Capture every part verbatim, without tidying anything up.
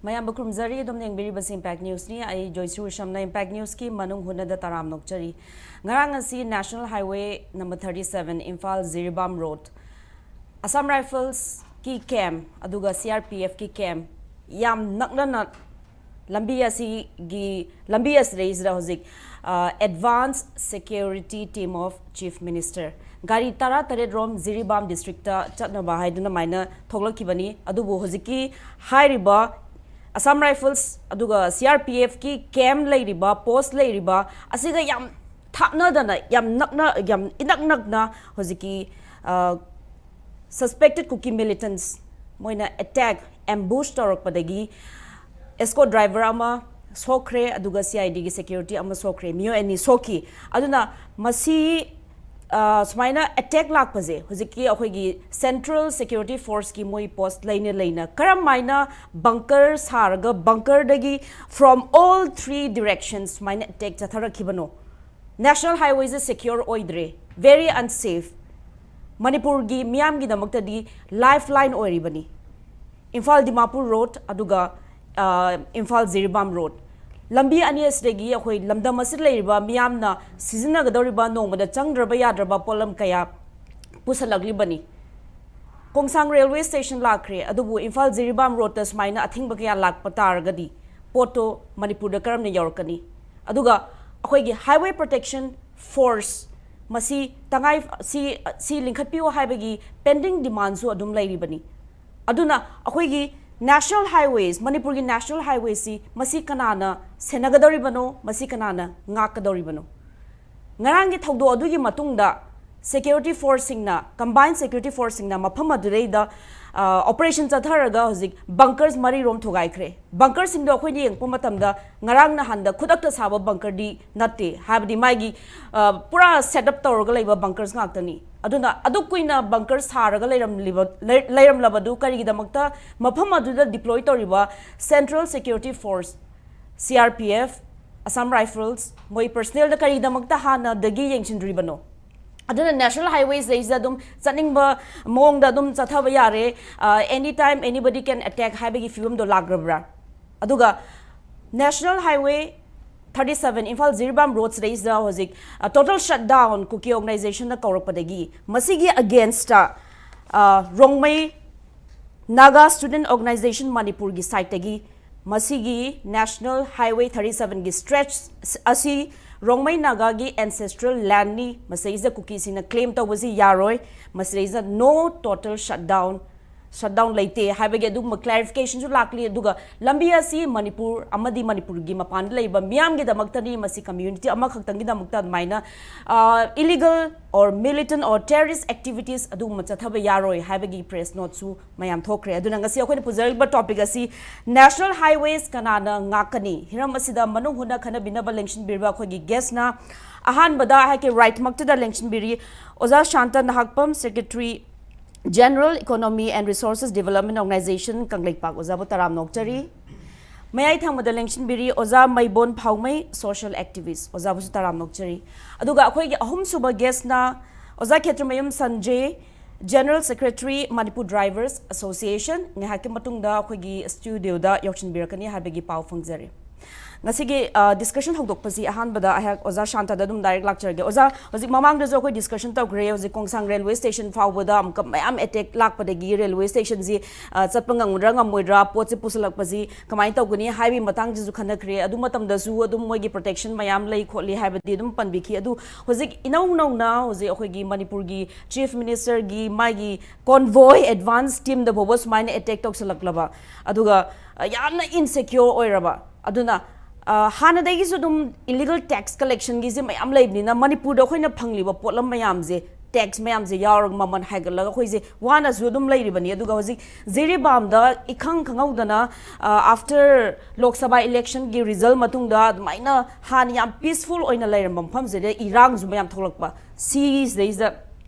ꯃꯌꯥꯝꯕꯨ ꯈꯨꯔꯨꯝꯖꯔꯤ꯫ ꯑꯗꯨꯝ ꯌꯦꯡꯕꯤꯔꯤꯕꯁꯤ Impact Newsꯅꯤ꯫ ꯑꯩ ꯖꯣꯏꯁ꯭ꯔꯤ ꯎꯁꯝꯅ Impact Newsꯀꯤ ꯃꯅꯨꯡ ꯍꯨꯠꯅꯗ ꯇꯔꯥꯝ ꯅꯣꯛꯆꯔꯤ꯫ ꯉꯔꯥꯡ ꯑꯁꯤ National Highway number thirty seven, Imphal Jiribam Road, Assam Riflesꯀꯤ camp ꯑꯗꯨꯒ C R P Fꯀꯤ camp ꯌꯥꯝ ꯅꯛꯅꯅ ꯂꯝꯕꯤ ꯑꯁꯤꯒꯤ, ꯂꯝꯕꯤ ꯑꯁꯤꯗꯩꯁꯤꯗ ꯍꯧꯖꯤꯛ, ꯑ, Advanced Security Team of Chief Minister, ꯒꯥꯔꯤ ꯇꯔꯥꯇꯔꯦꯠ ꯔꯣꯝ ꯖꯤꯔꯤꯕꯥꯝ districtꯇ ꯆꯠꯅꯕ ꯍꯥꯏꯗꯨꯅ ꯑꯗꯨꯃꯥꯏꯅ ꯊꯣꯛꯂꯛꯈꯤꯕꯅꯤ꯫ ꯑꯗꯨꯕꯨ ꯍꯧꯖꯤꯛꯀꯤ ꯍꯥꯏꯔꯤꯕ Assam Rifles ꯑꯗꯨꯒ C R P Fꯀꯤ camp ꯂꯩꯔꯤꯕ, post ꯂꯩꯔꯤꯕ ꯑꯁꯤꯒ ꯌꯥꯝ ꯊꯥꯞꯅꯗꯅ, ꯌꯥꯝ ꯅꯛꯅ, ꯌꯥꯝ ꯏꯅꯛ ꯅꯛꯅ ꯍꯧꯖꯤꯛꯀꯤ, ꯑ, suspected Kuki militants ꯃꯣꯏꯅ attack, ambush ꯇꯧꯔꯛꯄꯗꯒꯤ escort driver ꯑꯃ ꯁꯣꯛꯈ꯭ꯔꯦ, ꯑꯗꯨꯒ C I Dꯒꯤ security ꯑꯃ ꯁꯣꯛꯈ꯭ꯔꯦ, ꯃꯤꯑꯣꯏ ꯑꯅꯤ ꯁꯣꯛꯈꯤ꯫ ꯑꯗꯨꯅ ꯃꯁꯤ, ꯑ, ꯁꯨꯃꯥꯏꯅ attack ꯂꯥꯛꯄꯁꯦ ꯍꯧꯖꯤꯛꯀꯤ ꯑꯩꯈꯣꯏꯒꯤ Central Security Forceꯀꯤ ꯃꯣꯏ post ꯂꯩꯅ ꯂꯩꯅ ꯀꯔꯝ ꯍꯥꯏꯅ bunker ꯁꯥꯔꯒ bunkerꯗꯒꯤ from all three directions ꯁꯨꯃꯥꯏꯅ attack ꯆꯠꯊꯔꯛꯈꯤꯕꯅꯣ? National Highwayꯁꯦ secure ꯑꯣꯏꯗ꯭ꯔꯦ, very unsafe꯫ ꯃꯅꯤꯄꯨꯔꯒꯤ ꯃꯤꯌꯥꯝꯒꯤꯗꯃꯛꯇꯗꯤ lifeline ꯑꯣꯏꯔꯤꯕꯅꯤ꯫ ꯏꯝꯐꯥꯜ ꯗꯤꯃꯥꯄꯨꯔ road ꯑꯗꯨꯒ, ꯑ, ꯏꯝꯐꯥꯜ ꯖꯤꯔꯤꯕꯥꯝ road, ꯂꯝꯕꯤ ꯑꯅꯤ ꯑꯁꯤꯗꯒꯤ ꯑꯩꯈꯣꯏ ꯂꯝꯗꯝ ꯑꯁꯤꯗ ꯂꯩꯔꯤꯕ ꯃꯤꯌꯥꯝꯅ ꯁꯤꯖꯤꯟꯅꯒꯗꯧꯔꯤꯕ ꯅꯣꯡꯃꯗ ꯆꯪꯗ꯭ꯔꯕ ꯌꯥꯗ꯭ꯔꯕ ꯄꯣꯠꯂꯝ ꯀꯌꯥ ꯄꯨꯁꯜꯂꯛꯂꯤꯕꯅꯤ꯫ ꯀꯣꯡꯁꯥꯡ railway station ꯂꯥꯛꯈ꯭ꯔꯦ, ꯑꯗꯨꯕꯨ ꯏꯝꯐꯥꯜ ꯖꯤꯔꯤꯕꯥꯝ roadꯇ ꯁꯨꯃꯥꯏꯅ ꯑꯊꯤꯡꯕ ꯀꯌꯥ ꯂꯥꯛꯄ ꯇꯥꯔꯒꯗꯤ ꯄꯣꯠꯇꯣ ꯃꯅꯤꯄꯨꯔꯗ ꯀꯔꯝꯅ ꯌꯧꯔꯛꯀꯅꯤ? ꯑꯗꯨꯒ ꯑꯩꯈꯣꯏꯒꯤ Highway Protection Force ꯃꯁꯤ ꯇꯉꯥꯏ, ꯁꯤ, ꯁꯤ ꯂꯤꯡꯈꯠꯄꯤꯌꯨ ꯍꯥꯏꯕꯒꯤ pending demandꯁꯨ ꯑꯗꯨꯝ ꯂꯩꯔꯤꯕꯅꯤ꯫ ꯑꯗꯨꯅ ꯑꯩꯈꯣꯏꯒꯤ National Highways, ꯃꯅꯤꯄꯨꯔꯒꯤ National Highwayꯁꯤ ꯃꯁꯤ ꯀꯅꯥꯅ ꯁꯦꯟꯅꯒꯗꯧꯔꯤꯕꯅꯣ? ꯃꯁꯤ ꯀꯅꯥꯅ ꯉꯥꯛꯀꯗꯧꯔꯤꯕꯅꯣ? ꯉꯔꯥꯡꯒꯤ ꯊꯧꯗꯣꯛ ꯑꯗꯨꯒꯤ ꯃꯇꯨꯡꯗ security forceꯁꯤꯡꯅ, combined security forceꯁꯤꯡꯅ ꯃꯐꯝ ꯑꯗꯨꯗꯩꯗ, ꯑ, operation ꯆꯠꯊꯔꯒ ꯍꯧꯖꯤꯛ bunkers ꯃꯔꯤꯔꯣꯝ ꯊꯨꯒꯥꯏꯈ꯭ꯔꯦ꯫ Bunkerꯁꯤꯡꯗꯣ ꯑꯩꯈꯣꯏꯅ ꯌꯦꯡꯉꯛꯄ ꯃꯇꯝꯗ ꯉꯔꯥꯡ ꯅꯍꯥꯟꯗ ꯈꯨꯗꯛꯇ ꯁꯥꯕ bunkerꯗꯤ ꯅꯠꯇꯦ, ꯍꯥꯏꯕꯗꯤ ꯃꯥꯒꯤ, ꯑ, ꯄꯨꯔꯥ set up ꯇꯧꯔꯒ ꯂꯩꯕ bunkers ꯉꯥꯛꯇꯅꯤ꯫ ꯑꯗꯨꯅ ꯑꯗꯨꯛ ꯀꯨꯏꯅ bunker ꯁꯥꯔꯒ ꯂꯩꯔꯝꯂꯤꯕ, ꯂꯩ-, ꯂꯩꯔꯝꯂꯕꯗꯨ ꯀꯔꯤꯒꯤꯗꯃꯛꯇ ꯃꯐꯝ ꯑꯗꯨꯗ deploy ꯇꯧꯔꯤꯕ Central Security Force, C R P F, Assam Rifles ꯃꯣꯏ personnelꯗ ꯀꯔꯤꯒꯤꯗꯃꯛꯇ ꯍꯥꯟꯅꯗꯒꯤ ꯌꯦꯡꯁꯤꯟꯗ꯭ꯔꯤꯕꯅꯣ? ꯑꯗꯨꯅ National Highwaysꯗꯩꯁꯤꯗ ꯑꯗꯨꯝ ꯆꯠꯅꯤꯡꯕ ꯃꯑꯣꯡꯗ ꯑꯗꯨꯝ ꯆꯠꯊꯕ ꯌꯥꯔꯦ, ꯑ, any time anybody can attack ꯍꯥꯏꯕꯒꯤ ꯐꯤꯕꯝꯗꯣ ꯂꯥꯛꯂꯕ꯭ꯔꯥ? ꯑꯗꯨꯒ National Highway thirty seven Imphal Jiribam Road ꯁꯤꯗꯩꯁꯤꯗ ꯍꯧꯖꯤꯛ ꯇꯣꯇꯦꯜ ꯁꯠ ꯗꯥꯎꯟ ꯀꯨꯀꯤ ꯑꯣꯔꯒꯅꯥꯏꯖꯦꯁꯟꯅ ꯀꯧꯔꯛꯄꯗꯒꯤ ꯃꯁꯤꯒꯤ against Rongmei Naga student organisation ꯃꯅꯤꯄꯨꯔꯒꯤ ꯁꯥꯏꯠꯇꯒꯤ ꯃꯁꯤꯒꯤ National Highway thirty seven ꯒꯤ ꯁ꯭ꯇ꯭ꯔꯦꯆ ꯑꯁꯤ ꯔꯣꯡꯃꯩ ꯅꯥꯒꯥꯒꯤ ꯑꯦꯟꯁꯦꯁꯇ꯭ꯔꯦꯜ ꯂꯦꯟꯅꯤ, ꯃꯁꯤꯗꯩꯁꯤꯗ ꯀꯨꯀꯤꯁꯤꯡꯅ ꯀ꯭ꯂꯦꯝ ꯇꯧꯕꯁꯤ ꯌꯥꯔꯣꯏ, ꯃꯁꯤꯗꯩꯁꯤꯗ ꯅꯣ ꯇꯣꯇꯦꯜ ꯁꯠ ꯗꯥꯎꯟ ꯁꯠ ꯗꯥꯎꯟ ꯂꯩꯇꯦ ꯍꯥꯏꯕꯒꯤ ꯑꯗꯨꯒꯨꯝꯕ ꯀ꯭ꯂꯦꯔꯤꯐꯤꯀꯦꯁꯟꯁꯨ ꯂꯥꯛꯂꯤ꯫ ꯑꯗꯨꯒ ꯂꯝꯕꯤ ꯑꯁꯤ ꯃꯅꯤꯄꯨꯔ ꯑꯃꯗꯤ ꯃꯅꯤꯄꯨꯔꯒꯤ ꯃꯄꯥꯟꯗ ꯂꯩꯕ ꯃꯤꯌꯥꯝꯒꯤꯗꯃꯛꯇꯅꯤ, ꯃꯁꯤ ꯀꯝꯃ꯭ꯌꯨꯅꯤꯇꯤ ꯑꯃꯈꯛꯇꯪꯒꯤꯗꯃꯛꯇ ꯑꯗꯨꯃꯥꯏꯅ illegal or militant or terrorist activities ꯑꯗꯨꯒꯨꯝꯕ ꯆꯠꯊꯕ ꯌꯥꯔꯣꯏ ꯍꯥꯏꯕꯒꯤ ꯄ꯭ꯔꯦꯁ ꯅꯣꯠꯁꯨ ꯃꯌꯥꯝ ꯊꯣꯛꯈ꯭ꯔꯦ꯫ ꯑꯗꯨꯅ ꯉꯁꯤ ꯑꯩꯈꯣꯏꯅ ꯄꯨꯖꯔꯤꯕ ꯇꯣꯄꯤꯛ ꯑꯁꯤ ꯅꯦꯁꯅꯦꯜ ꯍꯥꯏꯋꯦꯁ ꯀꯅꯥꯅ ꯉꯥꯛꯀꯅꯤ? ꯍꯤꯔꯝ ꯑꯁꯤꯗ ꯃꯅꯨꯡ ꯍꯨꯠꯅ ꯈꯟꯅ ꯕꯤꯅꯕ ꯂꯦꯡꯁꯤꯟꯕꯤꯔꯤꯕ ꯑꯩꯈꯣꯏꯒꯤ ꯒꯦꯁꯅ ꯑꯍꯥꯟꯕꯗ ꯑꯩꯍꯥꯛꯀꯤ ꯔꯥꯏꯠꯃꯛꯇꯨꯗ ꯂꯦꯡꯁꯤꯟꯕꯤꯔꯤ ꯑꯣꯖꯥ Santa Nahakpam, secretary General Economy and Resources Development Organization ꯀꯪꯂꯩꯄꯥꯛ, ꯑꯣꯖꯥꯕꯨ ꯇꯔꯥꯝꯅ ꯑꯣꯛꯆꯔꯤ꯫ ꯃꯌꯥꯏ ꯊꯪꯕꯗ ꯂꯦꯡꯁꯤꯟꯕꯤꯔꯤ ꯑꯣꯖꯥ ꯃꯩꯕꯣꯟ ꯐꯥꯎꯃꯩ, ꯁꯣꯁꯤꯌꯦꯜ ꯑꯦꯛꯇꯤꯚꯤꯁ, ꯑꯣꯖꯥꯕꯨꯁꯨ ꯇꯔꯥꯝꯅ ꯑꯣꯛꯆꯔꯤ꯫ ꯑꯗꯨꯒ ꯑꯩꯈꯣꯏꯒꯤ ꯑꯍꯨꯝꯁꯨꯕ ꯒꯦꯁꯅ ꯑꯣꯖꯥ Khetrimayum Sanjay, general secretary Manipur drivers association, ꯉꯥꯏꯍꯥꯛꯀꯤ ꯃꯇꯨꯡꯗ ꯑꯩꯈꯣꯏꯒꯤ ꯁ꯭ꯇꯨꯗꯤꯑꯣꯗ ꯌꯧꯁꯤꯟꯕꯤꯔꯛꯀꯅꯤ ꯍꯥꯏꯕꯒꯤ ꯄꯥꯎ ꯐꯪꯖꯔꯤ꯫ ꯉꯁꯤꯒꯤ ꯗꯤꯁꯀꯁꯟ ꯍꯧꯗꯣꯛꯄꯁꯤ ꯑꯍꯥꯟꯕꯗ ꯑꯩꯍꯥꯛ ꯑꯣꯖꯥ ꯁꯥꯟꯇꯗ ꯑꯗꯨꯝ ꯗꯥꯏꯔꯦꯛ ꯂꯥꯛꯆꯔꯒꯦ꯫ ꯑꯣꯖꯥ, ꯍꯧꯖꯤꯛ ꯃꯃꯥꯡꯗꯁꯨ ꯑꯩꯈꯣꯏ ꯗꯤꯁꯀꯁꯟ ꯇꯧꯈ꯭ꯔꯦ, ꯍꯧꯖꯤꯛ ꯀꯣꯡꯁꯥꯡ ꯔꯦꯜꯋꯦ ꯁ꯭ꯇꯦꯁꯟ ꯐꯥꯎꯕꯗ ꯑꯃꯨꯛꯀ ꯃꯌꯥꯝ ꯑꯦꯇꯦꯛ ꯂꯥꯛꯄꯗꯒꯤ ꯔꯦꯜꯋꯦ ꯁ꯭ꯇꯦꯁꯟꯁꯤ ꯆꯠꯄ ꯉꯝꯒꯗ꯭ꯔꯥ ꯉꯝꯃꯣꯏꯗ꯭ꯔꯥ, ꯄꯣꯠꯁꯤ ꯄꯨꯁꯤꯜꯂꯛꯄꯁꯤ ꯀꯃꯥꯏꯅ ꯇꯧꯒꯅꯤ ꯍꯥꯏꯕꯒꯤ ꯃꯇꯥꯡꯁꯤꯁꯨ ꯈꯟꯅꯈ꯭ꯔꯦ꯫ ꯑꯗꯨ ꯃꯇꯝꯗꯁꯨ ꯑꯗꯨꯝ ꯃꯣꯏꯒꯤ ꯄ꯭ꯔꯣꯇꯦꯛꯁꯟ ꯃꯌꯥꯝ ꯂꯩ ꯈꯣꯠꯂꯤ ꯍꯥꯏꯕꯗꯤ ꯑꯗꯨꯝ ꯄꯟꯕꯤꯈꯤ꯫ ꯑꯗꯨ ꯍꯧꯖꯤꯛ ꯏꯅꯧ ꯅꯧꯅ ꯍꯧꯖꯤꯛ ꯑꯩꯈꯣꯏꯒꯤ ꯃꯅꯤꯄꯨꯔꯒꯤ ꯆꯤꯐ ꯃꯤꯅꯤꯁꯇꯔꯒꯤ ꯃꯥꯒꯤ ꯀꯣꯟꯚꯣꯏ ꯑꯦꯗꯚꯥꯟꯁ ꯇꯤꯝꯗ ꯐꯥꯎꯕ ꯁꯨꯃꯥꯏꯅ ꯑꯦꯇꯦꯛ ꯇꯧꯁꯤꯜꯂꯛꯂꯕ, ꯑꯗꯨꯒ ꯌꯥꯝꯅ ꯏꯟꯁꯦꯀ꯭ꯌꯣꯔ ꯑꯣꯏꯔꯕ, ꯑꯗꯨꯅ ꯍꯥꯟꯅꯗꯒꯤꯁꯨ ꯑꯗꯨꯝ ꯏꯂꯤꯒꯜ ꯇꯦꯛꯁ ꯀꯂꯦꯛꯁꯟꯒꯤꯁꯦ ꯃꯌꯥꯝ ꯂꯩꯕꯅꯤꯅ ꯃꯅꯤꯄꯨꯔꯗ ꯑꯩꯈꯣꯏꯅ ꯐꯪꯂꯤꯕ ꯄꯣꯠꯂꯝ ꯃꯌꯥꯝꯁꯦ, ꯇꯦꯛꯁ ꯃꯌꯥꯝꯁꯦ ꯌꯥꯎꯔꯒ ꯃꯃꯜ ꯍꯥꯏꯒꯠꯂꯒ ꯑꯩꯈꯣꯏꯁꯦ ꯋꯥꯅꯁꯨ ꯑꯗꯨꯝ ꯂꯩꯔꯤꯕꯅꯤ꯫ ꯑꯗꯨꯒ ꯍꯧꯖꯤꯛ ꯖꯤꯔꯤꯕꯥꯝꯗ ꯏꯈꯪ ꯈꯪꯍꯧꯗꯅ ꯑꯥꯐꯇꯔ ꯂꯣꯛ ꯁꯚꯥ ꯏꯂꯦꯛꯁꯟꯒꯤ ꯔꯤꯖꯜ ꯃꯇꯨꯡꯗ ꯑꯗꯨꯃꯥꯏꯅ ꯍꯥꯟꯅ ꯌꯥꯝ ꯄꯤꯁꯐꯨꯜ ꯑꯣꯏꯅ ꯂꯩꯔꯝꯕ ꯃꯐꯝꯁꯤꯗ ꯏꯔꯥꯡꯁꯨ ꯃꯌꯥꯝ ꯊꯣꯛꯂꯛꯄ, ꯁꯤꯁꯤꯗꯩꯁꯤꯗ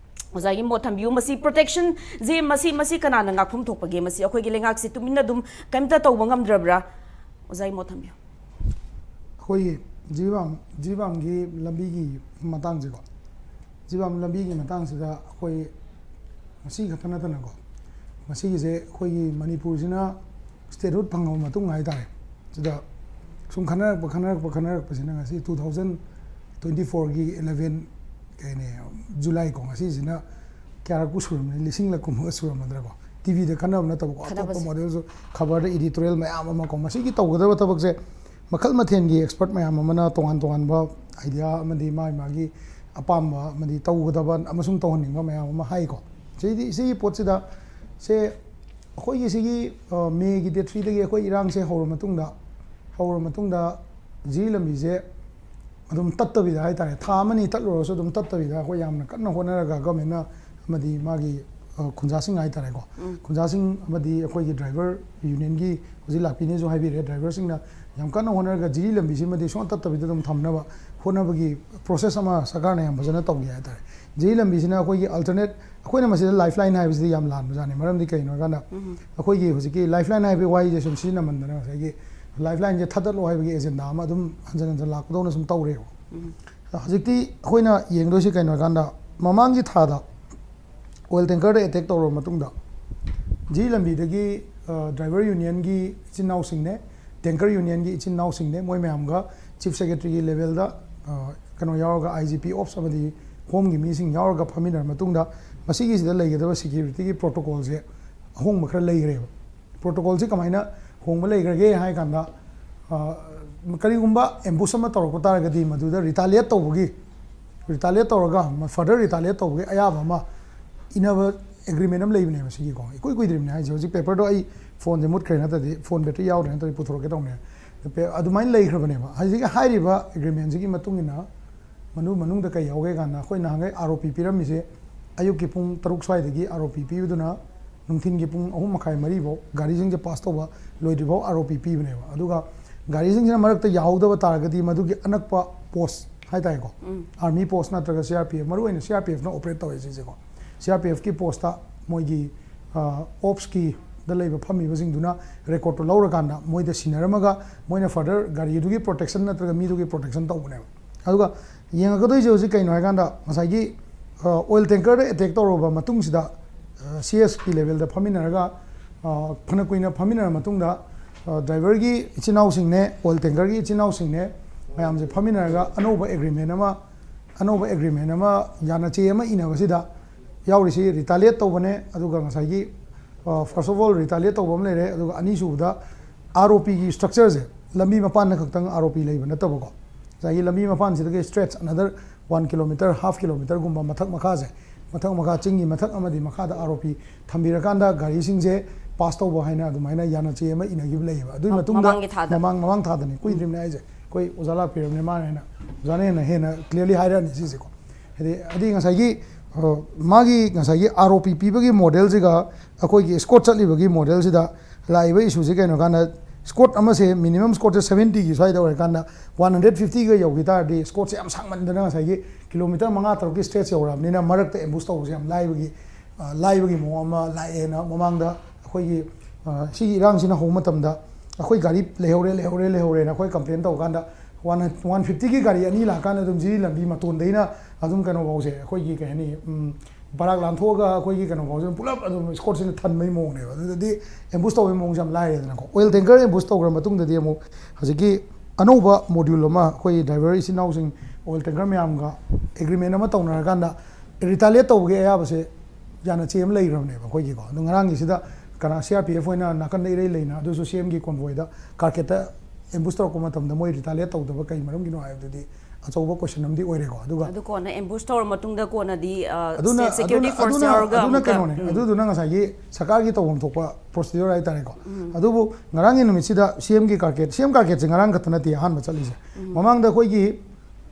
ꯑꯣꯖꯥꯒꯤ ꯃꯣꯠ ꯊꯝꯕꯤꯌꯨ꯫ ꯃꯁꯤ ꯄ꯭ꯔꯣꯇꯦꯛꯁꯟꯁꯦ ꯃꯁꯤ ꯃꯁꯤ ꯀꯅꯥꯅ ꯉꯥꯛꯐꯝ ꯊꯣꯛꯄꯒꯦ? ꯃꯁꯤ ꯑꯩꯈꯣꯏꯒꯤ ꯂꯩꯉꯥꯛꯁꯤ ꯇꯨꯃꯤꯟꯅ ꯑꯗꯨꯝ ꯀꯩꯝꯇ ꯇꯧꯕ ꯉꯝꯗ꯭ꯔꯕ꯭ꯔꯥ? ꯑꯣꯖꯥꯒꯤ ꯃꯣꯠ ꯊꯝꯕꯤꯌꯨ꯫ ꯑꯩꯈꯣꯏꯒꯤ ꯖꯤꯔꯤꯕꯥꯝ ꯖꯤꯔꯤꯕꯥꯝꯒꯤ ꯂꯝꯕꯤꯒꯤ ꯃꯇꯥꯡꯁꯦꯀꯣ, ꯖꯤꯔꯤꯕꯥꯝ ꯂꯝꯕꯤꯒꯤ ꯃꯇꯥꯡꯁꯤꯗ ꯑꯩꯈꯣꯏ ꯉꯁꯤ ꯈꯛꯇ ꯅꯠꯇꯅꯀꯣ, ꯃꯁꯤꯒꯤꯁꯦ ꯑꯩꯈꯣꯏꯒꯤ ꯃꯅꯤꯄꯨꯔꯁꯤꯅ ꯁ꯭ꯇꯦꯠꯍꯨꯗ ꯐꯪꯉꯕ ꯃꯇꯨꯡ ꯍꯥꯏꯇꯥꯔꯦ, ꯁꯤꯗ ꯁꯨꯝ ꯈꯟꯅꯔꯛꯄ ꯈꯟꯅꯔꯛꯄ ꯈꯟꯅꯔꯛꯄꯁꯤꯅ ꯉꯁꯤ ꯇꯨ ꯊꯥꯎꯖꯟ ꯇ꯭ꯋꯦꯟꯇꯤ ꯐꯣꯔꯒꯤ ꯏꯂꯚꯦꯟ ꯀꯩꯅꯤ, ꯖꯨꯂꯥꯏ ꯀꯣ, ꯉꯁꯤꯁꯤꯅ ꯀꯌꯥꯔꯛꯄꯨ ꯁꯨꯔꯝꯃꯅꯤ? ꯂꯤꯁꯤꯡꯂꯛ ꯀꯨꯝꯕꯒ ꯁꯨꯔꯝꯃꯗ꯭ꯔꯥꯀꯣ? ꯇꯤꯚꯤꯗ ꯈꯟꯅꯕ ꯅꯠꯇꯕꯀꯣ, ꯑꯇꯣꯞꯄ ꯈꯟꯅꯕꯁꯦ꯫ ꯃꯣꯗꯦꯜꯁꯨ, ꯈꯕꯔꯗ editorial ꯃꯌꯥꯝ ꯑꯃ ꯀꯣ, ꯃꯁꯤꯒꯤ ꯇꯧꯒꯗꯕ ꯊꯕꯛꯁꯦ ꯃꯈꯜ ꯃꯊꯦꯜꯒꯤ expert ꯃꯌꯥꯝ ꯑꯃꯅ ꯇꯣꯉꯥꯟ ꯇꯣꯉꯥꯟꯕ idea ꯑꯃꯗꯤ ꯃꯥꯒꯤ ꯃꯥꯒꯤ ꯑꯄꯥꯝꯕ ꯑꯃꯗꯤ ꯇꯧꯒꯗꯕ ꯑꯃꯁꯨꯡ ꯇꯧꯍꯟꯅꯤꯡꯕ ꯃꯌꯥꯝ ꯑꯃ ꯍꯥꯏꯀꯣ꯫ ꯁꯤꯗꯤ, ꯁꯤꯒꯤ ꯄꯣꯠꯁꯤꯗ ꯁꯦ ꯑꯩꯈꯣꯏꯒꯤ ꯁꯤꯒꯤ, ꯑ, ꯃꯦꯒꯤ date threeꯗꯒꯤ ꯑꯩꯈꯣꯏ ꯏꯔꯥꯡꯁꯦ ꯍꯧꯔ ꯃꯇꯨꯡꯗ, ꯍꯧꯔ ꯃꯇꯨꯡꯗ ꯖꯤꯔꯤ ꯂꯝꯕꯤꯁꯦ ꯑꯗꯨꯝ ꯇꯠꯇꯕꯤꯗ ꯍꯥꯏꯇꯥꯔꯦ, ꯊꯥ ꯑꯃꯅꯤ ꯇꯠꯂꯨꯔꯁꯨ ꯑꯗꯨꯝ ꯇꯠꯇꯕꯤꯗ ꯑꯩꯈꯣꯏ ꯌꯥꯝꯅ ꯀꯟꯅ ꯍꯣꯠꯅꯔꯒ governmentꯅ ꯑꯃꯗꯤ ꯃꯥꯒꯤ, ꯑ, ꯈꯨꯟꯖꯥꯁꯤꯡ ꯍꯥꯏꯇꯥꯔꯦꯀꯣ, ꯎꯝ꯫ ꯈꯨꯟꯖꯥꯁꯤꯡ ꯑꯃꯗꯤ ꯑꯩꯈꯣꯏꯒꯤ driver unionꯒꯤ ꯍꯧꯖꯤꯛ ꯂꯥꯛꯄꯤꯅꯦꯁꯨ ꯍꯥꯏꯕꯤꯔꯦ, driverꯁꯤꯡꯅ ꯌꯥꯝ ꯀꯟꯅ ꯍꯣꯠꯅꯔꯒ ꯖꯤꯔꯤ ꯂꯝꯕꯤꯁꯤꯃꯗꯤ ꯁꯨꯡꯇꯠ ꯇꯠꯇꯕꯤꯗ ꯑꯗꯨꯝ ꯊꯝꯅꯕ ꯍꯣꯠꯅꯕꯒꯤ process ꯑꯃ ꯁꯔꯀꯥꯔꯅ ꯌꯥꯝ ꯐꯖꯅ ꯇꯧꯒꯦ ꯍꯥꯏꯇꯥꯔꯦ꯫ ꯖꯤꯔꯤ ꯂꯝꯕꯤꯁꯤꯅ ꯑꯩꯈꯣꯏꯒꯤ alternate, ꯑꯩꯈꯣꯏꯅ ꯃꯁꯤꯗ lifeline ꯍꯥꯏꯕꯁꯤꯗꯤ ꯌꯥꯝ ꯂꯥꯟꯕꯖꯥꯠꯅꯤ꯫ ꯃꯔꯝꯗꯤ ꯀꯩꯅꯣ ꯍꯥꯏꯀꯥꯟꯗ, ꯎꯝ꯫ ꯑꯩꯈꯣꯏꯒꯤ ꯍꯧꯖꯤꯛꯀꯤ lifeline ꯍꯥꯏꯕꯒꯤ ꯋꯥꯍꯩꯁꯦ ꯁꯨꯝ ꯁꯤꯖꯤꯟꯅꯃꯟꯗꯅ ꯉꯁꯥꯏꯒꯤ lifelineꯁꯦ ꯊꯥꯗꯠꯂꯣ ꯍꯥꯏꯕꯒꯤ agenda ꯑꯃ ꯑꯗꯨꯝ ꯍꯟꯖꯟ ꯍꯟꯖꯟ ꯂꯥꯛꯄꯗꯧꯅ ꯁꯨꯝ ꯇꯧꯔꯦꯕ꯫ ꯎꯝ꯫ ꯍꯧꯖꯤꯛꯇꯤ ꯑꯩꯈꯣꯏꯅ ꯌꯦꯡꯗꯣꯏꯁꯤ ꯀꯩꯅꯣ ꯍꯥꯏꯀꯥꯟꯗ, ꯃꯃꯥꯡꯒꯤ ꯊꯥꯗ oil tankerꯗ attack ꯇꯧꯔꯕ ꯃꯇꯨꯡꯗ, ꯖꯤꯔꯤ ꯂꯝꯕꯤꯗꯒꯤ, ꯑ, driver unionꯒꯤ ꯏꯆꯤꯟ ꯏꯅꯥꯎꯁꯤꯡꯅꯦ, tanker unionꯒꯤ ꯏꯆꯤꯟ ꯏꯅꯥꯎꯁꯤꯡꯅꯦ, ꯃꯣꯏ ꯃꯌꯥꯝꯒ chief secretaryꯒꯤ levelꯗ, ꯑ, ꯀꯩꯅꯣ ꯌꯥꯎꯔꯒ, IGP ops ꯑꯃꯗꯤ homeꯒꯤ ꯃꯤꯁꯤꯡ ꯌꯥꯎꯔꯒ ꯐꯝꯃꯤꯟꯅꯔ ꯃꯇꯨꯡꯗ, ꯃꯁꯤꯒꯤꯁꯤꯗ ꯂꯩꯒꯗꯕ securityꯒꯤ protocolꯁꯦ ꯑꯍꯣꯡꯕ ꯈꯔ ꯂꯩꯈ꯭ꯔꯦꯕ꯫ Protocolꯁꯤ ꯀꯃꯥꯏꯅ ꯍꯣꯡꯕ ꯂꯩꯈ꯭ꯔꯒꯦ ꯍꯥꯏ ꯀꯥꯟꯗ, ꯑ, ꯀꯔꯤꯒꯨꯝꯕ ambush ꯑꯃ ꯇꯧꯔꯛꯄ ꯇꯥꯔꯒꯗꯤ ꯃꯗꯨꯗ retaliate ꯇꯧꯕꯒꯤ, retaliate ꯇꯧꯔꯒ, further retaliate ꯇꯧꯕꯒꯤ ꯑꯌꯥꯕ ꯑꯃ ꯏꯅꯕ agreement ꯑꯃ ꯂꯩꯕꯅꯦꯕ ꯁꯤꯒꯤꯀꯣ꯫ ꯏꯀꯨꯏ ꯀꯨꯏꯗ꯭ꯔꯤꯕꯅꯦ ꯍꯥꯏꯁꯦ꯫ ꯍꯧꯖꯤꯛ paperꯗꯣ ꯑꯩ phoneꯁꯦ ꯃꯨꯠꯈ꯭ꯔꯦ, ꯅꯠꯇ꯭ꯔꯗꯤ phone battery ꯌꯥꯎꯗ꯭ꯔꯦ, ꯅꯠꯇ꯭ꯔꯗꯤ ꯄꯨꯊꯣꯔꯛꯀꯦ ꯇꯧꯅꯦ꯫ ꯑꯗꯨꯃꯥꯏꯅ ꯂꯩꯈ꯭ꯔꯕꯅꯦꯕ꯫ ꯍꯧꯖꯤꯛ ꯍꯥꯏꯔꯤꯕ agreementꯁꯤꯒꯤ ꯃꯇꯨꯡ ꯏꯟꯅ ꯃꯅꯨꯡ, ꯃꯅꯨꯡꯗ ꯀꯩ ꯌꯥꯎꯒꯦ ꯀꯥꯟꯗ, ꯑꯩꯈꯣꯏ ꯅꯍꯥꯟꯈꯩ ROP ꯄꯤꯔꯝꯃꯤꯁꯦ ꯑꯌꯨꯛꯀꯤ ꯄꯨꯡ ꯇꯔꯨꯛ ꯁ꯭ꯋꯥꯏꯗꯒꯤ ROP ꯄꯤꯕꯗꯨꯅ ꯅꯨꯡꯊꯤꯟꯒꯤ ꯄꯨꯡ ꯑꯍꯨꯝ ꯃꯈꯥꯏ, ꯃꯔꯤꯐꯥꯎ, ꯒꯥꯔꯤꯁꯤꯡꯁꯦ pass ꯇꯧꯕ ꯂꯣꯏꯗ꯭ꯔꯤꯐꯥꯎ ROP ꯄꯤꯕꯅꯦꯕ꯫ ꯑꯗꯨꯒ ꯒꯥꯔꯤꯁꯤꯡꯁꯤꯅ ꯃꯔꯛꯇ ꯌꯥꯍꯧꯗꯕ ꯇꯥꯔꯒꯗꯤ ꯃꯗꯨꯒꯤ ꯑꯅꯛꯄ post ꯍꯥꯏꯇꯥꯔꯦꯀꯣ, ꯎꯝ꯫ Army post ꯅꯠꯇ꯭ꯔꯒ CRPF, ꯃꯔꯨꯑꯣꯏꯅ CRPFꯅ operate ꯇꯧꯋꯦ ꯁꯤꯁꯦꯀꯣ꯫ CRPFꯀꯤ postꯇ ꯃꯣꯏꯒꯤ, ꯑ, opsꯀꯤꯗ ꯂꯩꯕ ꯐꯝꯃꯤꯕꯁꯤꯡꯗꯨꯅ recordꯇꯣ ꯂꯧꯔꯀꯥꯟꯗ ꯃꯣꯏꯗ ꯁꯤꯟꯅꯔꯝꯃꯒ ꯃꯣꯏꯅ further ꯒꯥꯔꯤꯗꯨꯒꯤ protection ꯅꯠꯇ꯭ꯔꯒ ꯃꯤꯗꯨꯒꯤ protection ꯇꯧꯕꯅꯦꯕ꯫ ꯑꯗꯨꯒ ꯌꯦꯡꯉꯛꯀꯗꯣꯏꯁꯦ ꯍꯧꯖꯤꯛ ꯀꯩꯅꯣ ꯍꯥꯏꯀꯥꯟꯗ, ꯉꯁꯥꯏꯒꯤ, ꯑ, oil tankerꯗ attack ꯇꯧꯔꯕ ꯃꯇꯨꯡꯁꯤꯗ, ꯑ, CSꯀꯤ levelꯗ ꯐꯝꯃꯤꯟꯅꯔꯒ, ꯑ, ꯐꯅ ꯀꯨꯏꯅ ꯐꯝꯃꯤꯟꯅꯔ ꯃꯇꯨꯡꯗ, ꯗ꯭ꯔꯥꯏꯚꯔꯒꯤ ꯏꯆꯤꯟ ꯏꯅꯥꯎꯁꯤꯡꯅꯦ, ꯑꯣꯏꯜ ꯇꯦꯡꯀꯔꯒꯤ ꯏꯆꯤꯟ ꯏꯅꯥꯎꯁꯤꯡꯅꯦ, ꯃꯌꯥꯝꯁꯦ ꯐꯝꯃꯤꯟꯅꯔꯒ ꯑꯅꯧꯕ ꯑꯦꯒ꯭ꯔꯤꯃꯦꯟ ꯑꯃ, ꯑꯅꯧꯕ ꯑꯦꯒ꯭ꯔꯤꯃꯦꯟ ꯑꯃ, ꯌꯥꯅ ꯆꯦ ꯑꯃ ꯏꯅꯕꯁꯤꯗ ꯌꯥꯎꯔꯤꯁꯤ ꯔꯤꯇꯥꯂꯤꯌꯦꯠ ꯇꯧꯕꯅꯦ꯫ ꯑꯗꯨꯒ ꯉꯁꯥꯏꯒꯤ, first of all, ꯔꯤꯇꯥꯂꯤꯌꯦꯠ ꯇꯧꯕ ꯑꯃ ꯂꯩꯔꯦ꯫ ꯑꯗꯨꯒ ꯑꯅꯤꯁꯨꯕꯗ, ꯑꯥꯔ ꯑꯣ ꯄꯤꯒꯤ ꯁ꯭ꯇ꯭ꯔꯛꯆꯔꯁꯦ ꯂꯝꯕꯤ ꯃꯄꯥꯟꯗ ꯈꯛꯇꯪ ꯑꯥꯔ ꯑꯣ ꯄꯤ ꯂꯩꯕ ꯅꯠꯇꯕꯀꯣ, ꯉꯁꯥꯏꯒꯤ ꯂꯝꯕꯤ ꯃꯄꯥꯟꯁꯤꯗꯒꯤ stretch another one kilometre, half kilometreꯒꯨꯝꯕ ꯃꯊꯛ ꯃꯈꯥꯁꯦ, ꯃꯊꯛ ꯃꯈꯥ, ꯆꯤꯡꯒꯤ ꯃꯊꯛ ꯑꯃꯗꯤ ꯃꯈꯥꯗ ꯑꯥꯔ ꯑꯣ ꯄꯤ ꯊꯝꯕꯤꯔꯀꯥꯟꯗ ꯒꯥꯔꯤꯁꯤꯡꯁꯦ ꯄꯥꯁ ꯇꯧꯕ ꯍꯥꯏꯅ ꯑꯗꯨꯃꯥꯏꯅ ꯌꯥꯅ ꯆꯦ ꯑꯃ ꯏꯅꯈꯤꯕ ꯂꯩꯌꯦꯕ꯫ ꯑꯗꯨꯒꯤ ꯃ-, ꯃꯇꯨꯡꯗ ꯃꯃꯥꯡꯒꯤ ꯊꯥꯗ꯫ ꯃꯃꯥꯡ, ꯃꯃꯥꯡ ꯊꯥꯗꯅꯤ, ꯀꯨꯏꯗ꯭ꯔꯤꯕꯅꯦ ꯍꯥꯏꯁꯦ꯫ ꯑꯩꯈꯣꯏ ꯑꯣꯖꯥ ꯂꯥꯛꯄꯤꯔꯕꯅꯦ, ꯃꯥꯅ ꯍꯦꯟꯅ, ꯑꯣꯖꯥꯅ ꯍꯦꯟꯅ, ꯍꯦꯟꯅ clearly ꯍꯥꯏꯔꯛꯑꯅꯤ ꯁꯤꯁꯦꯀꯣ꯫ ꯍꯥꯏꯗꯤ, ꯍꯥꯏꯗꯤ ꯉꯁꯥꯏꯒꯤ, ꯑ, ꯃꯥꯒꯤ ꯉꯁꯥꯏꯒꯤ ꯑꯥꯔ ꯑꯣ ꯄꯤ ꯄꯤꯕꯒꯤ ꯃꯣꯗꯦꯜꯁꯤꯒ ꯑꯩꯈꯣꯏꯒꯤ ꯁ꯭ꯀꯣꯠ ꯆꯠꯂꯤꯕꯒꯤ ꯃꯣꯗꯦꯜꯁꯤꯗ ꯂꯥꯛꯏꯕ ꯏꯁꯨꯁꯦ ꯀꯩꯅꯣ ꯀꯥꯟꯗ, ꯁ꯭ꯀꯣꯠ ꯑꯃꯁꯦ minimum ꯁ꯭ꯀꯣꯠꯁꯦ seventyꯒꯤ ꯁ꯭ꯋꯥꯏꯗ ꯑꯣꯏꯔꯀꯥꯟꯗ, one hundred fiftyꯒ ꯌꯧꯈꯤ ꯇꯥꯔꯗꯤ, ꯁ꯭ꯀꯣꯠꯁꯦ ꯌꯥꯝ ꯁꯥꯡꯃꯟꯗꯅ ꯉꯁꯥꯏꯒꯤ ꯀꯤꯂꯣꯃꯤꯇꯔ ꯃꯉꯥ ꯇꯔꯨꯛꯀꯤ stretch ꯌꯧꯔꯛꯑꯕꯅꯤꯅ ꯃꯔꯛꯇ ambush ꯇꯧꯕꯁꯦ ꯌꯥꯝ ꯂꯥꯏꯕꯒꯤ, ꯑ, ꯂꯥꯏꯕꯒꯤ ꯃꯑꯣꯡ ꯑꯃ ꯂꯥꯛꯑꯦꯅ ꯃꯃꯥꯡꯗ ꯑꯩꯈꯣꯏꯒꯤ, ꯑ, ꯁꯤꯒꯤ ꯏꯔꯥꯡꯁꯤꯅ ꯍꯧꯕ ꯃꯇꯝꯗ ꯑꯩꯈꯣꯏ ꯒꯥꯔꯤ ꯂꯩꯍꯧꯔꯦ, ꯂꯩꯍꯧꯔꯦ, ꯂꯩꯍꯧꯔꯦꯅ ꯑꯩꯈꯣꯏ complain ꯇꯧꯀꯥꯟꯗ, one, one fiftyꯒꯤ ꯒꯥꯔꯤ ꯑꯅꯤ ꯂꯥꯛꯀꯥꯟꯗ ꯑꯗꯨꯝ ꯖꯤꯔꯤ ꯂꯝꯕꯤ ꯃꯇꯣꯟꯗꯩꯅ ꯑꯗꯨꯝ ꯀꯩꯅꯣꯐꯥꯎꯁꯦ, ꯑꯩꯈꯣꯏꯒꯤ ꯀꯩ ꯍꯥꯏꯅꯤ, ꯎꯝ, ꯕꯔꯥꯛ ꯂꯥꯟꯊꯣꯛꯑꯒ ꯑꯩꯈꯣꯏꯒꯤ ꯀꯩꯅꯣꯐꯥꯎꯁꯦ ꯑꯗꯨꯝ ꯄꯨꯂꯞ ꯑꯗꯨꯝ ꯁ꯭ꯀꯣꯠꯁꯤꯅ ꯊꯟꯕꯒꯤ ꯃꯑꯣꯡꯅꯦꯕ꯫ ꯑꯗꯨꯗꯗꯤ ambush ꯇꯧꯕꯒꯤ ꯃꯑꯣꯡꯁꯦ ꯌꯥꯝ ꯂꯥꯏꯔꯦꯗꯅꯀꯣ꯫ ꯑꯣꯏꯜ ꯇꯦꯡꯀꯔ ambush ꯇꯧꯈ꯭ꯔ ꯃꯇꯨꯡꯗꯗꯤ ꯑꯃꯨꯛ ꯍꯧꯖꯤꯛꯀꯤ ꯑꯅꯧꯕ ꯃꯣꯗ꯭ꯌꯨꯜ ꯑꯃ, ꯑꯩꯈꯣꯏ ꯗ꯭ꯔꯥꯏꯚꯔ ꯏꯆꯤꯟ ꯏꯅꯥꯎꯁꯤꯡ ꯑꯣꯏꯜ ꯇꯦꯡꯀꯔ ꯃꯌꯥꯝꯒ ꯑꯦꯒ꯭ꯔꯤꯃꯦꯟ ꯑꯃ ꯇꯧꯅꯔꯀꯥꯟꯗ ꯔꯤꯇꯥꯂꯤꯌꯦꯠ ꯇꯧꯕꯒꯤ ꯑꯌꯥꯕꯁꯦ ꯌꯥꯅ ꯆꯦ ꯑꯃ ꯂꯩꯈ꯭ꯔꯕꯅꯦꯕ ꯑꯩꯈꯣꯏꯒꯤꯀꯣ꯫ ꯑꯗꯣ ꯉꯔꯥꯡꯒꯤꯁꯤꯗ ꯀꯅꯥ, ꯁꯤ ꯑꯥꯔ ꯄꯤ ꯑꯦꯐ ꯑꯣꯏꯅ ꯅꯥꯀꯟꯗ ꯏꯔꯩ ꯂꯩꯅ, ꯑꯗꯨꯁꯨ ꯁꯤ ꯑꯦꯝꯒꯤ ꯀꯣꯟꯚꯣꯏꯗ ꯀꯥꯔꯀꯦꯠꯇ ambush ꯇꯧꯔꯛꯄ ꯃꯇꯝꯗ ꯃꯣꯏ ꯔꯤꯇꯥꯂꯤꯌꯦꯠ ꯇꯧꯗꯕ ꯀꯩ ꯃꯔꯝꯒꯤꯅꯣ ꯍꯥꯏꯕꯗꯨꯗꯤ ꯑꯆꯧꯕ question ꯑꯃꯗꯤ ꯑꯣꯏꯔꯦꯀꯣ꯫ ꯑꯗꯨꯒ ꯑꯗꯨ ꯀꯣꯟꯅ ambush ꯇꯧꯔ ꯃꯇꯨꯡꯗ ꯀꯣꯟꯅꯗꯤ, ꯑ, ꯑꯗꯨꯅ, state security ꯑꯗꯨꯅ, force ꯑꯗꯨꯅ, ꯌꯥꯎꯔꯒ ꯑꯗꯨꯅ ꯑꯃꯨꯛꯀ, ꯀꯩꯅꯣꯅꯦ, ꯎꯝ꯫ ꯑꯗꯨꯗꯨꯅ ꯉꯁꯥꯏꯒꯤ ꯁꯔꯀꯥꯔꯒꯤ ꯇꯧꯐꯝ ꯊꯣꯛꯄ procedure ꯍꯥꯏꯇꯥꯔꯦꯀꯣ꯫ ꯎꯝ꯫ ꯑꯗꯨꯕꯨ ꯉꯔꯥꯡꯒꯤ ꯅꯨꯃꯤꯠꯁꯤꯗ ꯁꯤ ꯑꯦꯝꯒꯤ ꯀꯥꯔꯀꯦꯠ, ꯁꯤ ꯑꯦꯝ ꯀꯥꯔꯀꯦꯠꯁꯦ ꯉꯔꯥꯡ ꯈꯛꯇ ꯅꯠꯇꯦ ꯑꯍꯥꯟꯕ ꯆꯠꯂꯤꯁꯦ꯫ ꯎꯝ꯫ ꯃꯃꯥꯡꯗ ꯑꯩꯈꯣꯏꯒꯤ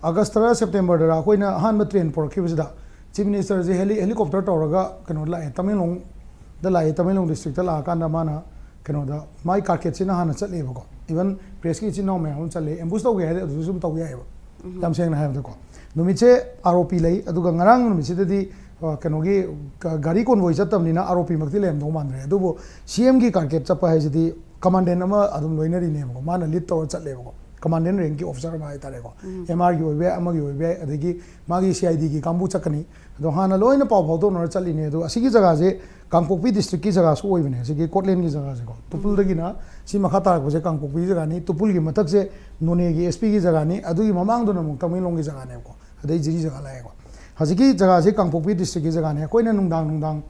ꯑꯥꯒꯁꯇꯔ ꯁꯦꯞꯇꯦꯝꯕꯔꯗꯔ ꯑꯩꯈꯣꯏꯅ ꯑꯍꯥꯟꯕ ꯇ꯭ꯔꯦꯟ ꯄꯨꯔꯛꯈꯤꯕꯁꯤꯗ ꯆꯤꯐ ꯃꯤꯅꯤꯁꯇꯔꯁꯦ ꯍꯦꯂꯤ-, helicopter ꯇꯧꯔꯒ ꯀꯩꯅꯣ ꯂꯥꯛꯑꯦ, ꯇꯃꯦꯡꯂꯣꯡꯗ ꯂꯥꯛꯑꯦ꯫ ꯇꯃꯦꯡꯂꯣꯡ ꯗꯤꯁꯇ꯭ꯔꯤꯛꯇ ꯂꯥꯛꯑꯀꯥꯟꯗ ꯃꯥꯅ ꯀꯩꯅꯣꯗ, ꯃꯥꯏ ꯀꯥꯔꯀꯦꯠꯁꯤꯅ ꯍꯥꯟꯅ ꯆꯠꯂꯦꯕꯀꯣ꯫ Even pressꯀꯤ ꯏꯆꯤꯟ ꯏꯅꯥꯎ ꯃꯌꯥꯝ ꯑꯃ ꯆꯠꯂꯦ꯫ Ambush ꯇꯧꯒꯦ ꯍꯥꯏꯔꯗꯤ ꯑꯗꯨꯗꯁꯨ ꯑꯗꯨꯝ ꯇꯧ ꯌꯥꯏꯑꯕ꯫ ꯎꯝ꯫ ꯌꯥꯝ ꯁꯦꯡꯅ ꯍꯥꯏꯔꯕꯗꯀꯣ꯫ ꯅꯨꯃꯤꯠꯁꯦ ꯑꯥꯔ ꯑꯣ ꯄꯤ ꯂꯩ, ꯑꯗꯨꯒ ꯉꯔꯥꯡ ꯅꯨꯃꯤꯠꯁꯤꯗꯗꯤ, ꯑ, ꯀꯩꯅꯣꯒꯤ, ꯒ-, ꯒꯥꯔꯤ ꯀꯣꯟꯚꯣꯏ ꯆꯠꯇꯕꯅꯤꯅ ꯑꯥꯔ ꯑꯣ ꯄꯤ ꯃꯛꯇꯤ ꯂꯩꯔꯝꯗꯧ ꯃꯥꯟꯗ꯭ꯔꯦ꯫ ꯑꯗꯨꯕꯨ ꯁꯤ ꯑꯦꯝꯒꯤ ꯀꯥꯔꯀꯦꯠ ꯆꯠꯄ ꯍꯥꯏꯁꯤꯗꯤ ꯀꯃꯥꯟꯗꯦꯟ ꯑꯃ ꯑꯗꯨꯝ ꯂꯣꯏꯅꯔꯤꯅꯦꯕꯀꯣ, ꯃꯥꯅ ꯂꯤꯗ ꯇꯧꯔ ꯆꯠꯂꯦꯕꯀꯣ, ꯀꯃꯥꯟꯗꯦꯟ ꯔꯦꯡꯀꯤ ꯑꯣꯐꯤꯁꯥꯔ ꯑꯃ ꯍꯥꯏꯇꯥꯔꯦꯀꯣ꯫ ꯎꯝ꯫ ꯑꯦꯝ ꯑꯥꯔꯒꯤ ꯑꯣꯏꯕ ꯌꯥꯏ, ꯑꯃꯒꯤ ꯑꯣꯏꯕ ꯌꯥꯏ, ꯑꯗꯒꯤ ꯃꯥꯒꯤ ꯁꯤ ꯑꯥꯏ ꯗꯤꯒꯤ ꯀꯥꯡꯕꯨ ꯆꯠꯀꯅꯤ꯫ ꯑꯗꯣ ꯍꯥꯟꯅ ꯂꯣꯏꯅ ꯄꯥꯎ ꯐꯥꯎꯗꯣꯛꯅꯔ ꯆꯠꯂꯤꯅꯦ꯫ ꯑꯗꯣ ꯑꯁꯤꯒꯤ ꯖꯒꯥꯁꯦ ꯀꯥꯡꯄꯣꯛꯄꯤ ꯗꯤꯁꯇ꯭ꯔꯤꯛꯀꯤ ꯖꯒꯥꯁꯨ ꯑꯣꯏꯕꯅꯦ ꯁꯤꯒꯤ ꯀꯣꯠꯂꯦꯟꯒꯤ ꯖꯒꯥꯁꯦꯀꯣ꯫ ꯇꯨꯄꯨꯜꯗꯒꯤꯅ ꯁꯤ ꯃꯈꯥ ꯇꯥꯔꯛꯄꯁꯦ ꯀꯥꯡꯄꯣꯛꯄꯤ ꯖꯒꯥꯅꯤ, ꯇꯨꯄꯨꯜꯒꯤ ꯃꯊꯛꯁꯦ ꯅꯣꯅꯦꯒꯤ ꯑꯦꯁ ꯄꯤꯒꯤ ꯖꯒꯥꯅꯤ, ꯑꯗꯨꯒꯤ ꯃꯃꯥꯡꯗꯨꯅ ꯑꯃꯨꯛ ꯇꯃꯦꯡꯂꯣꯡꯒꯤ ꯖꯒꯥꯅꯦꯕꯀꯣ꯫ ꯑꯗꯩ ꯖꯤꯔꯤ ꯖꯒꯥ ꯂꯥꯛꯑꯦꯀꯣ꯫ ꯍꯧꯖꯤꯛꯀꯤ ꯖꯒꯥꯁꯤ ꯀꯥꯡꯄꯣꯛꯄꯤ ꯗꯤꯁꯇ꯭ꯔꯤꯛꯀꯤ ꯖꯒꯥꯅꯤ꯫ ꯑꯩꯈꯣꯏꯅ ꯅꯨꯡꯗꯥꯡ ꯅꯨꯡꯗꯥꯡ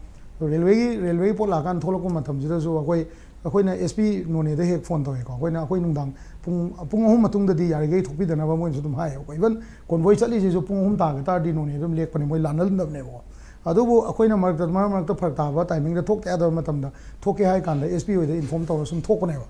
ꯔꯦꯜꯋꯦꯒꯤ ꯔꯦꯜꯋꯦꯒꯤ ꯄꯣꯠ ꯂꯥꯛꯑꯀꯥꯟꯗ ꯊꯣꯛꯂꯛꯄ ꯃꯇꯝꯁꯤꯗꯁꯨ ꯑꯩꯈꯣꯏ ꯑꯩꯈꯣꯏꯅ ꯑꯦꯁ ꯄꯤ ꯅꯣꯅꯦꯗ ꯍꯦꯛ ꯐꯣꯟ ꯇꯧꯋꯦꯀꯣ꯫ ꯑꯩꯈꯣꯏꯅ ꯑꯩꯈꯣꯏ ꯅꯨꯡꯗꯥꯡ ꯄꯨꯡ ꯄꯨꯡ ꯑꯍꯨꯝ ꯃꯇꯨꯡꯗꯗꯤ ꯌꯥꯔꯤꯈꯩ ꯊꯣꯛꯄꯤꯗꯅꯕ ꯃꯣꯏꯅꯁꯨ ꯑꯗꯨꯝ ꯍꯥꯏꯌꯦꯕꯀꯣ꯫ ꯏꯚꯟ ꯀꯣꯟꯚꯣꯏ ꯆꯠꯂꯤꯁꯤꯁꯨ ꯄꯨꯡ ꯑꯍꯨꯝ ꯇꯥꯒ ꯇꯥꯔꯗꯤ ꯅꯣꯅꯦ ꯑꯗꯨꯝ ꯂꯦꯛꯄꯅꯦ, ꯃꯣꯏ ꯂꯥꯟꯅꯜꯂꯝꯗꯕꯅꯦꯕꯀꯣ꯫ ꯑꯗꯨꯕꯨ ꯑꯩꯈꯣꯏꯅ ꯃꯔꯛꯇ ꯃꯔꯛ ꯃꯔꯛꯇ ꯐꯔꯛ ꯇꯥꯕ ꯇꯥꯏꯃꯤꯡꯗ ꯊꯣꯛꯇ ꯌꯥꯗꯕ ꯃꯇꯝꯗ ꯊꯣꯛꯀꯦ ꯍꯥꯏ ꯀꯥꯟꯗ ꯑꯦꯁ ꯄꯤ ꯍꯣꯏꯗ ꯏꯟꯐꯣꯔꯝ ꯇꯧꯔꯒ ꯁꯨꯝ ꯊꯣꯛꯄꯅꯦꯕ꯫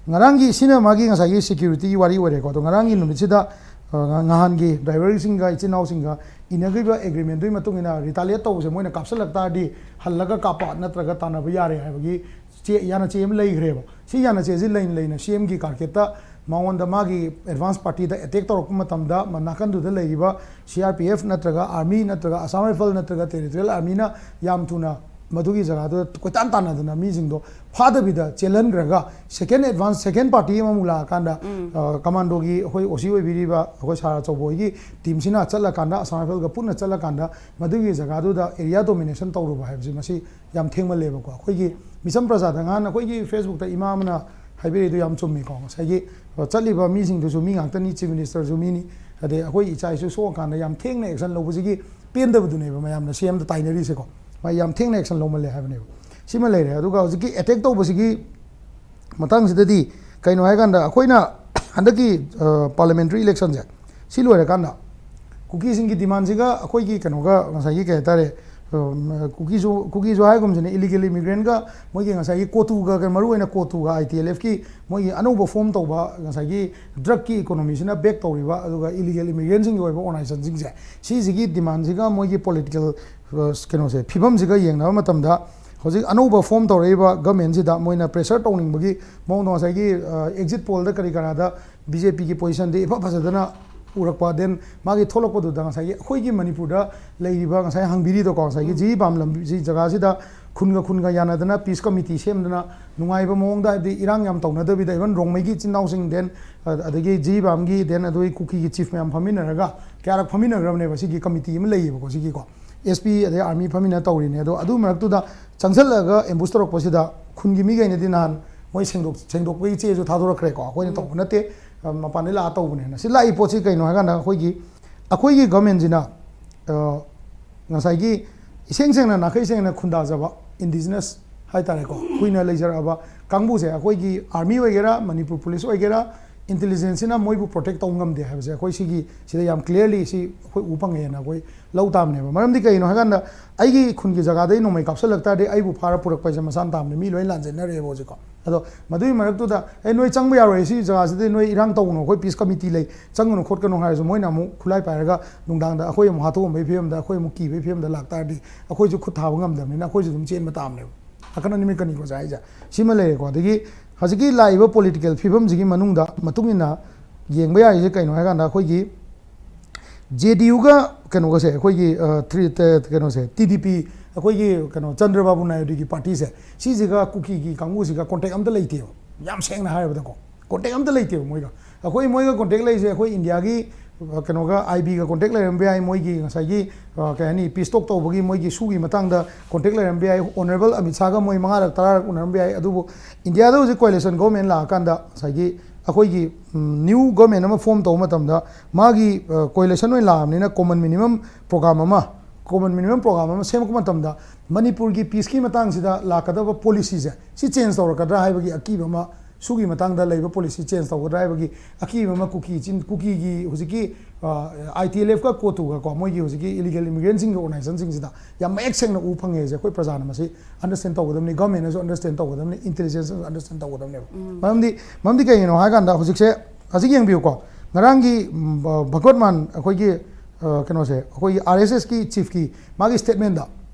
ꯉꯔꯥꯡꯒꯤ ꯁꯤꯅ ꯃꯥꯒꯤ ꯉꯁꯥꯏꯒꯤ ꯁꯦꯀ꯭ꯌꯨꯔꯤꯇꯤꯒꯤ ꯋꯥꯔꯤ ꯑꯣꯏꯔꯦꯀꯣ꯫ ꯑꯗꯣ ꯉꯔꯥꯡꯒꯤ ꯅꯨꯃꯤꯠꯁꯤꯗ ꯑ, ꯉ- ꯉꯍꯥꯟꯒꯤ ꯗ꯭ꯔꯥꯏꯚꯔꯁꯤꯡꯒ ꯏꯆꯤꯟ ꯏꯅꯥꯎꯁꯤꯡꯒ ꯏꯅꯈꯤꯕ ꯑꯦꯒ꯭ꯔꯤꯃꯦꯟꯗꯨꯒꯤ ꯃꯇꯨꯡ ꯏꯟꯅ ꯔꯤꯇꯥꯂꯤꯌꯦꯠ ꯇꯧꯕꯁꯦ ꯃꯣꯏꯅ ꯀꯥꯞꯁꯤꯜꯂꯛ ꯇꯥꯔꯗꯤ ꯍꯜꯂꯒ ꯀꯥꯞꯄ ꯅꯠꯇ꯭ꯔꯒ ꯇꯥꯟꯅꯕ ꯌꯥꯔꯦ ꯍꯥꯏꯕꯒꯤ ꯆꯦ, ꯌꯥꯅ ꯆꯦ ꯑꯃ ꯂꯩꯈ꯭ꯔꯦꯕ꯫ ꯁꯤ ꯌꯥꯅ ꯆꯦꯁꯤ ꯂꯩꯅ ꯂꯩꯅ ꯁꯤ ꯑꯦꯝꯒꯤ ꯀꯥꯔꯀꯦꯠꯇ ꯃꯉꯣꯟꯗ ꯃꯥꯒꯤ ꯑꯦꯗꯚꯥꯟꯁ ꯄꯥꯔꯇꯤꯗ ꯑꯦꯇꯦꯛ ꯇꯧꯔꯛꯄ ꯃꯇꯝꯗ ꯃ- ꯅꯥꯀꯟꯗꯨꯗ ꯂꯩꯔꯤꯕ ꯁꯤ ꯑꯥꯔ ꯄꯤ ꯑꯦꯐ ꯅꯠꯇ꯭ꯔꯒ ꯑꯥꯔꯃꯤ ꯅꯠꯇ꯭ꯔꯒ ꯑꯁꯥꯝ ꯔꯥꯏꯐꯜ ꯅꯠꯇ꯭ꯔꯒ ꯇꯦꯔꯤꯇꯣꯔꯤꯌꯦꯜ ꯑꯥꯔꯃꯤꯅ ꯌꯥꯝ ꯊꯨꯅ ꯃꯗꯨꯒꯤ ꯖꯒꯥꯗꯨꯗ ꯀꯣꯏꯇꯥꯟ ꯇꯥꯟꯅꯗꯅ ꯃꯤꯁꯤꯡꯗꯣ ꯐꯥꯗꯕꯤꯗ ꯆꯦꯜꯍꯟꯈ꯭ꯔꯒ ꯁꯦꯀꯦꯟ ꯑꯦꯗꯚꯥꯟꯁ, ꯁꯦꯀꯦꯟ ꯄꯥꯔꯇꯤ ꯑꯃꯃꯨꯛ ꯂꯥꯛꯑꯀꯥꯟꯗ, ꯑ, ꯀꯃꯥꯟꯗꯣꯒꯤ ꯑꯩꯈꯣꯏ ꯑꯣ ꯁꯤ ꯑꯣꯏꯕꯤꯔꯤꯕ ꯑꯩꯈꯣꯏ ꯁꯥꯔ ꯑꯆꯧꯕ ꯍꯣꯏꯒꯤ ꯇꯤꯝꯁꯤꯅ ꯆꯠꯂꯀꯥꯟꯗ, ꯑꯁꯥꯝ ꯔꯥꯏꯐꯜꯒ ꯄꯨꯟꯅ ꯆꯠꯂꯀꯥꯟꯗ ꯃꯗꯨꯒꯤ ꯖꯒꯥꯗꯨꯗ ꯑꯦꯔꯤꯌꯥ ꯗꯣꯃꯤꯅꯦꯁꯟ ꯇꯧꯔꯨꯕ ꯍꯥꯏꯕꯁꯤ ꯃꯁꯤ ꯌꯥꯝ ꯊꯦꯡꯃꯜꯂꯦꯕꯀꯣ꯫ ꯑꯩꯈꯣꯏꯒꯤ ꯃꯤꯆꯝ ꯄ꯭ꯔꯖꯥꯗ ꯉꯍꯥꯟ ꯑꯩꯈꯣꯏꯒꯤ ꯐꯦꯁꯕꯨꯛꯇ ꯏꯃꯥ ꯑꯃꯅ ꯍꯥꯏꯕꯤꯔꯛꯏꯗꯣ ꯌꯥꯝ ꯆꯨꯝꯃꯤꯀꯣ꯫ ꯉꯁꯥꯏꯒꯤ, ꯑ, ꯆꯠꯂꯤꯕ ꯃꯤꯁꯤꯡꯗꯨꯁꯨ ꯃꯤ ꯉꯥꯛꯇꯅꯤ, ꯆꯤꯐ ꯃꯤꯅꯤꯁꯇꯔꯁꯨ ꯃꯤꯅꯤ, ꯑꯗꯩ ꯑꯩꯈꯣꯏ ꯏꯆꯥ ꯏꯁꯨ ꯁꯣꯛꯑꯀꯥꯟꯗ ꯌꯥꯝ ꯊꯦꯡꯅ ꯑꯦꯛꯁꯟ ꯂꯧꯕꯁꯤꯒꯤ ꯄꯦꯟꯗꯕꯗꯨꯅꯦꯕ ꯃꯌꯥꯝꯅ ꯁꯤ ꯑꯦꯝꯗ ꯇꯥꯏꯅꯔꯤꯁꯦꯀꯣ꯫ ꯃꯥ ꯌꯥꯝ ꯊꯦꯡꯅ ꯑꯦꯛꯁꯟ ꯂꯧꯃꯜꯂꯦ ꯍꯥꯏꯕꯅꯦꯕ꯫ ꯁꯤꯃ ꯂꯩꯔꯦ꯫ ꯑꯗꯨꯒ ꯍꯧꯖꯤꯛꯀꯤ ꯑꯦꯇꯦꯛ ꯇꯧꯕꯁꯤꯒꯤ ꯃꯇꯥꯡꯁꯤꯗꯗꯤ ꯀꯩꯅꯣ ꯍꯥꯏꯀꯥꯟꯗ ꯑꯩꯈꯣꯏꯅ ꯍꯟꯗꯛꯀꯤ, ꯑ, ꯄꯥꯔꯂꯤꯌꯥꯃꯦꯟꯇꯔꯤ ꯏꯂꯦꯛꯁꯟꯁꯦ ꯁꯤ ꯂꯣꯏꯔꯀꯥꯟꯗ ꯀꯨꯀꯤꯁꯤꯡꯒꯤ ꯗꯤꯃꯥꯟꯁꯤꯒ ꯑꯩꯈꯣꯏꯒꯤ ꯀꯩꯅꯣꯒ ꯉꯁꯥꯏꯒꯤ ꯀꯩ ꯍꯥꯏꯇꯥꯔꯦ, ꯑ, ꯀꯨꯀꯤꯁꯨ, ꯀꯨꯀꯤꯁꯨ ꯍꯥꯏꯒꯨꯝꯁꯤꯅ ꯏꯂꯤꯒꯦꯜ ꯏꯃꯤꯒ꯭ꯔꯦꯟꯒ ꯃꯣꯏꯒꯤ ꯉꯁꯥꯏꯒꯤ ꯀꯣꯇꯨꯒ, ꯃꯔꯨ ꯑꯣꯏꯅ ꯀꯣꯇꯨꯒ ꯑꯥꯏ ꯇꯤ ꯑꯦꯜ ꯑꯦꯐꯀꯤ ꯃꯣꯏꯒꯤ ꯑꯅꯧꯕ ꯐꯣꯝ ꯇꯧꯕ ꯉꯁꯥꯏꯒꯤ ꯗ꯭ꯔꯒꯀꯤ ꯏꯀꯣꯅꯣꯃꯤꯁꯤꯅ ꯕꯦꯛ ꯇꯧꯔꯤꯕ, ꯑꯗꯨꯒ ꯏꯂꯤꯒꯦꯜ ꯏꯃꯤꯒ꯭ꯔꯦꯟꯁꯤꯡꯒꯤ ꯑꯣꯏꯕ ꯑꯣꯔꯒꯅꯥꯏꯖꯦꯁꯟꯁꯤꯡꯁꯦ, ꯁꯤꯁꯤꯒꯤ ꯗꯤꯃꯥꯟꯁꯤꯒ ꯃꯣꯏꯒꯤ ꯄꯣꯂꯤꯇꯤꯀꯦꯜ, ꯑ, ꯀꯩꯅꯣꯁꯦ, ꯐꯤꯕꯝꯁꯤꯒ ꯌꯦꯡꯅꯕ ꯃꯇꯝꯗ ꯍꯧꯖꯤꯛ ꯑꯅꯧꯕ ꯐꯣꯝ ꯇꯧꯔꯛꯏꯕ ꯒꯃꯦꯟꯁꯤꯗ ꯃꯣꯏꯅ ꯄ꯭ꯔꯦꯁꯔ ꯇꯧꯅꯤꯡꯕꯒꯤ ꯃꯑꯣꯡꯗ ꯉꯁꯥꯏꯒꯤ, ꯑ, ꯑꯦꯛꯖꯤꯠ ꯄꯣꯜꯗ ꯀꯔꯤ ꯀꯔꯥꯗ ꯕꯤ ꯖꯦ ꯄꯤꯒꯤ ꯄꯣꯖꯤꯁꯟꯗꯤ ꯏꯐ ꯐꯖꯗꯅ ꯎꯔꯛꯄ, ꯗꯦꯟ ꯃꯥꯒꯤ ꯊꯣꯛꯂꯛꯄꯗꯨꯗ ꯉꯁꯥꯏꯒꯤ ꯑꯩꯈꯣꯏꯒꯤ ꯃꯅꯤꯄꯨꯔꯗ ꯂꯩꯔꯤꯕ ꯉꯁꯥꯏ ꯍꯪꯕꯤꯔꯤꯗꯣꯀꯣ, ꯉꯁꯥꯏꯒꯤ ꯖꯤꯔꯤꯕꯥꯝ ꯂꯝꯕꯤ ꯖꯒꯥꯁꯤꯗ ꯈꯨꯟꯒ ꯈꯨꯟꯒ ꯌꯥꯅꯗꯅ ꯄꯤꯁ ꯀꯃꯤꯇꯤ ꯁꯦꯝꯗꯅ ꯅꯨꯡꯉꯥꯏꯕ ꯃꯑꯣꯡꯗ, ꯍꯥꯏꯕꯗꯤ ꯏꯔꯥꯡ ꯌꯥꯝ ꯇꯧꯅꯗꯕꯤꯗ, ꯏꯚꯟ ꯔꯣꯡꯃꯩꯒꯤ ꯏꯆꯤꯟ ꯏꯅꯥꯎꯁꯤꯡ, ꯗꯦꯟ, ꯑ-, ꯑꯗꯒꯤ ꯖꯤꯔꯤꯕꯥꯝꯒꯤ, ꯗꯦꯟ ꯑꯗꯨꯒꯤ ꯀꯨꯀꯤꯒꯤ ꯆꯤꯐ ꯃꯌꯥꯝ ꯐꯝꯃꯤꯟꯅꯔꯒ ꯀꯌꯥꯔꯛ ꯐꯝꯃꯤꯟꯅꯈ꯭ꯔꯕꯅꯦꯕ ꯁꯤꯒꯤ ꯀꯃꯤꯇꯤ ꯑꯃ ꯂꯩꯌꯦꯕꯀꯣ꯫ ꯁꯤꯒꯤꯀꯣ ꯑꯦꯁ ꯄꯤ ꯑꯗꯩ ꯑꯥꯔꯃꯤ ꯐꯝꯃꯤꯟꯅ ꯇꯧꯔꯤꯅꯦ꯫ ꯑꯗꯣ ꯑꯗꯨ ꯃꯔꯛꯇꯨꯗ ꯆꯪꯁꯜꯂꯛꯑꯒ ꯑꯦꯝꯕꯨꯁ ꯇꯧꯔꯛꯄꯁꯤꯗ ꯈꯨꯟꯒꯤ ꯃꯤꯈꯩꯅꯗꯤ ꯅꯍꯥꯟ ꯃꯣꯏ ꯁꯦꯡꯗꯣꯛ ꯁꯦꯡꯗꯣꯛꯄꯒꯤ ꯆꯦꯁꯨ ꯊꯥꯗꯣꯔꯛꯈ꯭ꯔꯦꯀꯣ, ꯑꯩꯈꯣꯏꯅ ꯇꯧꯕ ꯅꯠꯇꯦ, ꯑ, ꯃꯄꯥꯟꯗꯩ ꯂꯥꯛꯑ ꯇꯧꯕꯅꯦꯅ꯫ ꯁꯤ ꯂꯥꯛꯏ ꯄꯣꯠꯁꯤ ꯀꯩꯅꯣ ꯍꯥꯏꯀꯥꯟꯗ ꯑꯩꯈꯣꯏꯒꯤ ꯑꯩꯈꯣꯏꯒꯤ ꯒꯚꯔꯟꯃꯦꯟꯁꯤꯅ, ꯑ, ꯉꯁꯥꯏꯒꯤ ꯏꯁꯦꯡ ꯁꯦꯡꯅ, ꯅꯥꯈꯩ ꯁꯦꯡꯅ ꯈꯨꯟꯗꯥꯖꯕ ꯏꯟꯗꯤꯖꯤꯅꯁ ꯍꯥꯏꯇꯥꯔꯦꯀꯣ, ꯀꯨꯏꯅ ꯂꯩꯖꯔꯛꯑꯕ ꯀꯥꯡꯕꯨꯁꯦ, ꯑꯩꯈꯣꯏꯒꯤ ꯑꯥꯔꯃꯤ ꯑꯣꯏꯒꯦꯔꯥ, ꯃꯅꯤꯄꯨꯔ ꯄꯨꯂꯤꯁ ꯑꯣꯏꯒꯦꯔꯥ, ꯏꯟꯇꯦꯂꯤꯖꯦꯟꯁꯁꯤꯅ ꯃꯣꯏꯕꯨ ꯄ꯭ꯔꯣꯇꯦꯛ ꯇꯧꯕ ꯉꯝꯗꯦ ꯍꯥꯏꯕꯁꯦ ꯑꯩꯈꯣꯏ ꯁꯤꯒꯤ ꯁꯤꯗ ꯌꯥꯝ ꯀ꯭ꯂꯤꯌꯥꯔꯂꯤ ꯁꯤ ꯑꯩꯈꯣꯏ ꯎ ꯐꯪꯉꯦꯅ ꯑꯩꯈꯣꯏ ꯂꯧ ꯇꯥꯕꯅꯦꯕ꯫ ꯃꯔꯝꯗꯤ ꯀꯩꯒꯤꯅꯣ ꯍꯥꯏꯀꯥꯟꯗ, ꯑꯩꯒꯤ ꯈꯨꯟꯒꯤ ꯖꯒꯥꯗꯒꯤ ꯅꯣꯡꯃꯩ ꯀꯥꯞꯁꯤꯜꯂꯛ ꯇꯥꯔꯗꯤ ꯑꯩꯕꯨ ꯐꯥꯔ ꯄꯨꯔꯛꯄ ꯍꯥꯏꯁꯦ ꯃꯁꯥꯅ ꯇꯥꯕꯅꯦ, ꯃꯤ ꯂꯣꯏ ꯂꯥꯟꯖꯦꯟꯅꯔꯦꯕ ꯍꯧꯖꯤꯛꯀꯣ꯫ ꯑꯗꯣ ꯃꯗꯨꯒꯤ ꯃꯔꯛꯇꯨꯗ, "ꯑꯦ, ꯅꯣꯏ ꯆꯪꯕ ꯌꯥꯔꯣꯏ, ꯁꯤ ꯖꯒꯥꯁꯤꯗꯤ ꯅꯣꯏ ꯏꯔꯥꯡ ꯇꯧꯒꯅꯨ, ꯑꯩꯈꯣꯏ ꯄꯤꯁ ꯀꯃꯤꯇꯤ ꯂꯩ, ꯆꯪꯒꯅꯨ ꯈꯣꯠꯀꯅꯨ" ꯍꯥꯏꯔꯁꯨ, ꯃꯣꯏꯅ ꯑꯃꯨꯛ ꯈꯨꯠꯂꯥꯏ ꯄꯥꯏꯔꯒ ꯅꯨꯡꯗꯥꯡꯗ ꯑꯩꯈꯣꯏ ꯑꯃꯨꯛ ꯍꯥꯠꯇꯣꯛꯑꯝꯕꯒꯤ ꯐꯤꯕꯝꯗ, ꯑꯩꯈꯣꯏ ꯑꯃꯨꯛ ꯀꯤꯕꯒꯤ ꯐꯤꯕꯝꯗ ꯂꯥꯛ ꯇꯥꯔꯗꯤ, ꯑꯩꯈꯣꯏꯁꯨ ꯈꯨꯠ ꯊꯥꯕ ꯉꯝꯗꯕꯅꯤꯅ ꯑꯩꯈꯣꯏꯁꯨ ꯑꯗꯨꯝ ꯆꯦꯟꯕ ꯇꯥꯕꯅꯦꯕ꯫ ꯅꯥꯀꯟ ꯑꯅꯤꯃꯛ ꯀꯅꯤꯀꯣ ꯑꯣꯖꯥ ꯍꯥꯏꯁꯦ꯫ ꯁꯤꯃ ꯂꯩꯔꯦꯀꯣ꯫ ꯑꯗꯒꯤ ꯍꯧꯖꯤꯛꯀꯤ ꯂꯥꯛꯏꯕ ꯄꯣꯂꯤꯇꯤꯀꯦꯜ ꯐꯤꯕꯝꯁꯤꯒꯤ ꯃꯅꯨꯡꯗ ꯃꯇꯨꯡ ꯏꯟꯅ ꯌꯦꯡꯕ ꯌꯥꯔꯤꯁꯦ ꯀꯩꯅꯣ ꯍꯥꯏꯀꯥꯟꯗ, ꯑꯩꯈꯣꯏꯒꯤ ꯖꯦ ꯗꯤ ꯌꯨꯒ ꯀꯩꯅꯣꯒꯁꯦ, ꯑꯩꯈꯣꯏꯒꯤ, ꯑ, ꯊ꯭ꯔꯤ-, ꯇ-, ꯀꯩꯅꯣꯁꯦ, ꯇꯤ ꯗꯤ ꯄꯤ, ꯑꯩꯈꯣꯏꯒꯤ ꯀꯩꯅꯣ ꯆꯟꯗ꯭ꯔꯕꯥꯕꯨ ꯅꯥꯏꯗꯨꯒꯤ ꯄꯥꯔꯇꯤꯁꯦ, ꯁꯤꯁꯤꯒ ꯀꯨꯀꯤꯒꯤ ꯀꯥꯡꯕꯨꯁꯤꯒ ꯀꯣꯟꯇꯦꯛ ꯑꯝꯇ ꯂꯩꯇꯦꯕ, ꯌꯥꯝ ꯁꯦꯡꯅ ꯍꯥꯏꯔꯕꯗꯀꯣ꯫ ꯀꯣꯟꯇꯦꯛ ꯑꯝꯇ ꯂꯩꯇꯦꯕ ꯃꯣꯏꯒ꯫ ꯑꯩꯈꯣꯏ ꯃꯣꯏꯒ ꯀꯣꯟꯇꯦꯛ ꯂꯩꯔꯤꯁꯦ, ꯑꯩꯈꯣꯏ ꯏꯟꯗꯤꯌꯥꯒꯤ, ꯑ, ꯀꯩꯅꯣꯒ, ꯑꯥꯏ ꯕꯤꯒ ꯀꯣꯟꯇꯦꯛ ꯂꯩꯔꯝꯕ ꯌꯥꯏ, ꯃꯣꯏꯒꯤ ꯉꯁꯥꯏꯒꯤ, ꯑ, ꯀꯩ ꯍꯥꯏꯅꯤ, ꯄꯤꯁ ꯇꯣꯛ ꯇꯧꯕꯒꯤ ꯃꯣꯏꯒꯤ ꯁꯨꯒꯤ ꯃꯇꯥꯡꯗ ꯀꯣꯟꯇꯦꯛ ꯂꯩꯔꯝꯕ ꯌꯥꯏ, ꯑꯣꯅꯔꯦꯕꯜ ꯑꯃꯤꯠ ꯁꯥꯒ ꯃꯣꯏ ꯃꯉꯥꯔꯛ ꯇꯔꯥꯔꯛ ꯎꯅꯔꯝꯕ ꯌꯥꯏ꯫ ꯑꯗꯨꯕꯨ ꯏꯟꯗꯤꯌꯥꯗ ꯍꯧꯖꯤꯛ ꯀꯣꯑꯦꯂꯤꯁꯟ ꯒꯣꯚꯔꯟꯃꯦꯟ ꯂꯥꯛꯑꯀꯥꯟꯗ ꯉꯁꯥꯏꯒꯤ ꯑꯩꯈꯣꯏꯒꯤ, ꯎꯝ, ꯅ꯭ꯌꯨ ꯒꯣꯚꯔꯟꯃꯦꯟ ꯑꯃ ꯐꯣꯔꯝ ꯇꯧꯕ ꯃꯇꯝꯗ ꯃꯥꯒꯤ, ꯑ, ꯀꯣꯑꯦꯂꯤꯁꯟ ꯑꯣꯏꯅ ꯂꯥꯛꯑꯕꯅꯤꯅ ꯀꯣꯃꯟ ꯃꯤꯅꯤꯃꯝ ꯄ꯭ꯔꯣꯒ꯭ꯔꯥꯝ ꯑꯃ, ꯀꯣꯃꯟ ꯃꯤꯅꯤꯃꯝ ꯄ꯭ꯔꯣꯒ꯭ꯔꯥꯝ ꯑꯃ ꯁꯦꯝꯃꯛꯄ ꯃꯇꯝꯗ ꯃꯅꯤꯄꯨꯔꯒꯤ ꯄꯤꯁꯀꯤ ꯃꯇꯥꯡꯁꯤꯗ ꯂꯥꯛꯀꯗꯕ ꯄꯣꯂꯤꯁꯤꯁꯦ ꯁꯤ ꯆꯦꯟꯖ ꯇꯧꯔꯛꯀꯗ꯭ꯔꯥ ꯍꯥꯏꯕꯒꯤ ꯑꯀꯤꯕ ꯑꯃ, ꯁꯨꯒꯤ ꯃꯇꯥꯡꯗ ꯂꯩꯕ ꯄꯣꯂꯤꯁꯤ ꯆꯦꯟꯖ ꯇꯧꯒꯗ꯭ꯔꯥ ꯍꯥꯏꯕꯒꯤ ꯑꯀꯤꯕ ꯑꯃ ꯀꯨꯀꯤ ꯆꯤꯟ-, ꯀꯨꯀꯤꯒꯤ ꯍꯧꯖꯤꯛꯀꯤ, ꯑ, ꯑꯥꯏ ꯇꯤ ꯑꯦꯜ ꯑꯦꯐꯀ ꯀꯣꯇꯨꯒꯀꯣ, ꯃꯣꯏꯒꯤ ꯍꯧꯖꯤꯛꯀꯤ ꯏꯂꯤꯒꯦꯜ ꯏꯃꯤꯒ꯭ꯔꯦꯟꯁꯤꯡꯒꯤ ꯑꯣꯔꯒꯅꯥꯏꯖꯦꯁꯟꯁꯤꯡꯁꯤꯗ ꯌꯥꯝ ꯃꯌꯦꯛ ꯁꯦꯡꯅ ꯎ ꯐꯪꯉꯦ ꯍꯥꯏꯁꯦ ꯑꯩꯈꯣꯏ ꯄ꯭ꯔꯖꯥꯅ ꯃꯁꯤ ꯑꯟꯗꯔꯁ꯭ꯇꯦꯟ ꯇꯧꯒꯗꯕꯅꯤ, ꯒꯚꯔꯟꯃꯦꯟꯅꯁꯨ ꯑꯟꯗꯔꯁ꯭ꯇꯦꯟ ꯇꯧꯒꯗꯕꯅꯤ, ꯏꯟꯇꯦꯂꯤꯖꯦꯟꯁꯅꯁꯨ ꯑꯟꯗꯔꯁ꯭ꯇꯦꯟ ꯇꯧꯒꯗꯕꯅꯤ꯫ ꯃꯔꯝꯗꯤ, ꯃꯔꯝꯗꯤ ꯀꯩꯒꯤꯅꯣ ꯍꯥꯏꯀꯥꯟꯗ ꯍꯧꯖꯤꯛꯁꯦ, ꯍꯧꯖꯤꯛ ꯌꯦꯡꯕꯤꯌꯨꯀꯣ, ꯉꯔꯥꯡꯒꯤ, ꯎꯝ, ꯚ-, ꯚꯒꯋꯠꯃꯥꯟ ꯑꯩꯈꯣꯏꯒꯤ, ꯑ, ꯀꯩꯅꯣꯁꯦ, ꯑꯩꯈꯣꯏꯒꯤ ꯑꯥꯔ ꯑꯦꯁ ꯑꯦꯁꯀꯤ ꯆꯤꯐꯀꯤ ꯃꯥꯒꯤ ꯁ꯭ꯇꯦꯠꯃꯦꯟꯗ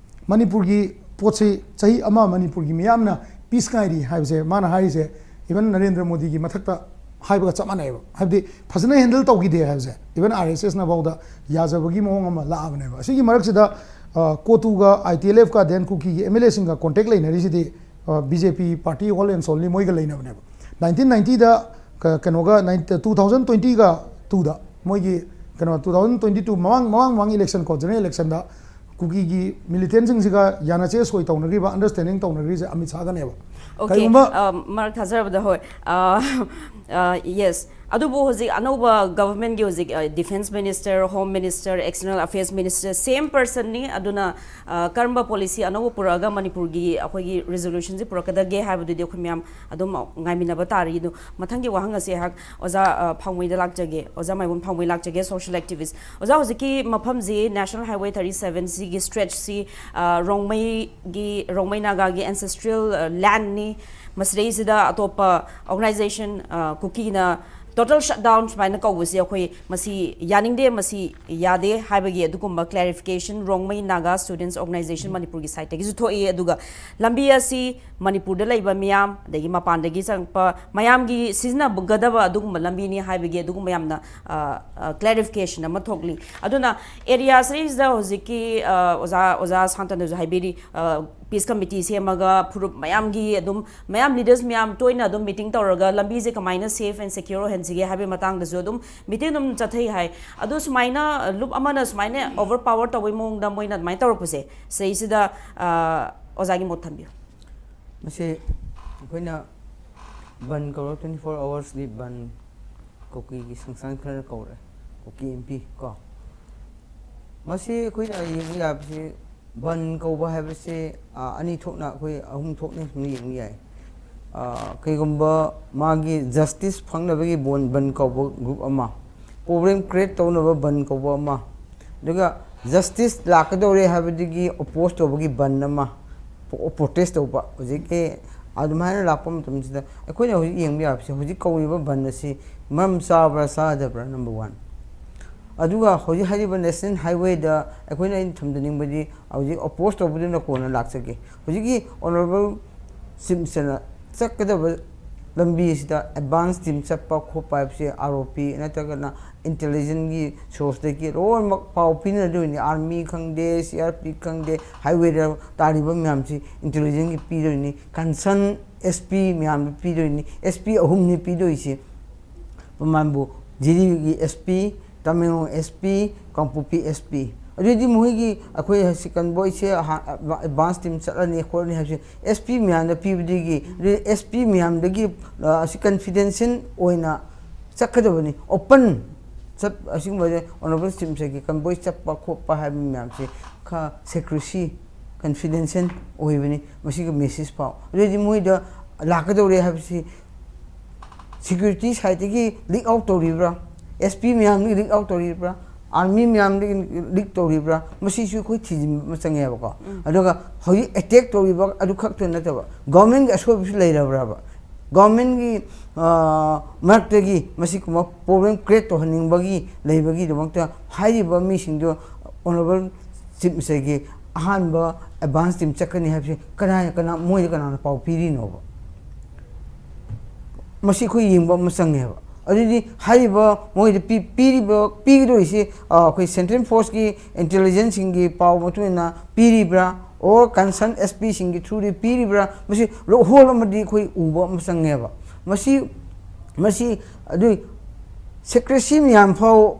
ꯃꯅꯤꯄꯨꯔꯒꯤ ꯄꯣꯠꯁꯤ ꯆꯍꯤ ꯑꯃ ꯃꯅꯤꯄꯨꯔꯒꯤ ꯃꯤꯌꯥꯝꯅ ꯄꯤꯁ ꯉꯥꯏꯔꯤ ꯍꯥꯏꯕꯁꯦ ꯃꯥꯅ ꯍꯥꯏꯔꯤꯁꯦ, ꯏꯚꯟ ꯅꯔꯦꯟꯗ꯭ꯔ ꯃꯣꯗꯤꯒꯤ ꯃꯊꯛꯇ ꯍꯥꯏꯕꯒ ꯆꯞ ꯃꯥꯟꯅꯩꯑꯕ꯫ ꯍꯥꯏꯕꯗꯤ ꯐꯖꯅ ꯍꯦꯟꯗꯜ ꯇꯧꯈꯤꯗꯦ ꯍꯥꯏꯕꯁꯦ ꯏꯚꯟ ꯑꯥꯔ ꯑꯦꯁ ꯑꯦꯁꯅ ꯐꯥꯎꯗ ꯌꯥꯖꯕꯒꯤ ꯃꯑꯣꯡ ꯑꯃ ꯂꯥꯛꯑꯕꯅꯦꯕ꯫ ꯑꯁꯤꯒꯤ ꯃꯔꯛꯁꯤꯗ, ꯑ, ꯀꯣꯇꯨꯒ ꯑꯥꯏ ꯇꯤ ꯑꯦꯜ ꯑꯦꯐꯀ then ꯀꯨꯀꯤꯒꯤ ꯑꯦꯝ ꯑꯦꯜ ꯑꯦꯁꯤꯡꯒ ꯀꯣꯟꯇꯦꯛ ꯂꯩꯅꯔꯤꯁꯤꯗꯤ, ꯑ, B J P party hall ꯑꯦꯟ ꯁꯣꯜꯂꯤ ꯃꯣꯏꯒ ꯂꯩꯅꯕꯅꯦꯕ꯫ ꯅꯥꯏꯟꯇꯤꯟ ꯅꯥꯏꯟꯇꯤꯗ ꯀ-, ꯀꯩꯅꯣꯒ ꯅꯥꯏꯟ-, ꯇꯨ ꯊꯥꯎꯖꯟ ꯇ꯭ꯋꯦꯟꯇꯤꯒ ꯇꯨꯗ ꯃꯣꯏꯒꯤ ꯀꯩꯅꯣ, ꯇꯨ ꯊꯥꯎꯖꯟ ꯇ꯭ꯋꯦꯟꯇꯤ ꯇꯨ ꯃꯃꯥꯡ, ꯃꯃꯥꯡ, ꯃꯃꯥꯡ ꯏꯂꯦꯛꯁꯟ ꯀꯣ, ꯖꯦꯅꯔꯦꯜ ꯏꯂꯦꯛꯁꯟꯗ ꯀꯨꯀꯤꯒꯤ ꯃꯤꯂꯤꯇꯦꯟꯁꯤꯡꯁꯤꯒ ꯌꯥꯅꯆꯦ ꯁꯣꯏ ꯇꯧꯅꯈ꯭ꯔꯤꯕ, ꯑꯟꯗꯔꯁ꯭ꯇꯦꯟꯗꯤꯡ ꯇꯧꯅꯈ꯭ꯔꯤꯁꯦ ꯑꯃꯤꯠ ꯁꯥꯒꯅꯦꯕ꯫ Okay, ꯀꯩꯒꯨꯝꯕ ꯑ, ꯃꯔꯛ ꯊꯥꯖꯔꯕꯗ ꯍꯣꯏ꯫ ꯑ, ꯑ, yes, ꯑꯗꯨꯕꯨ ꯍꯧꯖꯤꯛ ꯑꯅꯧꯕ ꯒꯚꯔꯟꯃꯦꯟꯠꯀꯤ ꯍꯧꯖꯤꯛ defence minister, home minister, external affairs minister ꯁꯦꯝ ꯄꯔꯁꯟꯅꯤ꯫ ꯑꯗꯨꯅ ꯑ, ꯀꯔꯝꯕ ꯄꯣꯂꯤꯁꯤ ꯑꯅꯧꯕ ꯄꯨꯔꯛꯑꯒ ꯃꯅꯤꯄꯨꯔꯒꯤ ꯑꯩꯈꯣꯏꯒꯤ ꯔꯤꯖꯣꯂꯨꯁꯟꯁꯤ ꯄꯨꯔꯛꯀꯗꯒꯦ ꯍꯥꯏꯕꯗꯨꯗꯤ ꯑꯩꯈꯣꯏ ꯃꯌꯥꯝ ꯑꯗꯨꯝ ꯉꯥꯏꯃꯤꯟꯅꯕ ꯇꯥꯔꯤ꯫ ꯑꯗꯨ ꯃꯊꯪꯒꯤ ꯋꯥꯍꯪ ꯑꯁꯤ ꯑꯩꯍꯥꯛ ꯑꯣꯖꯥ, ꯑ, ꯐꯥꯎꯃꯩꯗ ꯂꯥꯛꯆꯒꯦ꯫ ꯑꯣꯖꯥ ꯃꯥꯏꯕꯝ ꯐꯥꯎꯃꯩ ꯂꯥꯛꯆꯒꯦ, ꯁꯣꯁꯤꯌꯦꯜ ꯑꯦꯛꯇꯤꯚꯤꯁ꯫ ꯑꯣꯖꯥ, ꯍꯧꯖꯤꯛꯀꯤ ꯃꯐꯝꯁꯤ National Highway thirty seven ꯁꯤꯒꯤ ꯁ꯭ꯇ꯭ꯔꯦꯠꯁꯤ, ꯑ, ꯔꯣꯡꯃꯩꯒꯤ, ꯔꯣꯡꯃꯩ ꯅꯥꯒꯥꯒꯤ ꯑꯦꯟꯁꯦꯁꯇ꯭ꯔꯤꯌꯦꯜ, ꯑ, ꯂꯦꯟꯅꯤ꯫ ꯃꯁꯤꯗꯩꯁꯤꯗ ꯑꯇꯣꯞꯄ ꯑꯣꯔꯒꯅꯥꯏꯖꯦꯁꯟ, ꯑ, ꯀꯨꯀꯤꯅ ꯇꯣꯇꯦꯜ ꯁꯠꯗꯥꯎꯟ ꯁꯨꯃꯥꯏꯅ ꯀꯧꯕꯁꯤ ꯑꯩꯈꯣꯏ ꯃꯁꯤ ꯌꯥꯅꯤꯡꯗꯦ, ꯃꯁꯤ ꯌꯥꯗꯦ ꯍꯥꯏꯕꯒꯤ ꯑꯗꯨꯒꯨꯝꯕ ꯀ꯭ꯂꯦꯔꯤꯐꯤꯀꯦꯁꯟ ꯔꯣꯡꯃꯩ ꯅꯥꯒꯥ ꯁ꯭ꯇꯨꯗꯦꯟꯠꯁ ꯑꯣꯔꯒꯅꯥꯏꯖꯦꯁꯟ ꯃꯅꯤꯄꯨꯔꯒꯤ ꯁꯥꯏꯠꯇꯒꯤꯁꯨ ꯊꯣꯛꯏ꯫ ꯑꯗꯨꯒ ꯂꯝꯕꯤ ꯑꯁꯤ ꯃꯅꯤꯄꯨꯔꯗ ꯂꯩꯕ ꯃꯤꯌꯥꯝ, ꯑꯗꯒꯤ ꯃꯄꯥꯟꯗꯒꯤ ꯆꯪꯉꯛꯄ ꯃꯌꯥꯝꯒꯤ ꯁꯤꯖꯤꯟꯅꯒꯗꯕ ꯑꯗꯨꯒꯨꯝꯕ ꯂꯝꯕꯤꯅꯤ ꯍꯥꯏꯕꯒꯤ ꯑꯗꯨꯒꯨꯝꯕ ꯌꯥꯝꯅ, ꯑ, ꯑ, ꯀ꯭ꯂꯦꯔꯤꯐꯤꯀꯦꯁꯟ ꯑꯃ ꯊꯣꯛꯂꯤ꯫ ꯑꯗꯨꯅ ꯑꯦꯔꯤꯌꯥꯁꯤꯗꯩꯁꯤꯗ ꯍꯧꯖꯤꯛꯀꯤ, ꯑ, ꯑꯣꯖꯥ, ꯑꯣꯖꯥ ꯁꯥꯟꯇꯅꯁꯨ ꯍꯥꯏꯕꯤꯔꯤ, ꯑ, ꯄꯤꯁ ꯀꯃꯤꯇꯤ ꯁꯦꯝꯃꯒ ꯐꯨꯔꯨꯞ ꯃꯌꯥꯝꯒꯤ ꯑꯗꯨꯝ, ꯃꯌꯥꯝ ꯂꯤꯗꯔꯁ ꯃꯌꯥꯝ ꯇꯣꯏꯅ ꯑꯗꯨꯝ ꯃꯤꯇꯤꯡ ꯇꯧꯔꯒ ꯂꯝꯕꯤꯁꯦ ꯀꯃꯥꯏꯅ ꯁꯦꯐ ꯑꯦꯟ ꯁꯦꯀ꯭ꯌꯣꯔ ꯑꯣꯏꯍꯟꯁꯤꯒꯦ ꯍꯥꯏꯕꯒꯤ ꯃꯇꯥꯡꯗꯁꯨ ꯑꯗꯨꯝ ꯃꯤꯇꯤꯡ ꯑꯗꯨꯝ ꯆꯠꯊꯩ ꯍꯥꯏ꯫ ꯑꯗꯨ ꯁꯨꯃꯥꯏꯅ ꯂꯨꯞ ꯑꯃꯅ ꯁꯨꯃꯥꯏꯅ ꯑꯣꯚꯔ ꯄꯥꯋꯔ ꯇꯧꯕꯒꯤ ꯃꯑꯣꯡꯗ ꯃꯣꯏꯅ ꯑꯗꯨꯃꯥꯏꯅ ꯇꯧꯔꯛꯄꯁꯦ, ꯁꯤꯗꯩꯁꯤꯗ, ꯑ, ꯑꯣꯖꯥꯒꯤ ꯃꯣꯠ ꯊꯝꯕꯤꯌꯨ꯫ ꯃꯁꯤ ꯑꯩꯈꯣꯏꯅ ꯕꯟ ꯀꯧꯔ, twenty four hours ꯗꯤ ꯕꯟ, ꯀꯨꯀꯤꯒꯤ ꯁꯪꯁꯊꯥꯟ ꯈꯔꯅ ꯀꯧꯔꯦ, ꯀꯨꯀꯤ ꯑꯦꯝ ꯄꯤ ꯀꯣ꯫ ꯃꯁꯤ ꯑꯩꯈꯣꯏꯅ ꯌꯦꯡꯕ ꯌꯥꯕꯁꯤ, ꯕꯟ ꯀꯧꯕ ꯍꯥꯏꯕꯁꯤ, ꯑ, ꯑꯅꯤ ꯊꯣꯛꯅ, ꯑꯩꯈꯣꯏ ꯑꯍꯨꯝ ꯊꯣꯛꯅ ꯁꯨꯝ ꯌꯦꯡꯕ ꯌꯥꯏ꯫ ꯑ, ꯀꯩꯒꯨꯝꯕ ꯃꯥꯒꯤ ꯖꯁꯇꯤꯁ ꯐꯪꯅꯕꯒꯤ ꯕꯣꯟ, ꯕꯟ ꯀꯧꯕ ꯒ꯭ꯔꯨꯞ ꯑꯃ, ꯄ꯭ꯔꯣꯕ꯭ꯂꯦꯝ ꯀ꯭ꯔꯤꯌꯦꯠ ꯇꯧꯅꯕ ꯕꯟ ꯀꯧꯕ ꯑꯃ, ꯑꯗꯨꯒ ꯖꯁꯇꯤꯁ ꯂꯥꯛꯀꯗꯧꯔꯦ ꯍꯥꯏꯕꯗꯨꯒꯤ ꯑꯣꯄꯣꯖ ꯇꯧꯕꯒꯤ ꯕꯟ ꯑꯃ, ꯄ꯭ꯔꯣꯇꯦꯁ ꯇꯧꯕ꯫ ꯍꯧꯖꯤꯛꯀꯤ ꯑꯗꯨꯃꯥꯏꯅ ꯂꯥꯛꯄ ꯃꯇꯝꯁꯤꯗ ꯑꯩꯈꯣꯏꯅ ꯍꯧꯖꯤꯛ ꯌꯦꯡꯕ ꯌꯥꯕꯁꯦ, ꯍꯧꯖꯤꯛ ꯀꯧꯔꯤꯕ ꯕꯟ ꯑꯁꯤ ꯃꯔꯝ ꯆꯥꯕ꯭ꯔꯥ ꯆꯥꯗꯕ꯭ꯔꯥ, ꯅꯝꯕꯔ ꯋꯥꯟ꯫ ꯑꯗꯨꯒ ꯍꯧꯖꯤꯛ ꯍꯥꯏꯔꯤꯕ ꯅꯦꯁꯅꯦꯜ ꯍꯥꯏꯋꯦꯗ ꯑꯩꯈꯣꯏꯅ, ꯑꯩꯅ ꯊꯝꯖꯅꯤꯡꯕꯗꯤ, ꯍꯧꯖꯤꯛ ꯑꯣꯄꯣꯖ ꯇꯧꯕꯗꯨꯅ ꯀꯣꯟꯅ ꯂꯥꯛꯆꯒꯦ꯫ ꯍꯧꯖꯤꯛꯀꯤ ꯑꯣꯅꯔꯦꯕꯜ ꯆꯤꯐ ꯃꯤꯅꯤꯁꯇꯔꯅ ꯆꯠꯀꯗꯕ ꯂꯝꯕꯤ ꯑꯁꯤꯗ ꯑꯦꯗꯚꯥꯟꯁ ꯇꯤꯝ ꯆꯠꯄ ꯈꯣꯠꯄ ꯍꯥꯏꯕꯁꯦ, ꯑꯥꯔ ꯑꯣ ꯄꯤ ꯅꯠꯇ꯭ꯔꯒꯅ ꯏꯟꯇꯦꯂꯤꯖꯦꯟꯁꯀꯤ ꯁꯣꯔꯁꯇꯒꯤ ꯂꯣꯏꯅꯃꯛ ꯄꯥꯎ ꯄꯤꯅꯗꯣꯏꯅꯤ꯫ ꯑꯥꯔꯃꯤ ꯈꯪꯗꯦ, ꯁꯤ ꯑꯥꯔ ꯄꯤ ꯈꯪꯗꯦ, ꯍꯥꯏꯋꯦꯗ ꯇꯥꯔꯤꯕ ꯃꯌꯥꯝꯁꯤ ꯏꯟꯇꯦꯂꯤꯖꯦꯟꯁꯀꯤ ꯄꯤꯗꯣꯏꯅꯤ꯫ ꯀꯟꯁꯔꯟ ꯑꯦꯁ ꯄꯤ ꯃꯌꯥꯝꯗ ꯄꯤꯗꯣꯏꯅꯤ꯫ ꯑꯦꯁ ꯄꯤ ꯑꯍꯨꯝꯅꯤ ꯄꯤꯗꯣꯏꯁꯦ꯫ ꯃꯃꯥꯡꯕꯨ ꯖꯤꯔꯤꯒꯤ S P, Tamenglong S P, ꯀꯥꯡꯄꯣꯛꯄꯤ ꯑꯦꯁ ꯄꯤ꯫ ꯑꯗꯨꯗꯤ ꯃꯈꯣꯏꯒꯤ ꯑꯩꯈꯣꯏ ꯍꯧꯖꯤꯛ ꯀꯟꯕꯣꯏꯁꯦ ꯑꯦꯗꯚꯥꯟꯁ ꯇꯤꯝ ꯆꯠꯂꯅꯤ ꯈꯣꯠꯂꯅꯤ ꯍꯥꯏꯕꯁꯦ ꯑꯦꯁ ꯄꯤ ꯃꯌꯥꯝꯗ ꯄꯤꯕꯗꯒꯤ, ꯑꯗꯨꯗꯤ ꯑꯦꯁ ꯄꯤ ꯃꯌꯥꯝꯗꯒꯤ ꯑ, ꯑꯁꯤ ꯀꯟꯐꯤꯗꯦꯟꯁꯤꯌꯦꯜ ꯑꯣꯏꯅ ꯆꯠꯀꯗꯕꯅꯤ꯫ ꯑꯣꯄꯟ ꯆꯠ ꯑꯁꯤꯒꯨꯝꯕꯁꯦ ꯑꯣꯅꯔꯦꯕꯜ ꯆꯤꯐ ꯃꯤꯅꯤꯁꯇꯔꯒꯤ ꯀꯟꯕꯣꯏ ꯆꯠꯄ ꯈꯣꯠꯄ ꯍꯥꯏꯕ ꯃꯌꯥꯝꯁꯦ ꯈꯔ ꯁꯦꯀ꯭ꯔꯦꯁꯤ, ꯀꯟꯐꯤꯗꯦꯟꯁꯤꯌꯦꯜ ꯑꯣꯏꯕꯅꯤ꯫ ꯃꯁꯤꯒꯤ ꯃꯦꯁꯦꯖ ꯐꯥꯎ ꯑꯗꯨꯗꯤ ꯃꯣꯏꯗ ꯂꯥꯛꯀꯗꯧꯔꯦ ꯍꯥꯏꯕꯁꯤ ꯁꯦꯀ꯭ꯌꯨꯔꯤꯇꯤ ꯁꯥꯏꯠꯇꯒꯤ ꯂꯤꯛ ꯑꯥꯎꯠ ꯇꯧꯔꯤꯕ꯭ꯔꯥ, ꯑꯦꯁ ꯄꯤ ꯃꯌꯥꯝꯗꯒꯤ ꯂꯤꯛ ꯑꯥꯎꯠ ꯇꯧꯔꯤꯕ꯭ꯔꯥ, ꯑꯥꯔꯃꯤ ꯃꯌꯥꯝꯗꯒꯤ ꯂꯤꯛ ꯇꯧꯔꯤꯕ꯭ꯔꯥ, ꯃꯁꯤꯁꯨ ꯑꯩꯈꯣꯏ ꯊꯤꯖꯤꯟꯕ ꯑꯃ ꯆꯪꯉꯦꯕꯀꯣ꯫ ꯑꯗꯨꯒ ꯍꯧꯖꯤꯛ ꯑꯦꯇꯦꯛ ꯇꯧꯔꯤꯕ ꯑꯗꯨ ꯈꯛꯇ ꯅꯠꯇꯕ ꯒꯣꯔꯃꯦꯟꯒꯤ ꯑꯁꯣꯏꯕꯁꯨ ꯂꯩꯔꯕ꯭ꯔꯕ? ꯒꯣꯔꯃꯦꯟꯒꯤ ꯑ, ꯃꯔꯛꯇꯒꯤ ꯃꯁꯤꯒꯨꯝꯕ ꯄ꯭ꯔꯣꯕ꯭ꯂꯦꯝ ꯀ꯭ꯔꯤꯌꯦꯠ ꯇꯧꯍꯟꯅꯤꯡꯕꯒꯤ ꯂꯩꯕꯒꯤꯗꯃꯛꯇ ꯍꯥꯏꯔꯤꯕ ꯃꯤꯁꯤꯡꯗꯣ ꯑꯣꯅꯔꯦꯕꯜ ꯆꯤꯐ ꯃꯤꯅꯤꯁꯇꯔꯒꯤ ꯑꯍꯥꯟꯕ ꯑꯦꯗꯚꯥꯟꯁ ꯇꯤꯝ ꯆꯠꯀꯅꯤ ꯍꯥꯏꯕꯁꯤ ꯀꯅꯥꯅ ꯀꯅꯥ, ꯃꯣꯏꯗ ꯀꯅꯥꯅ ꯄꯥꯎ ꯄꯤꯔꯤꯅꯣꯕ? ꯃꯁꯤ ꯑꯩꯈꯣꯏ ꯌꯦꯡꯕ ꯑꯃ ꯆꯪꯉꯦꯕ꯫ ꯑꯗꯨꯗꯤ ꯍꯥꯏꯔꯤꯕ ꯃꯣꯏꯗ ꯄꯤ-, ꯄꯤꯔꯤꯕ, ꯄꯤꯒꯗꯧꯔꯤꯁꯤ, ꯑ, ꯑꯩꯈꯣꯏ ꯁꯦꯟꯇ꯭ꯔꯦꯜ ꯐꯣꯔꯁꯀꯤ ꯏꯟꯇꯦꯂꯤꯖꯦꯟꯁꯁꯤꯡꯒꯤ ꯄꯥꯎ ꯃꯇꯨꯡ ꯏꯟꯅ ꯄꯤꯔꯤꯕ꯭ꯔꯥ, ꯑꯣꯔ ꯀꯟꯁꯔꯟ ꯑꯦꯁ ꯄꯤꯁꯤꯡꯒꯤ ꯊ꯭ꯔꯨꯗꯤ ꯄꯤꯔꯤꯕ꯭ꯔꯥ, ꯃꯁꯤ ꯍꯣꯜ ꯑꯃꯗꯤ ꯑꯩꯈꯣꯏ ꯎꯕ ꯑꯃ ꯆꯪꯉꯦꯕ꯫ ꯃꯁꯤ, ꯃꯁꯤ ꯑꯗꯨꯏ ꯁꯦꯀ꯭ꯔꯦꯁꯤ ꯃꯌꯥꯝ ꯐꯥꯎ,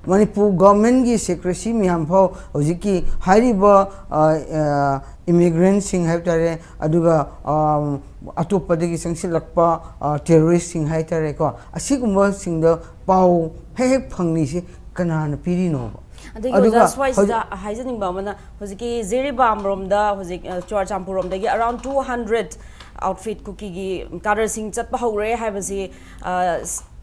ꯃꯅꯤꯄꯨꯔ ꯒꯣꯔꯃꯦꯟꯒꯤ ꯁꯦꯀ꯭ꯔꯦꯁꯤ ꯃꯌꯥꯝ ꯐꯥꯎ ꯍꯧꯖꯤꯛꯀꯤ ꯍꯥꯏꯔꯤꯕ, ꯑ, ꯑ, ꯏꯃꯤꯒ꯭ꯔꯦꯟꯁꯤꯡ ꯍꯥꯏꯕ ꯇꯥꯔꯦ, ꯑꯗꯨꯒ, ꯑ, ꯑꯇꯣꯞꯄꯗꯒꯤ ꯆꯪꯁꯤꯜꯂꯛꯄ, ꯑ, ꯇꯦꯔꯣꯔꯤꯁꯁꯤꯡ ꯍꯥꯏ ꯇꯥꯔꯦꯀꯣ, ꯑꯁꯤꯒꯨꯝꯕꯁꯤꯡꯗ ꯄꯥꯎ ꯍꯦꯛ ꯍꯦꯛ ꯐꯪꯂꯤꯁꯤ ꯀꯅꯥꯅ ꯄꯤꯔꯤꯅꯣꯕ? ꯑꯗꯒꯤ ꯑꯗꯨꯒ ꯑꯣꯖꯥ, ꯁ꯭ꯋꯥꯏꯁꯤꯗ ꯍꯧꯖꯤꯛ ꯍꯥꯏꯖꯅꯤꯡꯕ ꯑꯃꯅ, ꯍꯧꯖꯤꯛꯀꯤ ꯖꯤꯔꯤꯕꯥꯝ ꯔꯣꯝꯗ ꯍꯧꯖꯤꯛ, ꯑ, Churachandpur ꯔꯣꯝꯗꯒꯤ around two hundred outfit ꯀꯨꯀꯤꯒꯤ ꯀꯥꯗꯔꯁꯤꯡ ꯆꯠꯄ ꯍꯧꯔꯦ ꯍꯥꯏꯕꯁꯤ, ꯑ,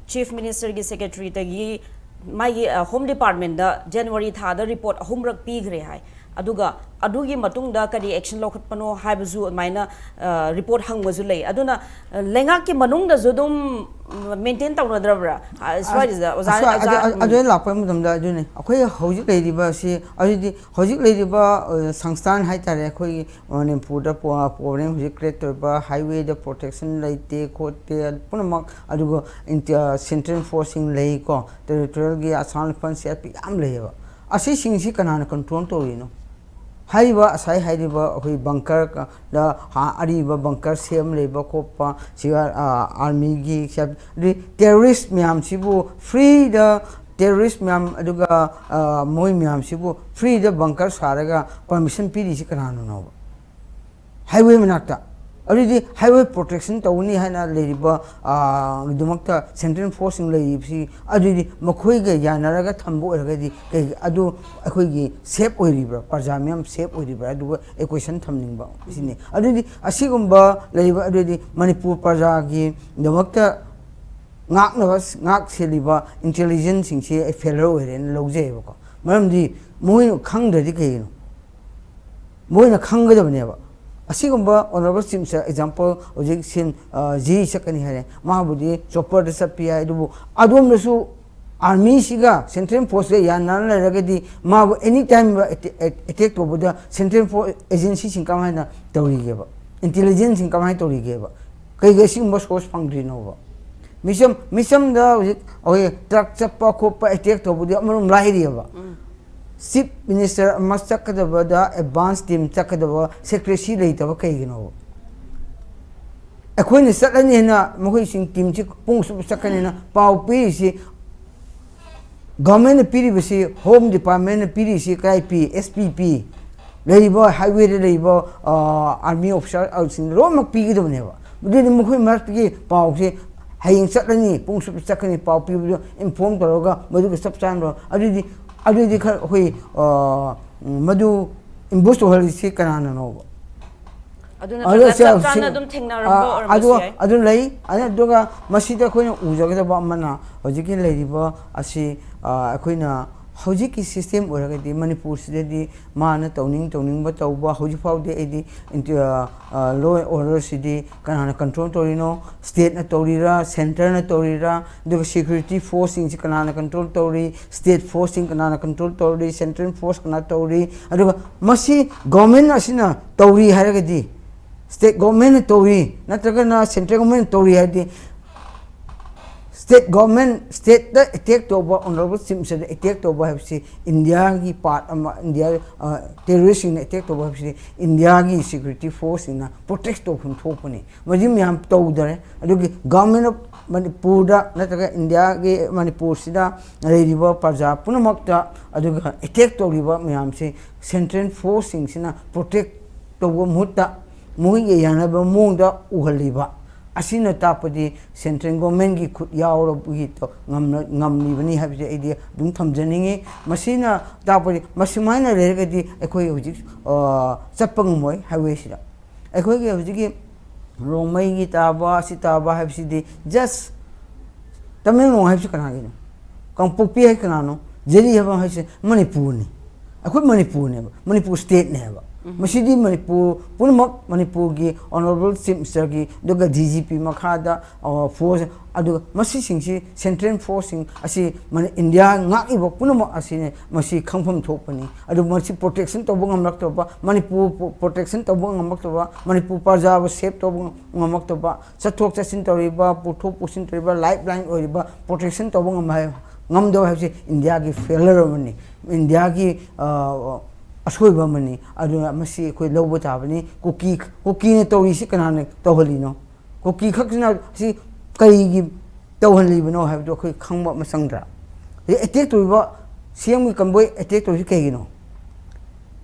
ꯆꯤꯐ ꯃꯤꯅꯤꯁꯇꯔꯒꯤ ꯁꯦꯀ꯭ꯔꯦꯇꯔꯤꯗꯒꯤ ꯃꯥꯒꯤ, ꯑ, ꯍꯣꯝ ꯗꯤꯄꯥꯔꯠꯃꯦꯟꯗ ꯖꯅꯋꯥꯔꯤ ꯊꯥꯗ ꯔꯤꯄꯣꯔꯠ ꯑꯍꯨꯝꯔꯛ ꯄꯤꯈ꯭ꯔꯦ ꯍꯥꯏ꯫ ꯑꯗꯨꯒ ꯑꯗꯨꯒꯤ ꯃꯇꯨꯡꯗ ꯀꯔꯤ ꯑꯦꯛꯁꯟ ꯂꯧꯈꯠꯄꯅꯣ ꯍꯥꯏꯕꯁꯨ ꯑꯗꯨꯃꯥꯏꯅ, ꯑ, ꯔꯤꯄꯣꯔꯠ ꯍꯪꯕꯁꯨ ꯂꯩ꯫ ꯑꯗꯨꯅ, ꯑ, ꯂꯩꯉꯥꯛꯀꯤ ꯃꯅꯨꯡꯗꯁꯨ ꯑꯗꯨꯝ, ꯎꯝ, ꯃꯦꯟꯇꯦꯟ ꯇꯧꯅꯗ꯭ꯔꯕ꯭ꯔꯥ? ꯑ, ꯁ꯭ꯋꯥꯏꯁꯤꯗ ꯑꯣꯖꯥ, ꯑꯁ꯭ꯋꯥꯏ-, ꯑꯗꯨ-, ꯑꯣꯖꯥ, ꯑꯗꯨ-, ꯎꯝ꯫ ꯑꯗꯨꯗ ꯂꯥꯛꯄ ꯃꯇꯝꯗ ꯑꯗꯨꯅꯤ ꯑꯩꯈꯣꯏ ꯍꯧꯖꯤꯛ ꯂꯩꯔꯤꯕ ꯑꯁꯤ, ꯑꯗꯨꯗꯤ ꯍꯧꯖꯤꯛ ꯂꯩꯔꯤꯕ, ꯑ, ꯁꯪꯁꯊꯥꯟ ꯍꯥꯏꯇꯥꯔꯦ, ꯑꯩꯈꯣꯏꯒꯤ ꯃꯅꯤꯄꯨꯔꯗ ꯄ꯭ꯔꯣ-, ꯄ꯭ꯔꯣꯕ꯭ꯂꯦꯝ ꯍꯧꯖꯤꯛ ꯀ꯭ꯔꯤꯌꯦꯠ ꯇꯧꯔꯤꯕ, ꯍꯥꯏꯋꯦꯗ ꯄ꯭ꯔꯣꯇꯦꯛꯁꯟ ꯂꯩꯇꯦ ꯈꯣꯠꯇꯦ ꯄꯨꯝꯅꯃꯛ, ꯑꯗꯨꯒ ꯏꯟꯇꯤꯌꯥ ꯁꯦꯟꯇ꯭ꯔꯦꯜ ꯐꯣꯔꯁꯁꯤꯡ ꯂꯩꯀꯣ, ꯇꯦꯔꯤꯇꯣꯔꯤꯌꯦꯜꯒꯤ Assam rifles C F P ꯌꯥꯝ ꯂꯩꯌꯦꯕ꯫ ꯑꯁꯤꯁꯤꯡꯁꯤ ꯀꯅꯥꯅ ꯀꯟꯇ꯭ꯔꯣꯜ ꯇꯧꯔꯤꯅꯣ? ꯍꯥꯏꯔꯤꯕ, ꯉꯁꯥꯏ ꯍꯥꯏꯔꯤꯕ ꯑꯩꯈꯣꯏ ꯕꯪꯀꯔꯗ ꯍꯥ-, ꯑꯔꯤꯕ ꯕꯪꯀꯔ ꯁꯦꯝ ꯂꯩꯕ ꯈꯣꯠꯄ, ꯁꯤꯒ, ꯑꯥ, ꯑꯥꯔꯃꯤꯒꯤ ꯁꯦꯞ-, ꯑꯗꯩ ꯇꯦꯔꯣꯔꯤꯁ ꯃꯌꯥꯝꯁꯤꯕꯨ ꯐ꯭ꯔꯤꯗ ꯇꯦꯔꯣꯔꯤꯁ ꯃꯌꯥꯝ ꯑꯗꯨꯒ ꯃꯣꯏ ꯃꯌꯥꯝꯁꯤꯕꯨ ꯐ꯭ꯔꯤꯗ ꯕꯪꯀꯔ ꯁꯥꯔꯒ ꯄꯔꯃꯤꯁꯟ ꯄꯤꯔꯤꯁꯤ ꯀꯅꯥꯅꯅꯣꯕ? ꯍꯥꯏꯋꯦ ꯃꯅꯥꯛꯇ꯫ ꯑꯗꯨꯗꯤ ꯍꯥꯏꯋꯦ ꯄ꯭ꯔꯣꯇꯦꯛꯁꯟ ꯇꯧꯅꯤ ꯍꯥꯏꯅ ꯂꯩꯔꯤꯕ ꯗꯃꯛꯇ ꯁꯦꯟꯇ꯭ꯔꯦꯜ ꯐꯣꯔꯁꯁꯤꯡ ꯂꯩꯔꯤꯕꯁꯤ, ꯑꯗꯨꯗꯤ ꯃꯈꯣꯏꯒ ꯌꯥꯅꯔꯒ ꯊꯝꯕ ꯑꯣꯏꯔꯒꯗꯤ ꯀꯩ ꯑꯗꯨ ꯑꯩꯈꯣꯏꯒꯤ ꯁꯦꯞ ꯑꯣꯏꯔꯤꯕ꯭ꯔꯥ? ꯄ꯭ꯔꯖꯥ ꯃꯤꯌꯥꯝ ꯁꯦꯞ ꯑꯣꯏꯔꯤꯕ꯭ꯔꯥ? ꯑꯗꯨꯒ ꯑꯦꯀ꯭ꯋꯦꯁꯟ ꯊꯝꯅꯤꯡꯕ ꯁꯤꯅꯤ꯫ ꯑꯗꯨꯗꯤ ꯑꯁꯤꯒꯨꯝꯕ ꯂꯩꯕ, ꯑꯗꯨꯗꯤ ꯃꯅꯤꯄꯨꯔ ꯄ꯭ꯔꯖꯥꯒꯤꯗꯃꯛꯇ ꯉꯥꯛꯅꯕ, ꯉꯥꯛ ꯁꯦꯜꯂꯤꯕ ꯏꯟꯇꯦꯂꯤꯖꯦꯟꯁꯁꯤꯡꯁꯤ ꯑꯩ ꯐꯦꯂꯔ ꯑꯣꯏꯔꯦꯅ ꯂꯧꯖꯩꯌꯦꯕꯀꯣ꯫ ꯃꯔꯝꯗꯤ ꯃꯣꯏꯅ ꯈꯪꯗ꯭ꯔꯗꯤ ꯀꯩꯒꯤꯅꯣ? ꯃꯣꯏꯅ ꯈꯪꯒꯗꯕꯅꯦꯕ꯫ ꯑꯁꯤꯒꯨꯝꯕ ꯑꯣꯅꯔꯦꯕꯜ ꯆꯤꯐ ꯃꯤꯅꯤꯁꯇꯔ, ꯑꯦꯛꯖꯥꯝꯄꯜ, ꯍꯧꯖꯤꯛ ꯁꯤꯟ ꯖꯤ ꯆꯠꯀꯅꯤ ꯍꯥꯏꯔꯦ, ꯃꯥꯕꯨꯗꯤ ꯆꯣꯄꯔꯗ ꯆꯠꯄ ꯌꯥꯏ, ꯑꯗꯨꯕꯨ ꯑꯗꯣꯝꯗꯁꯨ ꯑꯥꯔꯃꯤꯁꯤꯒ ꯁꯦꯟꯇ꯭ꯔꯦꯜ ꯐꯣꯔꯁꯀ ꯌꯥꯅꯔ ꯂꯩꯔꯒꯗꯤ ꯃꯥꯕꯨ ꯑꯦꯅꯤ ꯇꯥꯏꯝ ꯑꯦꯇꯦꯛ ꯇꯧꯕꯗ ꯁꯦꯟꯇ꯭ꯔꯦꯜ ꯐꯣꯔꯁ ꯑꯦꯖꯦꯟꯁꯤꯁꯤꯡ ꯀꯃꯥꯏꯅ ꯇꯧꯔꯤꯒꯦꯕ? ꯏꯟꯇꯦꯂꯤꯖꯦꯟꯁꯁꯤꯡ ꯀꯃꯥꯏꯅ ꯇꯧꯔꯤꯒꯦꯕ? ꯀꯩꯒꯤ ꯑꯁꯤꯒꯨꯝꯕ ꯁꯣꯔꯁ ꯐꯪꯗ꯭ꯔꯤꯅꯣꯕ? ꯃꯤꯆꯝ, ꯃꯤꯆꯝꯗ ꯍꯧꯖꯤꯛ ꯑꯩꯈꯣꯏ ꯇ꯭ꯔꯛ ꯆꯠꯄ ꯈꯣꯠꯄ ꯑꯦꯇꯦꯛ ꯇꯧꯕꯗꯤ ꯑꯃꯔꯣꯝ ꯂꯥꯏꯔꯤꯑꯕ꯫ ꯆꯤꯐ ꯃꯤꯅꯤꯁꯇꯔ ꯑꯃ ꯆꯠꯀꯗꯕꯗ ꯑꯦꯗꯚꯥꯟꯁ ꯇꯤꯝ ꯆꯠꯀꯗꯕ ꯁꯦꯀ꯭ꯔꯦꯁꯤ ꯂꯩꯇꯕ ꯀꯩꯒꯤꯅꯣꯕ? ꯑꯩꯈꯣꯏꯅ ꯆꯠꯂꯅꯤ ꯍꯥꯏꯅ ꯃꯈꯣꯏꯁꯤꯡ ꯇꯤꯝꯁꯤ ꯄꯨꯡ ꯑꯁꯨꯛ ꯆꯠꯀꯅꯤ ꯍꯥꯏꯅ ꯄꯥꯎ ꯄꯤꯔꯤꯁꯤ, ꯒꯚꯔꯟꯃꯦꯟꯠꯅ ꯄꯤꯔꯤꯕꯁꯤ, ꯍꯣꯝ ꯗꯤꯄꯥꯔꯠꯃꯦꯟꯠꯅ ꯄꯤꯔꯤꯁꯤ ꯀꯥꯏ ꯄꯤ? ꯑꯦꯁ ꯄꯤ ꯄꯤ꯫ ꯂꯩꯔꯤꯕ ꯍꯥꯏꯋꯦꯗ ꯂꯩꯔꯤꯕ ꯑꯥꯔꯃꯤ ꯑꯣꯐꯤꯁꯥꯔꯁꯤꯡ ꯂꯣꯏꯅꯃꯛ ꯄꯤꯒꯗꯕꯅꯦꯕ꯫ ꯑꯗꯨꯗꯤ ꯃꯈꯣꯏ ꯃꯔꯛꯇꯒꯤ ꯄꯥꯎꯁꯦ ꯍꯌꯦꯡ ꯆꯠꯂꯅꯤ, ꯄꯨꯡ ꯑꯁꯨꯛꯇ ꯆꯠꯀꯅꯤ, ꯄꯥꯎ ꯄꯤꯕꯗꯣ ꯏꯟꯐꯣꯔꯝ ꯇꯧꯔꯒ ꯃꯗꯨꯒ ꯆꯞ ꯆꯥꯅ, ꯑꯗꯨꯗꯤ, ꯑꯗꯨꯗꯤ ꯈꯔ ꯑꯩꯈꯣꯏ, ꯑ, ꯃꯗꯨ ꯑꯦꯝꯕꯨꯁ ꯇꯧꯍꯜꯂꯤꯁꯤ ꯀꯅꯥꯅꯅꯣꯕ? ꯑꯗꯨ ꯅꯠꯇ꯭ꯔꯒ ꯆꯞ ꯆꯥꯅ ꯑꯗꯨꯝ ꯊꯦꯡꯅꯔꯝꯕ ꯑ, ꯑꯗꯨ, ꯑꯣꯏꯔꯝꯕꯁꯨ ꯌꯥꯏ꯫ ꯑꯗꯨ ꯂꯩ꯫ ꯑꯗꯨ-, ꯑꯗꯨꯒ ꯃꯁꯤꯗ ꯑꯩꯈꯣꯏꯅ ꯎꯖꯒꯗꯕ ꯑꯃꯅ, ꯍꯧꯖꯤꯛꯀꯤ ꯂꯩꯔꯤꯕ ꯑꯁꯤ, ꯑ, ꯑꯩꯈꯣꯏꯅ ꯍꯧꯖꯤꯛꯀꯤ ꯁꯤꯁꯇꯦꯝ ꯑꯣꯏꯔꯒꯗꯤ ꯃꯅꯤꯄꯨꯔꯁꯤꯗꯗꯤ ꯃꯥꯅ ꯇꯧꯅꯤꯡ ꯇꯧꯅꯤꯡꯕ ꯇꯧꯕ, ꯍꯧꯖꯤꯛ ꯐꯥꯎꯗꯤ ꯑꯩꯗꯤ ꯏꯟꯇꯤ-, ꯑ, ꯑ, ꯂꯣ ꯑꯦꯟ ꯑꯣꯔꯗꯔꯁꯤꯗꯤ ꯀꯅꯥꯅ ꯀꯟꯇ꯭ꯔꯣꯜ ꯇꯧꯔꯤꯅꯣ? ꯁ꯭ꯇꯦꯠꯅ ꯇꯧꯔꯤꯔꯥ, ꯁꯦꯟꯇꯔꯅ ꯇꯧꯔꯤꯔꯥ, ꯑꯗꯨꯒ ꯁꯦꯀ꯭ꯌꯨꯔꯤꯇꯤ ꯐꯣꯔꯁꯁꯤꯡꯁꯤ ꯀꯅꯥꯅ ꯀꯟꯇ꯭ꯔꯣꯜ ꯇꯧꯔꯤ, ꯁ꯭ꯇꯦꯠ ꯐꯣꯔꯁꯁꯤꯡ ꯀꯅꯥꯅ ꯀꯟꯇ꯭ꯔꯣꯜ ꯇꯧꯔꯤ, ꯁꯦꯟꯇ꯭ꯔꯦꯜ ꯐꯣꯔꯁ ꯀꯅꯥ ꯇꯧꯔꯤ, ꯑꯗꯨꯒ ꯃꯁꯤ ꯒꯣꯔꯃꯦꯟ ꯑꯁꯤꯅ ꯇꯧꯔꯤ ꯍꯥꯏꯔꯒꯗꯤ, ꯁ꯭ꯇꯦꯠ ꯒꯣꯔꯃꯦꯟꯅ ꯇꯧꯔꯤ ꯅꯠꯇ꯭ꯔꯒꯅ ꯁꯦꯟꯇ꯭ꯔꯦꯜ ꯒꯣꯔꯃꯦꯟꯅ ꯇꯧꯔꯤ ꯍꯥꯏꯔꯗꯤ, ꯁ꯭ꯇꯦꯠ ꯒꯣꯔꯃꯦꯟ, ꯁ꯭ꯇꯦꯠꯇ ꯑꯦꯇꯦꯛ ꯇꯧꯕ, ꯑꯣꯅꯔꯦꯕꯜ ꯆꯤꯐ ꯃꯤꯅꯤꯁꯇꯔꯗ ꯑꯦꯇꯦꯛ ꯇꯧꯕ ꯍꯥꯏꯕꯁꯤ ꯏꯟꯗꯤꯌꯥꯒꯤ ꯄꯥꯔꯠ ꯑꯃ, ꯏꯟꯗꯤꯌꯥ, ꯇꯦꯔꯣꯔꯤꯁꯁꯤꯡꯅ ꯑꯦꯇꯦꯛ ꯇꯧꯕ ꯍꯥꯏꯕꯁꯤ ꯏꯟꯗꯤꯌꯥꯒꯤ ꯁꯦꯀ꯭ꯌꯨꯔꯤꯇꯤ ꯐꯣꯔꯁꯁꯤꯡꯅ ꯄ꯭ꯔꯣꯇꯦꯛ ꯇꯧꯐꯝ ꯊꯣꯛꯄꯅꯤ꯫ ꯃꯗꯨ ꯃꯌꯥꯝ ꯇꯧꯗꯔꯦ꯫ ꯑꯗꯨꯒꯤ ꯒꯣꯔꯃꯦꯟ ꯑꯣꯐ ꯃꯅꯤꯄꯨꯔꯗ ꯅꯠꯇ꯭ꯔꯒ ꯏꯟꯗꯤꯌꯥꯒꯤ ꯃꯅꯤꯄꯨꯔꯁꯤꯗ ꯂꯩꯔꯤꯕ ꯄ꯭ꯔꯖꯥ ꯄꯨꯝꯅꯃꯛꯇ, ꯑꯗꯨꯒ ꯑꯦꯇꯦꯛ ꯇꯧꯔꯤꯕ ꯃꯌꯥꯝꯁꯦ ꯁꯦꯟꯇ꯭ꯔꯦꯜ ꯐꯣꯔꯁꯁꯤꯡꯁꯤꯅ ꯄ꯭ꯔꯣꯇꯦꯛ ꯇꯧꯕ ꯃꯍꯨꯠꯇ ꯃꯈꯣꯏꯒ ꯌꯥꯅꯕ ꯃꯑꯣꯡꯗ ꯎꯍꯜꯂꯤꯕ ꯑꯁꯤꯅ ꯇꯥꯛꯄꯗꯤ ꯁꯦꯟꯇ꯭ꯔꯦꯜ ꯒꯣꯔꯃꯦꯟꯒꯤ ꯈꯨꯠ ꯌꯥꯎꯔꯕꯒꯤ ꯇꯣ-, ꯉꯝꯅ-, ꯉꯝꯂꯤꯕꯅꯤ ꯍꯥꯏꯕꯁꯦ ꯑꯩꯗꯤ ꯑꯗꯨꯝ ꯊꯝꯖꯅꯤꯡꯉꯤ꯫ ꯃꯁꯤꯅ ꯇꯥꯛꯄꯗꯤ ꯃꯁꯨꯃꯥꯏꯅ ꯂꯩꯔꯒꯗꯤ ꯑꯩꯈꯣꯏ ꯍꯧꯖꯤꯛ, ꯑ, ꯆꯠꯄ ꯉꯝꯃꯣꯏ ꯍꯥꯏꯋꯦꯁꯤꯗ꯫ ꯑꯩꯈꯣꯏꯒꯤ ꯍꯧꯖꯤꯛꯀꯤ ꯔꯣꯡꯃꯩꯒꯤ ꯇꯥꯕ, ꯑꯁꯤ ꯇꯥꯕ ꯍꯥꯏꯕꯁꯤꯗꯤ just ꯇꯃꯦꯡꯂꯣꯡ ꯍꯥꯏꯕꯁꯤ ꯀꯅꯥꯒꯤꯅꯣ? ꯀꯥꯡꯄꯣꯛꯄꯤ ꯍꯥꯏ ꯀꯅꯥꯅꯣ? ꯖꯤꯔꯤ ꯍꯥꯏꯕ ꯍꯥꯏꯁꯦ ꯃꯅꯤꯄꯨꯔꯅꯤ꯫ ꯑꯩꯈꯣꯏ ꯃꯅꯤꯄꯨꯔꯅꯦꯕ, ꯃꯅꯤꯄꯨꯔ ꯁ꯭ꯇꯦꯠꯅꯦꯕ꯫ ꯃꯁꯤꯗꯤ ꯃꯅꯤꯄꯨꯔ ꯄꯨꯝꯅꯃꯛ, ꯃꯅꯤꯄꯨꯔꯒꯤ ꯑꯣꯅꯔꯦꯕꯜ ꯆꯤꯐ ꯃꯤꯅꯤꯁꯇꯔꯒꯤ, ꯑꯗꯨꯒ ꯗꯤ ꯖꯤ ꯄꯤ ꯃꯈꯥꯗ, ꯑ, ꯐꯣꯔꯁ, ꯑꯗꯨꯒ ꯃꯁꯤꯁꯤꯡꯁꯤ ꯁꯦꯟꯇ꯭ꯔꯦꯜ ꯐꯣꯔꯁꯁꯤꯡ ꯑꯁꯤ ꯃꯅꯤ-, ꯏꯟꯗꯤꯌꯥ ꯉꯥꯛꯂꯤꯕ ꯄꯨꯝꯅꯃꯛ ꯑꯁꯤꯅ ꯃꯁꯤ ꯈꯪꯐꯝ ꯊꯣꯛꯄꯅꯤ꯫ ꯑꯗꯨ ꯃꯁꯤ ꯄ꯭ꯔꯣꯇꯦꯛꯁꯟ ꯇꯧꯕ ꯉꯝꯂꯛꯇꯕ, ꯃꯅꯤꯄꯨꯔ ꯄ꯭ꯔꯣ-, ꯄ꯭ꯔꯣꯇꯦꯛꯁꯟ ꯇꯧꯕ ꯉꯝꯂꯛꯇꯕ, ꯃꯅꯤꯄꯨꯔ ꯄ꯭ꯔꯖꯥꯕꯨ ꯁꯦꯞ ꯇꯧꯕ ꯉꯝꯂꯛꯇꯕ, ꯆꯠꯊꯣꯛ ꯆꯠꯁꯤꯟ ꯇꯧꯔꯤꯕ, ꯄꯨꯊꯣꯛ ꯄꯨꯁꯤꯟ ꯇꯧꯔꯤꯕ, ꯂꯥꯏꯐ ꯂꯥꯏꯟ ꯑꯣꯏꯔꯤꯕ ꯄ꯭ꯔꯣꯇꯦꯛꯁꯟ ꯇꯧꯕ ꯉꯝ-, ꯉꯝꯗꯕ ꯍꯥꯏꯕꯁꯤ ꯏꯟꯗꯤꯌꯥꯒꯤ ꯐꯦꯂꯔ ꯑꯃꯅꯤ, ꯏꯟꯗꯤꯌꯥꯒꯤ, ꯑ, ꯑꯁꯣꯏꯕ ꯑꯃꯅꯤ꯫ ꯑꯗꯨꯅ ꯃꯁꯤ ꯑꯩꯈꯣꯏ ꯂꯧꯕ ꯇꯥꯕꯅꯤ꯫ ꯀꯨꯀꯤ, ꯀꯨꯀꯤꯅ ꯇꯧꯔꯤꯁꯤ ꯀꯅꯥꯅ ꯇꯧꯍꯜꯂꯤꯅꯣ? ꯀꯨꯀꯤ ꯈꯛꯁꯤꯅ ꯁꯤ ꯀꯔꯤꯒꯤ ꯇꯧꯍꯜꯂꯤꯕꯅꯣ ꯍꯥꯏꯕꯗꯨ ꯑꯩꯈꯣꯏ ꯈꯪꯕ ꯑꯃ ꯆꯪꯗ꯭ꯔꯥ? ꯍꯧꯖꯤꯛ ꯑꯦꯇꯦꯛ ꯇꯧꯔꯤꯕ, ꯁꯤ ꯑꯦꯝꯒꯤ ꯀꯟꯕꯣꯏ ꯑꯦꯇꯦꯛ ꯇꯧꯔꯤꯁꯤ ꯀꯩꯒꯤꯅꯣ?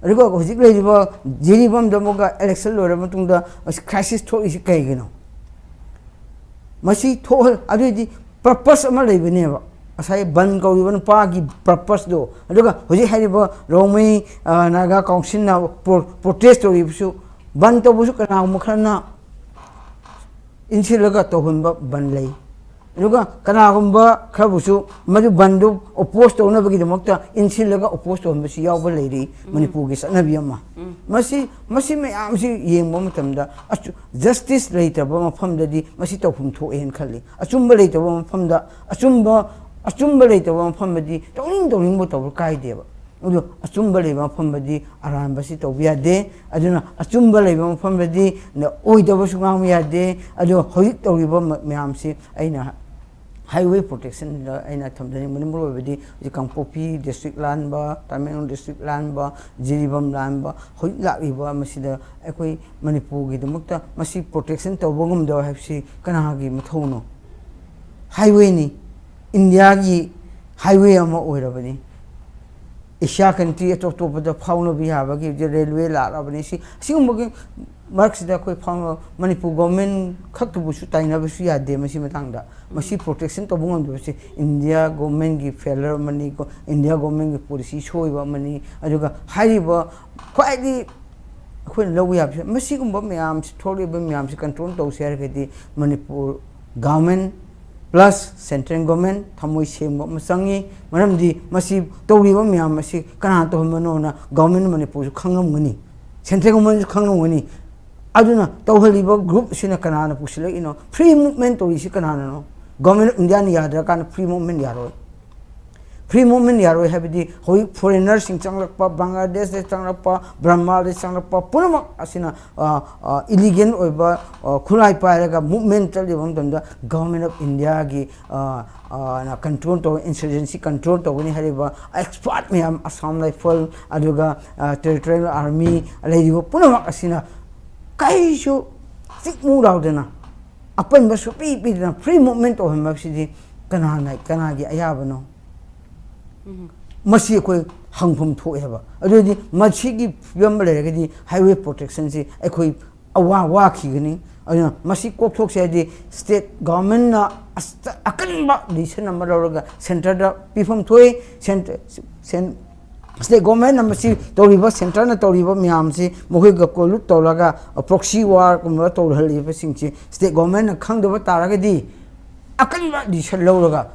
ꯑꯗꯨꯒ ꯍꯧꯖꯤꯛ ꯂꯩꯔꯤꯕ ꯖꯤꯔꯤꯕꯥꯝꯗ ꯑꯃꯨꯛꯀ ꯏꯂꯦꯛꯁꯟ ꯂꯣꯏꯔꯕ ꯃꯇꯨꯡꯗ ꯃꯁꯤ ꯀ꯭ꯔꯥꯏꯁꯤꯁ ꯊꯣꯛꯏꯁꯤ ꯀꯩꯒꯤꯅꯣ? ꯃꯁꯤ ꯊꯣꯛꯍꯜ-, ꯑꯗꯨꯏꯗꯤ ꯄꯔꯄꯁ ꯑꯃ ꯂꯩꯕꯅꯦꯕ, ꯉꯁꯥꯏ ꯕꯟ ꯀꯧꯔꯤꯕ ꯅꯨꯄꯥꯒꯤ ꯄꯔꯄꯁꯇꯣ꯫ ꯑꯗꯨꯒ ꯍꯧꯖꯤꯛ ꯍꯥꯏꯔꯤꯕ ꯔꯣꯡꯃꯩ, ꯑ, ꯅꯥꯒꯥ ꯀꯥꯎꯟꯁꯤꯜꯅ ꯄ꯭ꯔꯣ-, ꯄ꯭ꯔꯣꯇꯦꯁ ꯇꯧꯔꯤꯕꯁꯨ, ꯕꯟ ꯇꯧꯕꯁꯨ ꯀꯅꯥꯒꯨꯝꯕ ꯈꯔꯅ ꯏꯟꯁꯤꯜꯂꯒ ꯇꯧꯍꯟꯕ ꯕꯟ ꯂꯩ꯫ ꯑꯗꯨꯒ ꯀꯅꯥꯒꯨꯝꯕ ꯈꯔꯕꯨꯁꯨ ꯃꯗꯨ ꯕꯟꯗꯨ ꯑꯣꯄꯣꯖ ꯇꯧꯅꯕꯒꯤꯗꯃꯛꯇ ꯏꯟꯁꯤꯜꯂꯒ ꯑꯣꯄꯣꯖ ꯇꯧꯍꯟꯕꯁꯨ ꯌꯥꯎꯕ ꯂꯩꯔꯤ, ꯃꯅꯤꯄꯨꯔꯒꯤ ꯆꯠꯅꯕꯤ ꯑꯃ꯫ ꯃꯁꯤ, ꯃꯁꯤ ꯃꯌꯥꯝꯁꯤ ꯌꯦꯡꯕ ꯃꯇꯝꯗ ꯑꯆꯨ-, ꯖꯁꯇꯤꯁ ꯂꯩꯇꯕ ꯃꯐꯝꯗꯗꯤ ꯃꯁꯤ ꯇꯧꯐꯝ ꯊꯣꯛꯑꯦꯅ ꯈꯜꯂꯤ꯫ ꯑꯆꯨꯝꯕ ꯂꯩꯇꯕ ꯃꯐꯝꯗ, ꯑꯆꯨꯝꯕ, ꯑꯆꯨꯝꯕ ꯂꯩꯇꯕ ꯃꯐꯝꯗꯗꯤ ꯇꯧꯅꯤꯡ ꯇꯧꯅꯤꯡꯕ ꯇꯧꯕ ꯀꯥꯏꯗꯦꯕ꯫ ꯑꯗꯨ ꯑꯆꯨꯝꯕ ꯂꯩꯕ ꯃꯐꯝꯗꯗꯤ ꯑꯔꯥꯟꯕꯁꯤ ꯇꯧꯕ ꯌꯥꯗꯦ꯫ ꯑꯗꯨꯅ ꯑꯆꯨꯝꯕ ꯂꯩꯕ ꯃꯐꯝꯗꯗꯤ ꯅ-, ꯑꯣꯏꯗꯕꯁꯨ ꯉꯥꯡꯕ ꯌꯥꯗꯦ꯫ ꯑꯗꯨ ꯍꯧꯖꯤꯛ ꯇꯧꯔꯤꯕ ꯃ-, ꯃꯌꯥꯝꯁꯤ ꯑꯩꯅ ꯍꯥꯏꯋꯦ ꯄ꯭ꯔꯣꯇꯦꯛꯁꯟꯗ ꯑꯩꯅ ꯊꯝꯖꯅꯤꯡꯕꯅꯤ꯫ ꯃꯔꯨꯑꯣꯏꯕꯗꯤ ꯍꯧꯖꯤꯛ ꯀꯥꯡꯄꯣꯛꯄꯤ ꯗꯤꯁꯇ꯭ꯔꯤꯛ ꯂꯥꯟꯕ, ꯇꯃꯦꯡꯂꯣꯡ ꯗꯤꯁꯇ꯭ꯔꯤꯛ ꯂꯥꯟꯕ, ꯖꯤꯔꯤꯕꯥꯝ ꯂꯥꯟꯕ, ꯍꯧꯖꯤꯛ ꯂꯥꯛꯂꯤꯕ ꯃꯁꯤꯗ ꯑꯩꯈꯣꯏ ꯃꯅꯤꯄꯨꯔꯒꯤꯗꯃꯛꯇ ꯃꯁꯤ ꯄ꯭ꯔꯣꯇꯦꯛꯁꯟ ꯇꯧꯕ ꯉꯝꯗꯕ ꯍꯥꯏꯕꯁꯤ ꯀꯅꯥꯒꯤ ꯃꯊꯧꯅꯣ? ꯍꯥꯏꯋꯦꯅꯤ, ꯏꯟꯗꯤꯌꯥꯒꯤ ꯍꯥꯏꯋꯦ ꯑꯃ ꯑꯣꯏꯔꯕꯅꯤ꯫ ꯑꯦꯁꯤꯌꯥ ꯀꯟꯇ꯭ꯔꯤ ꯑꯇꯣꯞ ꯑꯇꯣꯞꯄꯗ ꯐꯥꯎꯅꯕ ꯌꯥꯕꯒꯤ ꯍꯧꯖꯤꯛ ꯔꯦꯜꯋꯦ ꯂꯥꯛꯂꯕꯅꯤ꯫ ꯁꯤ, ꯑꯁꯤꯒꯨꯝꯕꯒꯤ ꯃꯔꯛꯁꯤꯗ ꯑꯩꯈꯣꯏ ꯐꯥꯎꯅ-, ꯃꯅꯤꯄꯨꯔ ꯒꯣꯔꯃꯦꯟ ꯈꯛꯇꯕꯨꯁꯨ ꯇꯥꯏꯅꯕꯁꯨ ꯌꯥꯗꯦ ꯃꯁꯤ ꯃꯇꯥꯡꯗ꯫ ꯃꯁꯤ ꯄ꯭ꯔꯣꯇꯦꯛꯁꯟ ꯇꯧꯕ ꯉꯝꯗꯕꯁꯤ ꯏꯟꯗꯤꯌꯥ ꯒꯣꯔꯃꯦꯟꯒꯤ ꯐꯦꯂꯔ ꯑꯃꯅꯤ, ꯒꯣ-, ꯏꯟꯗꯤꯌꯥ ꯒꯣꯔꯃꯦꯟꯒꯤ ꯄꯣꯂꯤꯁꯤ ꯁꯣꯏꯕ ꯑꯃꯅꯤ꯫ ꯑꯗꯨꯒ ꯍꯥꯏꯔꯤꯕ ꯈ꯭ꯋꯥꯏꯗꯒꯤ ꯑꯩꯈꯣꯏꯅ ꯂꯧꯕ ꯌꯥꯕꯁꯦ ꯃꯁꯤꯒꯨꯝꯕ ꯃꯌꯥꯝꯁꯤ, ꯊꯣꯛꯂꯤꯕ ꯃꯌꯥꯝꯁꯤ ꯀꯟꯇ꯭ꯔꯣꯜ ꯇꯧꯁꯦ ꯍꯥꯏꯔꯒꯗꯤ Manipur government plus central government ꯊꯃꯣꯏ ꯁꯦꯡꯕ ꯑꯃ ꯆꯪꯉꯤ꯫ ꯃꯔꯝꯗꯤ ꯃꯁꯤ ꯇꯧꯔꯤꯕ ꯃꯌꯥꯝ ꯑꯁꯤ ꯀꯅꯥꯅ ꯇꯧꯍꯟꯕꯅꯣꯅ ꯒꯣꯔꯃꯦꯟ ꯃꯅꯤꯄꯨꯔꯁꯨ ꯈꯪꯉꯝꯒꯅꯤ, ꯁꯦꯟꯇ꯭ꯔꯦꯜ ꯒꯣꯔꯃꯦꯟꯁꯨ ꯈꯪꯉꯝꯒꯅꯤ꯫ ꯑꯗꯨꯅ ꯇꯧꯍꯜꯂꯤꯕ ꯒ꯭ꯔꯨꯞꯁꯤꯅ ꯀꯅꯥꯅ ꯄꯨꯁꯤꯜꯂꯛꯏꯅꯣ? ꯐ꯭ꯔꯤ ꯃꯨꯞꯃꯦꯟ ꯇꯧꯔꯤꯁꯤ ꯀꯅꯥꯅꯅꯣ? ꯒꯣꯔꯃꯦꯟ ꯑꯣꯐ ꯏꯟꯗꯤꯌꯥꯅ ꯌꯥꯗ꯭ꯔꯀꯥꯟꯗ ꯐ꯭ꯔꯤ ꯃꯨꯞꯃꯦꯟ ꯌꯥꯔꯣꯏ꯫ ꯐ꯭ꯔꯤ ꯃꯨꯞꯃꯦꯟ ꯌꯥꯔꯣꯏ ꯍꯥꯏꯕꯗꯤ ꯍꯧꯖꯤꯛ ꯐꯣꯔꯦꯟꯅꯔꯁꯤꯡ ꯆꯪꯂꯛꯄ, ꯕꯪꯒ꯭ꯂꯥꯗꯦꯁꯇ ꯆꯪꯂꯛꯄ, ꯕꯔꯃꯥꯗ ꯆꯪꯂꯛꯄ ꯄꯨꯝꯅꯃꯛ ꯑꯁꯤꯅ, ꯑ, ꯑ, ꯏꯂꯤꯒꯦꯜ ꯑꯣꯏꯕ, ꯑ, ꯈꯨꯠꯂꯥꯏ ꯄꯥꯏꯔꯒ ꯃꯨꯞꯃꯦꯟ ꯆꯠꯂꯤꯕ ꯃꯇꯝꯗ ꯒꯣꯔꯃꯦꯟ ꯑꯣꯐ ꯏꯟꯗꯤꯌꯥꯒꯤ, ꯑ, ꯑ, ꯅ ꯀꯟꯇ꯭ꯔꯣꯜ ꯇꯧ, ꯏꯟꯁꯔꯖꯦꯟꯁꯤ ꯀꯟꯇ꯭ꯔꯣꯜ ꯇꯧꯒꯅꯤ ꯍꯥꯏꯔꯤꯕ ꯑꯦꯛꯁꯄꯥꯔꯠ ꯃꯌꯥꯝ, ꯑꯁꯥꯝ ꯔꯥꯏꯐꯜ, ꯑꯗꯨꯒ, ꯑ, ꯇꯦꯔꯤꯇꯣꯔꯤꯌꯦꯜ ꯑꯥꯔꯃꯤ ꯂꯩꯔꯤꯕ ꯄꯨꯝꯅꯃꯛ ꯑꯁꯤꯅ ꯀꯩꯁꯨ ꯆꯤꯛꯃꯨ ꯂꯥꯎꯗꯅ, ꯑꯄꯟꯕ ꯁꯨꯡꯄꯤ ꯄꯤꯗꯅ ꯐ꯭ꯔꯤ ꯃꯨꯞꯃꯦꯟ ꯇꯧꯍꯟꯕꯁꯤꯗꯤ ꯀꯅꯥꯅ, ꯀꯅꯥꯒꯤ ꯑꯌꯥꯕꯅꯣ? ꯃꯁꯤ ꯑꯩꯈꯣꯏ ꯍꯪꯐꯝ ꯊꯣꯛꯑꯦꯕ꯫ ꯑꯗꯨꯗꯤ ꯃꯁꯤꯒꯤ ꯐꯤꯕꯝ ꯂꯩꯔꯒꯗꯤ ꯍꯥꯏꯋꯦ ꯄ꯭ꯔꯣꯇꯦꯛꯁꯟꯁꯤ ꯑꯩꯈꯣꯏ ꯑꯋꯥ ꯋꯥꯈꯤꯒꯅꯤ꯫ ꯑꯗꯨꯅ ꯃꯁꯤ ꯀꯣꯛꯊꯣꯛꯁꯦ ꯍꯥꯏꯗꯤ ꯁ꯭ꯇꯦꯠ ꯒꯣꯔꯃꯦꯟꯅ ꯑꯁ-, ꯑꯀꯟꯕ ꯗꯤꯁꯤꯖꯟ ꯑꯃ ꯂꯧꯔꯒ ꯁꯦꯟꯇꯔꯗ ꯄꯤꯐꯝ ꯊꯣꯛꯏ꯫ ꯁꯦꯟ-, ꯁꯦꯟ-, ꯁ꯭ꯇꯦꯠ ꯒꯣꯔꯃꯦꯟꯅ ꯃꯁꯤ ꯇꯧꯔꯤꯕ, ꯁꯦꯟꯇꯔꯅ ꯇꯧꯔꯤꯕ ꯃꯌꯥꯝꯁꯤ ꯃꯈꯣꯏꯒ ꯀꯣꯂꯨꯠ ꯇꯧꯔꯒ ꯄ꯭ꯔꯣꯛꯁꯤ ꯋꯥꯔꯒꯨꯝꯕ ꯇꯧꯍꯜꯂꯤꯕꯁꯤꯡꯁꯤ ꯁ꯭ꯇꯦꯠ ꯒꯣꯔꯃꯦꯟꯅ ꯈꯪꯗꯕ ꯇꯥꯔꯒꯗꯤ ꯑꯀꯟꯕ ꯗꯤꯁꯤꯖꯟ ꯂꯧꯔꯒ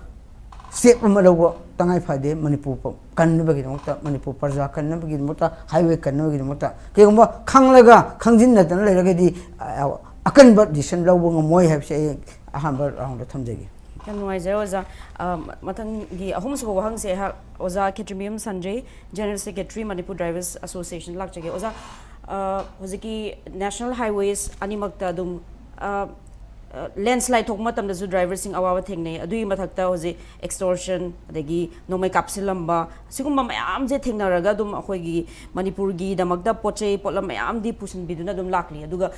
ꯁ꯭ꯇꯦꯞ ꯑꯃ ꯂꯧꯕ ꯇꯉꯥꯏ ꯐꯗꯦ꯫ ꯃꯅꯤꯄꯨꯔ ꯄ-, ꯀꯟꯅꯕꯒꯤꯗꯃꯛꯇ, ꯃꯅꯤꯄꯨꯔ ꯄ꯭ꯔꯖꯥ ꯀꯟꯅꯕꯒꯤꯗꯃꯛꯇ, ꯍꯥꯏꯋꯦ ꯀꯟꯅꯕꯒꯤꯗꯃꯛꯇ꯫ ꯀꯩꯒꯨꯝꯕ ꯈꯪꯂꯒ ꯈꯪꯖꯤꯟꯅꯗꯅ ꯂꯩꯔꯒꯗꯤ, ꯑ, ꯑꯀꯟꯕ ꯗꯤꯁꯤꯖꯟ ꯂꯧꯕ ꯉꯝꯃꯣꯏ ꯍꯥꯏꯕꯁꯦ ꯑꯩ ꯑꯍꯥꯟꯕ ꯔꯥꯎꯟꯗ ꯊꯝꯖꯒꯦ꯫ ꯌꯥꯝ ꯅꯨꯡꯉꯥꯏꯖꯔꯦ ꯑꯣꯖꯥ꯫ ꯑ, ꯃꯊꯪꯒꯤ ꯑꯍꯨꯝꯁꯨꯕ ꯋꯥꯍꯪꯁꯦ ꯑꯩꯍꯥꯛ ꯑꯣꯖꯥ Khetrimayum Sanjay, general secretary, Manipur drivers association ꯂꯥꯛꯆꯒꯦ꯫ ꯑꯣꯖꯥ, ꯑ, ꯍꯧꯖꯤꯛꯀꯤ ꯅꯦꯁꯅꯦꯜ ꯍꯥꯏꯋꯦꯁ ꯑꯅꯤꯃꯛꯇ ꯑꯗꯨꯝ, ꯑ, ꯂꯦꯟꯁ꯭ꯂꯥꯏꯠ ꯊꯣꯛꯄ ꯃꯇꯝꯗꯁꯨ ꯗ꯭ꯔꯥꯏꯚꯔꯁꯤꯡ ꯑꯋꯥꯕ ꯊꯦꯡꯅꯩ꯫ ꯑꯗꯨꯒꯤ ꯃꯊꯛꯇ ꯍꯧꯖꯤꯛ ꯑꯦꯛꯁꯇꯣꯔꯁꯟ, ꯑꯗꯒꯤ ꯅꯣꯡꯃꯩ ꯀꯥꯞꯁꯤꯜꯂꯝꯕ, ꯁꯤꯒꯨꯝꯕ ꯃꯌꯥꯝꯁꯦ ꯊꯦꯡꯅꯔꯒ ꯑꯗꯨꯝ ꯑꯩꯈꯣꯏꯒꯤ ꯃꯅꯤꯄꯨꯔꯒꯤꯗꯃꯛꯇ ꯄꯣꯠ ꯆꯩ ꯄꯣꯠꯂꯝ ꯃꯌꯥꯝꯗꯤ ꯄꯨꯁꯤꯟꯕꯤꯗꯨꯅ ꯑꯗꯨꯝ ꯂꯥꯛꯂꯤ꯫ ꯑꯗꯨꯒ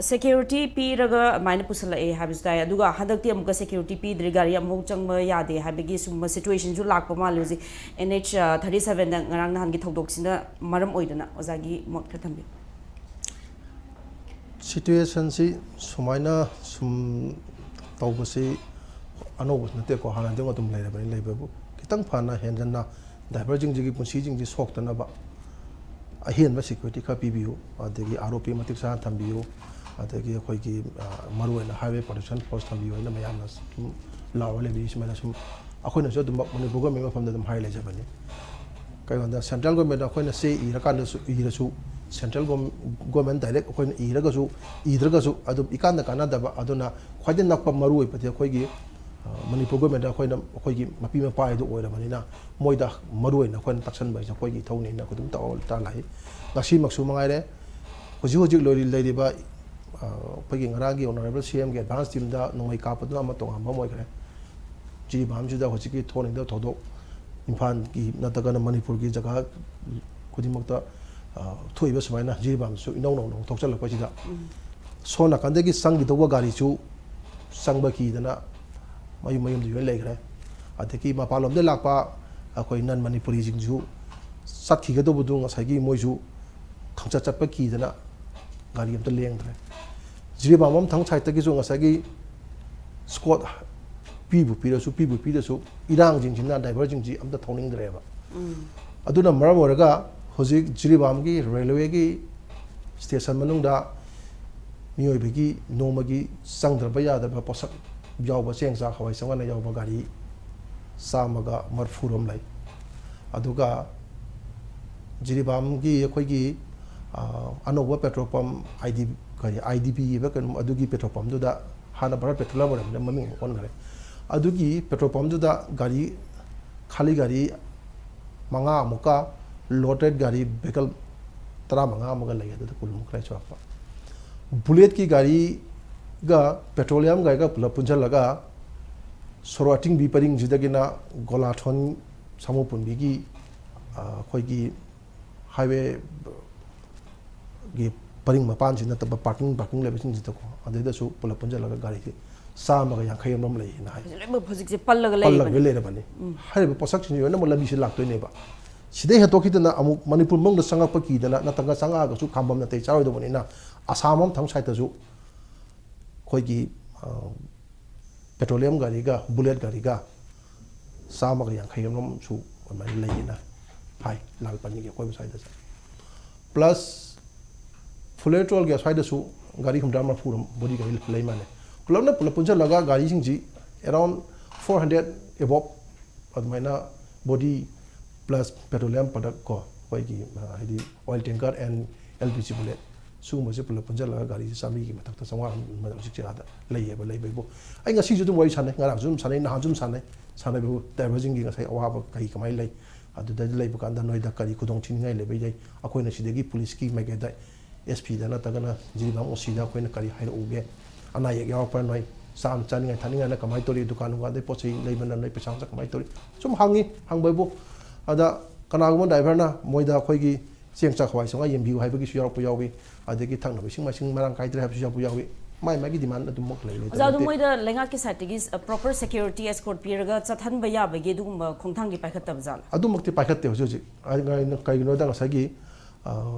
ꯁꯦꯀ꯭ꯌꯨꯔꯤꯇꯤ ꯄꯤꯔꯒ ꯑꯗꯨꯃꯥꯏꯅ ꯄꯨꯁꯤꯜꯂꯛꯑꯦ ꯍꯥꯏꯕꯁꯨ ꯇꯥꯏ꯫ ꯑꯗꯨꯒ ꯍꯟꯗꯛꯇꯤ ꯑꯃꯨꯛꯀ ꯁꯦꯀ꯭ꯌꯨꯔꯤꯇꯤ ꯄꯤꯗ꯭ꯔꯦ, ꯒꯥꯔꯤ ꯑꯃꯨꯛ ꯆꯪꯕ ꯌꯥꯗꯦ ꯍꯥꯏꯕꯒꯤ ꯁꯤꯒꯨꯝꯕ ꯁꯤꯆꯨꯋꯦꯁꯟꯁꯨ ꯂꯥꯛꯄ ꯃꯥꯜꯂꯦ ꯍꯧꯖꯤꯛ ꯑꯦꯟ ꯑꯩꯆ ꯊꯥꯔꯇꯤ ꯁꯚꯦꯟꯗ ꯉꯔꯥꯡ ꯅꯍꯥꯟꯒꯤ ꯊꯧꯗꯣꯛꯁꯤꯅ ꯃꯔꯝ ꯑꯣꯏꯗꯨꯅ꯫ ꯑꯣꯖꯥꯒꯤ ꯃꯣꯠ ꯈꯔ ꯊꯝꯕꯤꯌꯨ꯫ ꯁꯤꯆꯨꯋꯦꯁꯟꯁꯤ ꯁꯨꯃꯥꯏꯅ ꯁꯨꯝ ꯇꯧꯕꯁꯤ ꯑꯅꯧꯕꯁꯨ ꯅꯠꯇꯦꯀꯣ, ꯍꯥꯟꯅꯗꯤ ꯑꯗꯨꯝ ꯂꯩꯔꯕꯅꯤ꯫ ꯂꯩꯕꯕꯨ ꯈꯤꯇꯪ ꯐꯅ ꯍꯦꯟꯖꯟꯅ ꯗ꯭ꯔꯥꯏꯚꯔꯁꯤꯡꯁꯤꯒꯤ ꯄꯨꯟꯁꯤꯁꯤꯡꯁꯤ ꯁꯣꯛꯇꯅꯕ ꯑꯍꯦꯟꯕ ꯁꯦꯀ꯭ꯌꯨꯔꯤꯇꯤ ꯈꯔ ꯄꯤꯕꯤꯌꯨ, ꯑꯗꯒꯤ ꯑꯥꯔ ꯑꯣ ꯄꯤ ꯃꯇꯤꯛ ꯆꯥꯅ ꯊꯝꯕꯤꯌꯨ, ꯑꯗꯒꯤ ꯑꯩꯈꯣꯏꯒꯤ ꯃꯔꯨꯑꯣꯏꯅ ꯍꯥꯏꯋꯦ ꯄ꯭ꯔꯣꯇꯦꯛꯁꯟ ꯐꯣꯔꯁ ꯊꯝꯕꯤꯌꯨ ꯍꯥꯏꯅ ꯃꯌꯥꯝꯅ ꯁꯨꯝ ꯂꯥꯎꯔ ꯂꯩꯕꯤ꯫ ꯁꯨꯃꯥꯏꯅ ꯁꯨꯝ ꯑꯩꯈꯣꯏꯅꯁꯨ ꯑꯗꯨꯝꯃꯛ ꯃꯅꯤꯄꯨꯔ ꯒꯣꯔꯃꯦꯟ ꯃꯐꯝꯗ ꯑꯗꯨꯝ ꯍꯥꯏ ꯂꯩꯖꯕꯅꯤ꯫ ꯀꯩꯅꯣꯗ ꯁꯦꯟꯇ꯭ꯔꯦꯜ ꯒꯣꯔꯃꯦꯟꯗ ꯑꯩꯈꯣꯏꯅ ꯆꯦ ꯏꯔꯀꯥꯟꯗꯁꯨ, ꯏꯔꯁꯨ, ꯁꯦꯟꯇ꯭ꯔꯦꯜ ꯒꯣꯔꯃꯦꯟ ꯗꯥꯏꯔꯦꯛ ꯑꯩꯈꯣꯏꯅ ꯏꯔꯒꯁꯨ, ꯏꯗ꯭ꯔꯒꯁꯨ ꯑꯗꯨꯝ ꯏꯀꯥꯟꯗ ꯀꯥꯟꯅꯗꯕ꯫ ꯑꯗꯨꯅ ꯈ꯭ꯋꯥꯏꯗꯩ ꯅꯛꯄ ꯃꯔꯨ ꯑꯣꯏꯕꯗꯤ ꯑꯩꯈꯣꯏꯒꯤ ꯃꯅꯤꯄꯨꯔ ꯒꯣꯔꯃꯦꯟꯗ ꯑꯩꯈꯣꯏꯅ ꯑꯩꯈꯣꯏꯒꯤ ꯃꯄꯤ ꯃꯄꯥ ꯍꯥꯏꯗꯨ ꯑꯣꯏꯔꯕꯅꯤꯅ ꯃꯣꯏꯗ ꯃꯔꯨ ꯑꯣꯏꯅ ꯑꯩꯈꯣꯏꯅ ꯇꯛꯁꯟꯕ ꯍꯥꯏꯁꯦ ꯑꯩꯈꯣꯏꯒꯤ ꯏꯊꯧꯅꯦꯅ ꯑꯩꯈꯣꯏ ꯑꯗꯨꯝ ꯇꯧꯔ ꯂꯥꯛꯏ꯫ ꯉꯁꯤꯃꯛꯁꯨ ꯃꯉꯥꯏꯔꯦ꯫ ꯍꯧꯖꯤꯛ ꯍꯧꯖꯤꯛ ꯂꯩꯔꯤꯕ ꯑꯩꯈꯣꯏꯒꯤ ꯉꯔꯥꯡꯒꯤ ꯑꯣꯅꯔꯦꯕꯜ ꯁꯤ ꯑꯦꯝꯒꯤ ꯑꯦꯗꯚꯥꯟꯁ ꯇꯤꯝꯗ ꯅꯣꯡꯃꯩ ꯀꯥꯞꯄꯗꯨꯅ ꯑꯃ ꯇꯣꯉꯥꯟꯕ ꯑꯃ ꯑꯣꯏꯈ꯭ꯔꯦ꯫ ꯖꯤꯔꯤꯕꯥꯝꯁꯤꯗ ꯍꯧꯖꯤꯛꯀꯤ ꯊꯣꯛꯂꯤꯕ ꯊꯧꯗꯣꯛ ꯏꯝꯐꯥꯜꯒꯤ ꯅꯠꯇ꯭ꯔꯒꯅ ꯃꯅꯤꯄꯨꯔꯒꯤ ꯖꯒꯥ ꯈꯨꯗꯤꯡꯃꯛꯇ ꯊꯣꯛꯏꯕ ꯁꯨꯃꯥꯏꯅ ꯖꯤꯔꯤꯕꯥꯝꯁꯨ ꯏꯅꯧ ꯅꯧꯅ ꯊꯣꯛꯆꯜꯂꯛꯄꯁꯤꯗ ꯁꯣꯝ ꯅꯥꯀꯟꯗꯒꯤ ꯆꯪꯈꯤꯗꯧꯕ ꯒꯥꯔꯤꯁꯨ ꯆꯪꯕ ꯀꯤꯗꯅ ꯃꯌꯨꯝ ꯃꯌꯨꯝꯗ ꯂꯣꯏ ꯂꯩꯈ꯭ꯔꯦ꯫ ꯑꯗꯒꯤ ꯃꯄꯥꯟꯂꯣꯝꯗ ꯂꯥꯛꯄ ꯑꯩꯈꯣꯏ ꯅꯟ ꯃꯅꯤꯄꯨꯔꯤꯁꯤꯡꯁꯨ ꯆꯠꯈꯤꯒꯗꯧꯕꯗꯨ ꯉꯁꯥꯏꯒꯤ ꯃꯣꯏꯁꯨ ꯈꯪꯆꯠ ꯆꯠꯄ ꯀꯤꯗꯅ ꯒꯥꯔꯤ ꯑꯝꯇ ꯂꯦꯡꯗ꯭ꯔꯦ꯫ ꯖꯤꯔꯤꯕꯥꯝ ꯃꯝꯊꯪ ꯁꯥꯏꯠꯇꯒꯤꯁꯨ ꯉꯁꯥꯏꯒꯤ ꯁ꯭ꯀꯣꯠ ꯄꯤꯕꯨ ꯄꯤꯔꯁꯨ ꯄꯤꯕꯨ ꯄꯤꯔꯁꯨ ꯏꯔꯥꯡꯁꯤꯡꯁꯤꯅ ꯗ꯭ꯔꯥꯏꯚꯔꯁꯤꯡꯁꯤ ꯑꯝꯇ ꯊꯧꯅꯤꯡꯗ꯭ꯔꯦꯕ꯫ ꯑꯗꯨꯅ ꯃꯔꯝ ꯑꯣꯏꯔꯒ ꯍꯧꯖꯤꯛ ꯖꯤꯔꯤꯕꯥꯝꯒꯤ ꯔꯦꯜꯋꯦꯒꯤ ꯁ꯭ꯇꯦꯁꯟ ꯃꯅꯨꯡꯗ ꯃꯤꯑꯣꯏꯕꯒꯤ ꯅꯣꯡꯃꯒꯤ ꯆꯪꯗ꯭ꯔꯕ ꯌꯥꯗꯕ ꯄꯣꯠꯁꯛ ꯌꯥꯎꯕ ꯆꯦꯡ ꯆꯥꯛ ꯍꯋꯥꯏ ꯆꯦꯡꯋꯥꯏꯅ ꯌꯥꯎꯕ ꯒꯥꯔꯤ ꯆꯥꯝꯃꯒ ꯃꯔꯤꯐꯨꯔꯣꯝ ꯂꯩ꯫ ꯑꯗꯨꯒ ꯖꯤꯔꯤꯕꯥꯝꯒꯤ ꯑꯩꯈꯣꯏꯒꯤ ꯑꯅꯧꯕ ꯄꯦꯇ꯭ꯔꯣꯜ ꯄꯝ, ꯑꯥꯏ ꯗꯤ ꯀꯔꯤ, ꯑꯥꯏ ꯗꯤ ꯄꯤ ꯍꯥꯏꯕ ꯀꯩꯅꯣ, ꯑꯗꯨꯒꯤ ꯄꯦꯇ꯭ꯔꯣꯜ ꯄꯝꯗꯨꯗ, ꯍꯥꯟꯅ ꯚꯥꯔꯠ ꯄꯦꯇ꯭ꯔꯣꯂꯤꯌꯝ ꯑꯣꯏꯔꯝꯕꯗ ꯃꯃꯤꯡ ꯑꯃꯨꯛ ꯑꯣꯟꯈ꯭ꯔꯦ꯫ ꯑꯗꯨꯒꯤ ꯄꯦꯇ꯭ꯔꯣꯜ ꯄꯝꯗꯨꯗ ꯒꯥꯔꯤ, ꯈꯥꯂꯤ ꯒꯥꯔꯤ ꯃꯉꯥ ꯑꯃꯨꯛꯀ, ꯂꯣꯗꯦꯗ ꯒꯥꯔꯤ ꯚꯦꯍꯤꯀꯜ ꯇꯔꯥꯃꯉꯥ ꯑꯃꯒ ꯂꯩ꯫ ꯑꯗꯨꯗ ꯀꯨꯟꯃꯨꯛ ꯂꯩ ꯆꯥꯎꯔꯥꯛꯄ꯫ ꯕꯨꯂꯦꯠꯀꯤ ꯒꯥꯔꯤ ꯒ ꯄꯦꯇ꯭ꯔꯣꯂꯤꯌꯝ ꯒꯥꯔꯤꯒ ꯄꯨꯂꯞ ꯄꯨꯟꯁꯤꯜꯂꯒ ꯁꯣꯔꯣꯛ ꯑꯇꯤꯡꯕꯤ ꯄꯔꯤꯡꯁꯤꯗꯒꯤꯅ ꯒꯣꯂꯥꯊꯣꯟ ꯁꯥꯃꯨ ꯄꯨꯟꯕꯤꯒꯤ, ꯑ, ꯑꯩꯈꯣꯏꯒꯤ ꯍꯥꯏꯋꯦꯒꯤ ꯄꯔꯤꯡ ꯃꯄꯥꯟꯁꯤ ꯅꯠꯇꯕ ꯄꯥꯔꯀꯤꯡ, ꯄꯥꯔꯀꯤꯡ ꯂꯩꯕꯁꯤꯡꯁꯤꯗꯀꯣ, ꯑꯗꯨꯗꯁꯨ ꯄꯨꯂꯞ ꯄꯨꯟꯁꯤꯜꯂꯒ ꯒꯥꯔꯤꯁꯦ ꯆꯥꯝꯃꯒ ꯌꯥꯡꯈꯩ ꯑꯃꯔꯣꯝ ꯂꯩꯌꯦꯅ ꯍꯥꯏ꯫ ꯍꯧꯖꯤꯛ ꯂꯣꯏꯅꯃꯛ ꯍꯧꯖꯤꯛꯁꯦ ꯄꯜꯂꯒ ꯄꯜꯂꯒ ꯂꯩꯕꯅꯤ꯫ ꯂꯩꯔꯕꯅꯤ꯫ ꯍꯥꯏꯔꯤꯕ ꯄꯣꯠꯁꯛꯁꯤꯡꯁꯤ ꯂꯣꯏꯅꯃꯛ ꯂꯝꯕꯤꯁꯤ ꯂꯥꯛꯇꯣꯏꯅꯦꯕ꯫ ꯁꯤꯗꯩ ꯍꯦꯟꯗꯣꯛꯈꯤꯗꯅ ꯑꯃꯨꯛ ꯃꯅꯤꯄꯨꯔ ꯃꯅꯨꯡꯗ ꯆꯪꯉꯛꯄ ꯀꯤꯗꯅ, ꯅꯠꯇ꯭ꯔꯒ ꯆꯪꯉꯛꯑꯒꯁꯨ ꯈꯥꯝꯕꯝ ꯅꯥꯇꯩ ꯆꯥꯔꯣꯏꯗꯧꯕꯅꯤꯅ, ꯑꯁꯥꯝ ꯑꯃ ꯊꯪ ꯁꯥꯏꯠꯇꯁꯨ ꯑꯩꯈꯣꯏꯒꯤ, ꯑ, ꯄꯦꯇ꯭ꯔꯣꯂꯤꯌꯝ ꯒꯥꯔꯤꯒ ꯕꯨꯂꯦꯠ ꯒꯥꯔꯤꯒ ꯆꯥꯝꯃꯒ ꯌꯥꯡꯈꯩ ꯑꯃꯁꯨ ꯑꯗꯨꯃꯥꯏꯅ ꯂꯩꯌꯦꯅ ꯍꯥꯏ, ꯂꯥꯜ ꯄꯥꯅꯤꯒꯤ ꯑꯀꯣꯏꯕ ꯁ꯭ꯋꯥꯏꯗꯁꯨ꯫ ꯄ꯭ꯂꯁ ꯐꯨꯂꯦꯔ ꯇꯣꯜꯒꯤ ꯑꯁ꯭ꯋꯥꯏꯗꯁꯨ ꯒꯥꯔꯤ ꯍꯨꯝꯗ꯭ꯔꯥ ꯃꯔꯤꯐꯨ ꯕꯣꯗꯤ ꯒꯥꯔꯤ ꯂꯩ ꯃꯥꯜꯂꯦ꯫ ꯄꯨꯂꯞꯅ ꯄꯨꯂꯞ ꯄꯨꯟꯁꯤꯜꯂꯒ ꯒꯥꯔꯤꯁꯤꯡꯁꯤ around four hundred above ꯑꯗꯨꯃꯥꯏꯅ ꯕꯣꯗꯤ ꯄ꯭ꯂꯁ ꯄꯦꯇ꯭ꯔꯣꯂꯤꯌꯝ ꯄ꯭ꯔꯗꯛ ꯀꯣ, ꯑꯩꯈꯣꯏꯒꯤ, ꯑ, ꯍꯥꯏꯗꯤ oil tanker and L P G bullet, ꯁꯤꯒꯨꯝꯕꯁꯦ ꯄꯨꯂꯞ ꯄꯨꯟꯁꯤꯜꯂꯒ ꯒꯥꯔꯤꯁꯦ ꯆꯥꯝꯃꯔꯤꯒꯤ ꯃꯊꯛꯇ ꯆꯥꯝꯃꯉꯥ ꯍꯧꯖꯤꯛꯁꯦ ꯑꯥꯗ ꯂꯩꯌꯦꯕ꯫ ꯂꯩꯕꯩꯕꯨ ꯑꯩ ꯉꯁꯤꯁꯨ ꯑꯗꯨꯝ ꯋꯥꯔꯤ ꯁꯥꯟꯅꯩ, ꯉꯔꯥꯡꯁꯨ ꯑꯗꯨꯝ ꯁꯥꯟꯅꯩ, ꯅꯍꯥꯟꯁꯨ ꯑꯗꯨꯝ ꯁꯥꯟꯅꯩ, ꯁꯥꯟꯅꯕꯕꯨ ꯗ꯭ꯔꯥꯏꯚꯔꯁꯤꯡꯒꯤ ꯉꯁꯥꯏ ꯑꯋꯥꯕ ꯀꯔꯤ ꯀꯃꯥꯏꯅ ꯂꯩ, ꯑꯗꯨꯗ ꯂꯩꯕ ꯀꯥꯟꯗ ꯅꯣꯏꯗ ꯀꯔꯤ ꯈꯨꯗꯣꯡ ꯊꯤꯅꯤꯡꯉꯥꯏ ꯂꯩꯕ ꯌꯥꯏ, ꯑꯩꯈꯣꯏꯅ ꯁꯤꯗꯒꯤ ꯄꯨꯂꯤꯁꯀꯤ ꯃꯥꯏꯀꯩꯗ ꯑꯦꯁ ꯄꯤꯗ ꯅꯠꯇ꯭ꯔꯒꯅ ꯖꯤꯔꯤꯕꯥꯝ ꯑꯣ ꯁꯤꯗ ꯑꯩꯈꯣꯏꯅ ꯀꯔꯤ ꯍꯥꯏꯔꯛꯎꯒꯦ, ꯑꯅꯥ ꯑꯌꯦꯛ ꯌꯥꯎꯔꯛꯄ꯭ꯔꯥ, ꯅꯣꯏ ꯆꯥ-, ꯆꯥꯅꯤꯡꯉꯥꯏ ꯊꯛꯅꯤꯡꯉꯥꯏꯅ ꯀꯃꯥꯏꯅ ꯇꯧꯔꯤ, ꯗꯨꯀꯥꯟ ꯅꯨꯡꯀꯥꯟꯗꯩ ꯄꯣꯠ ꯆꯩ ꯂꯩꯕꯅ ꯅꯣꯏ ꯄꯩꯁꯥ ꯃꯆꯥ ꯀꯃꯥꯏꯅ ꯇꯧꯔꯤ, ꯁꯨꯝ ꯍꯪꯉꯤ꯫ ꯍꯪꯕꯕꯨ ꯑꯗ ꯀꯅꯥꯒꯨꯝꯕ ꯗ꯭ꯔꯥꯏꯚꯔꯅ ꯃꯣꯏꯗ ꯑꯩꯈꯣꯏꯒꯤ ꯆꯦꯡ ꯆꯥꯛ ꯍꯋꯥꯏ ꯆꯦꯡꯋꯥꯏ ꯌꯦꯟꯕꯤꯌꯨ ꯍꯥꯏꯕꯒꯤꯁꯨ ꯌꯥꯎꯔꯛꯄ ꯌꯥꯎꯏ, ꯑꯗꯒꯤ ꯊꯛꯅꯕ ꯏꯁꯤꯡ ꯃꯥꯏꯁꯤꯡ ꯃꯔꯥꯡ ꯀꯥꯏꯗ꯭ꯔꯦ ꯍꯥꯏꯕꯁꯨ ꯌꯥꯎꯕ ꯌꯥꯎꯏ꯫ ꯃꯥꯏ ꯃꯥꯏꯒꯤ ꯗꯤꯃꯥꯟ ꯑꯗꯨꯃꯛ ꯂꯩ, ꯂꯩꯇꯕ ꯑꯣꯖꯥ, ꯑꯗꯨ ꯅꯠꯇꯦ꯫ ꯃꯣꯏꯗ ꯂꯩꯉꯥꯛꯀꯤ ꯁꯥꯏꯠꯇꯒꯤ ꯄ꯭ꯔꯣꯄꯔ ꯁꯦꯀ꯭ꯌꯨꯔꯤꯇꯤ ꯑꯦꯁꯀꯣꯔꯠ ꯄꯤꯔꯒ ꯆꯠꯍꯟꯕ ꯌꯥꯕꯒꯤ ꯑꯗꯨꯒꯨꯝꯕ ꯈꯣꯡꯊꯥꯡꯗꯤ ꯄꯥꯏꯈꯠꯇꯕ ꯖꯥꯠꯂꯥ? ꯑꯗꯨꯃꯛꯇꯤ ꯄꯥꯏꯈꯠꯇꯦ ꯍꯧꯖꯤꯛ ꯍꯧꯖꯤꯛ꯫ ꯑꯩ-, ꯑꯩꯅ ꯀꯩꯒꯤꯅꯣꯗ ꯉꯁꯥꯏꯒꯤ, ꯑ,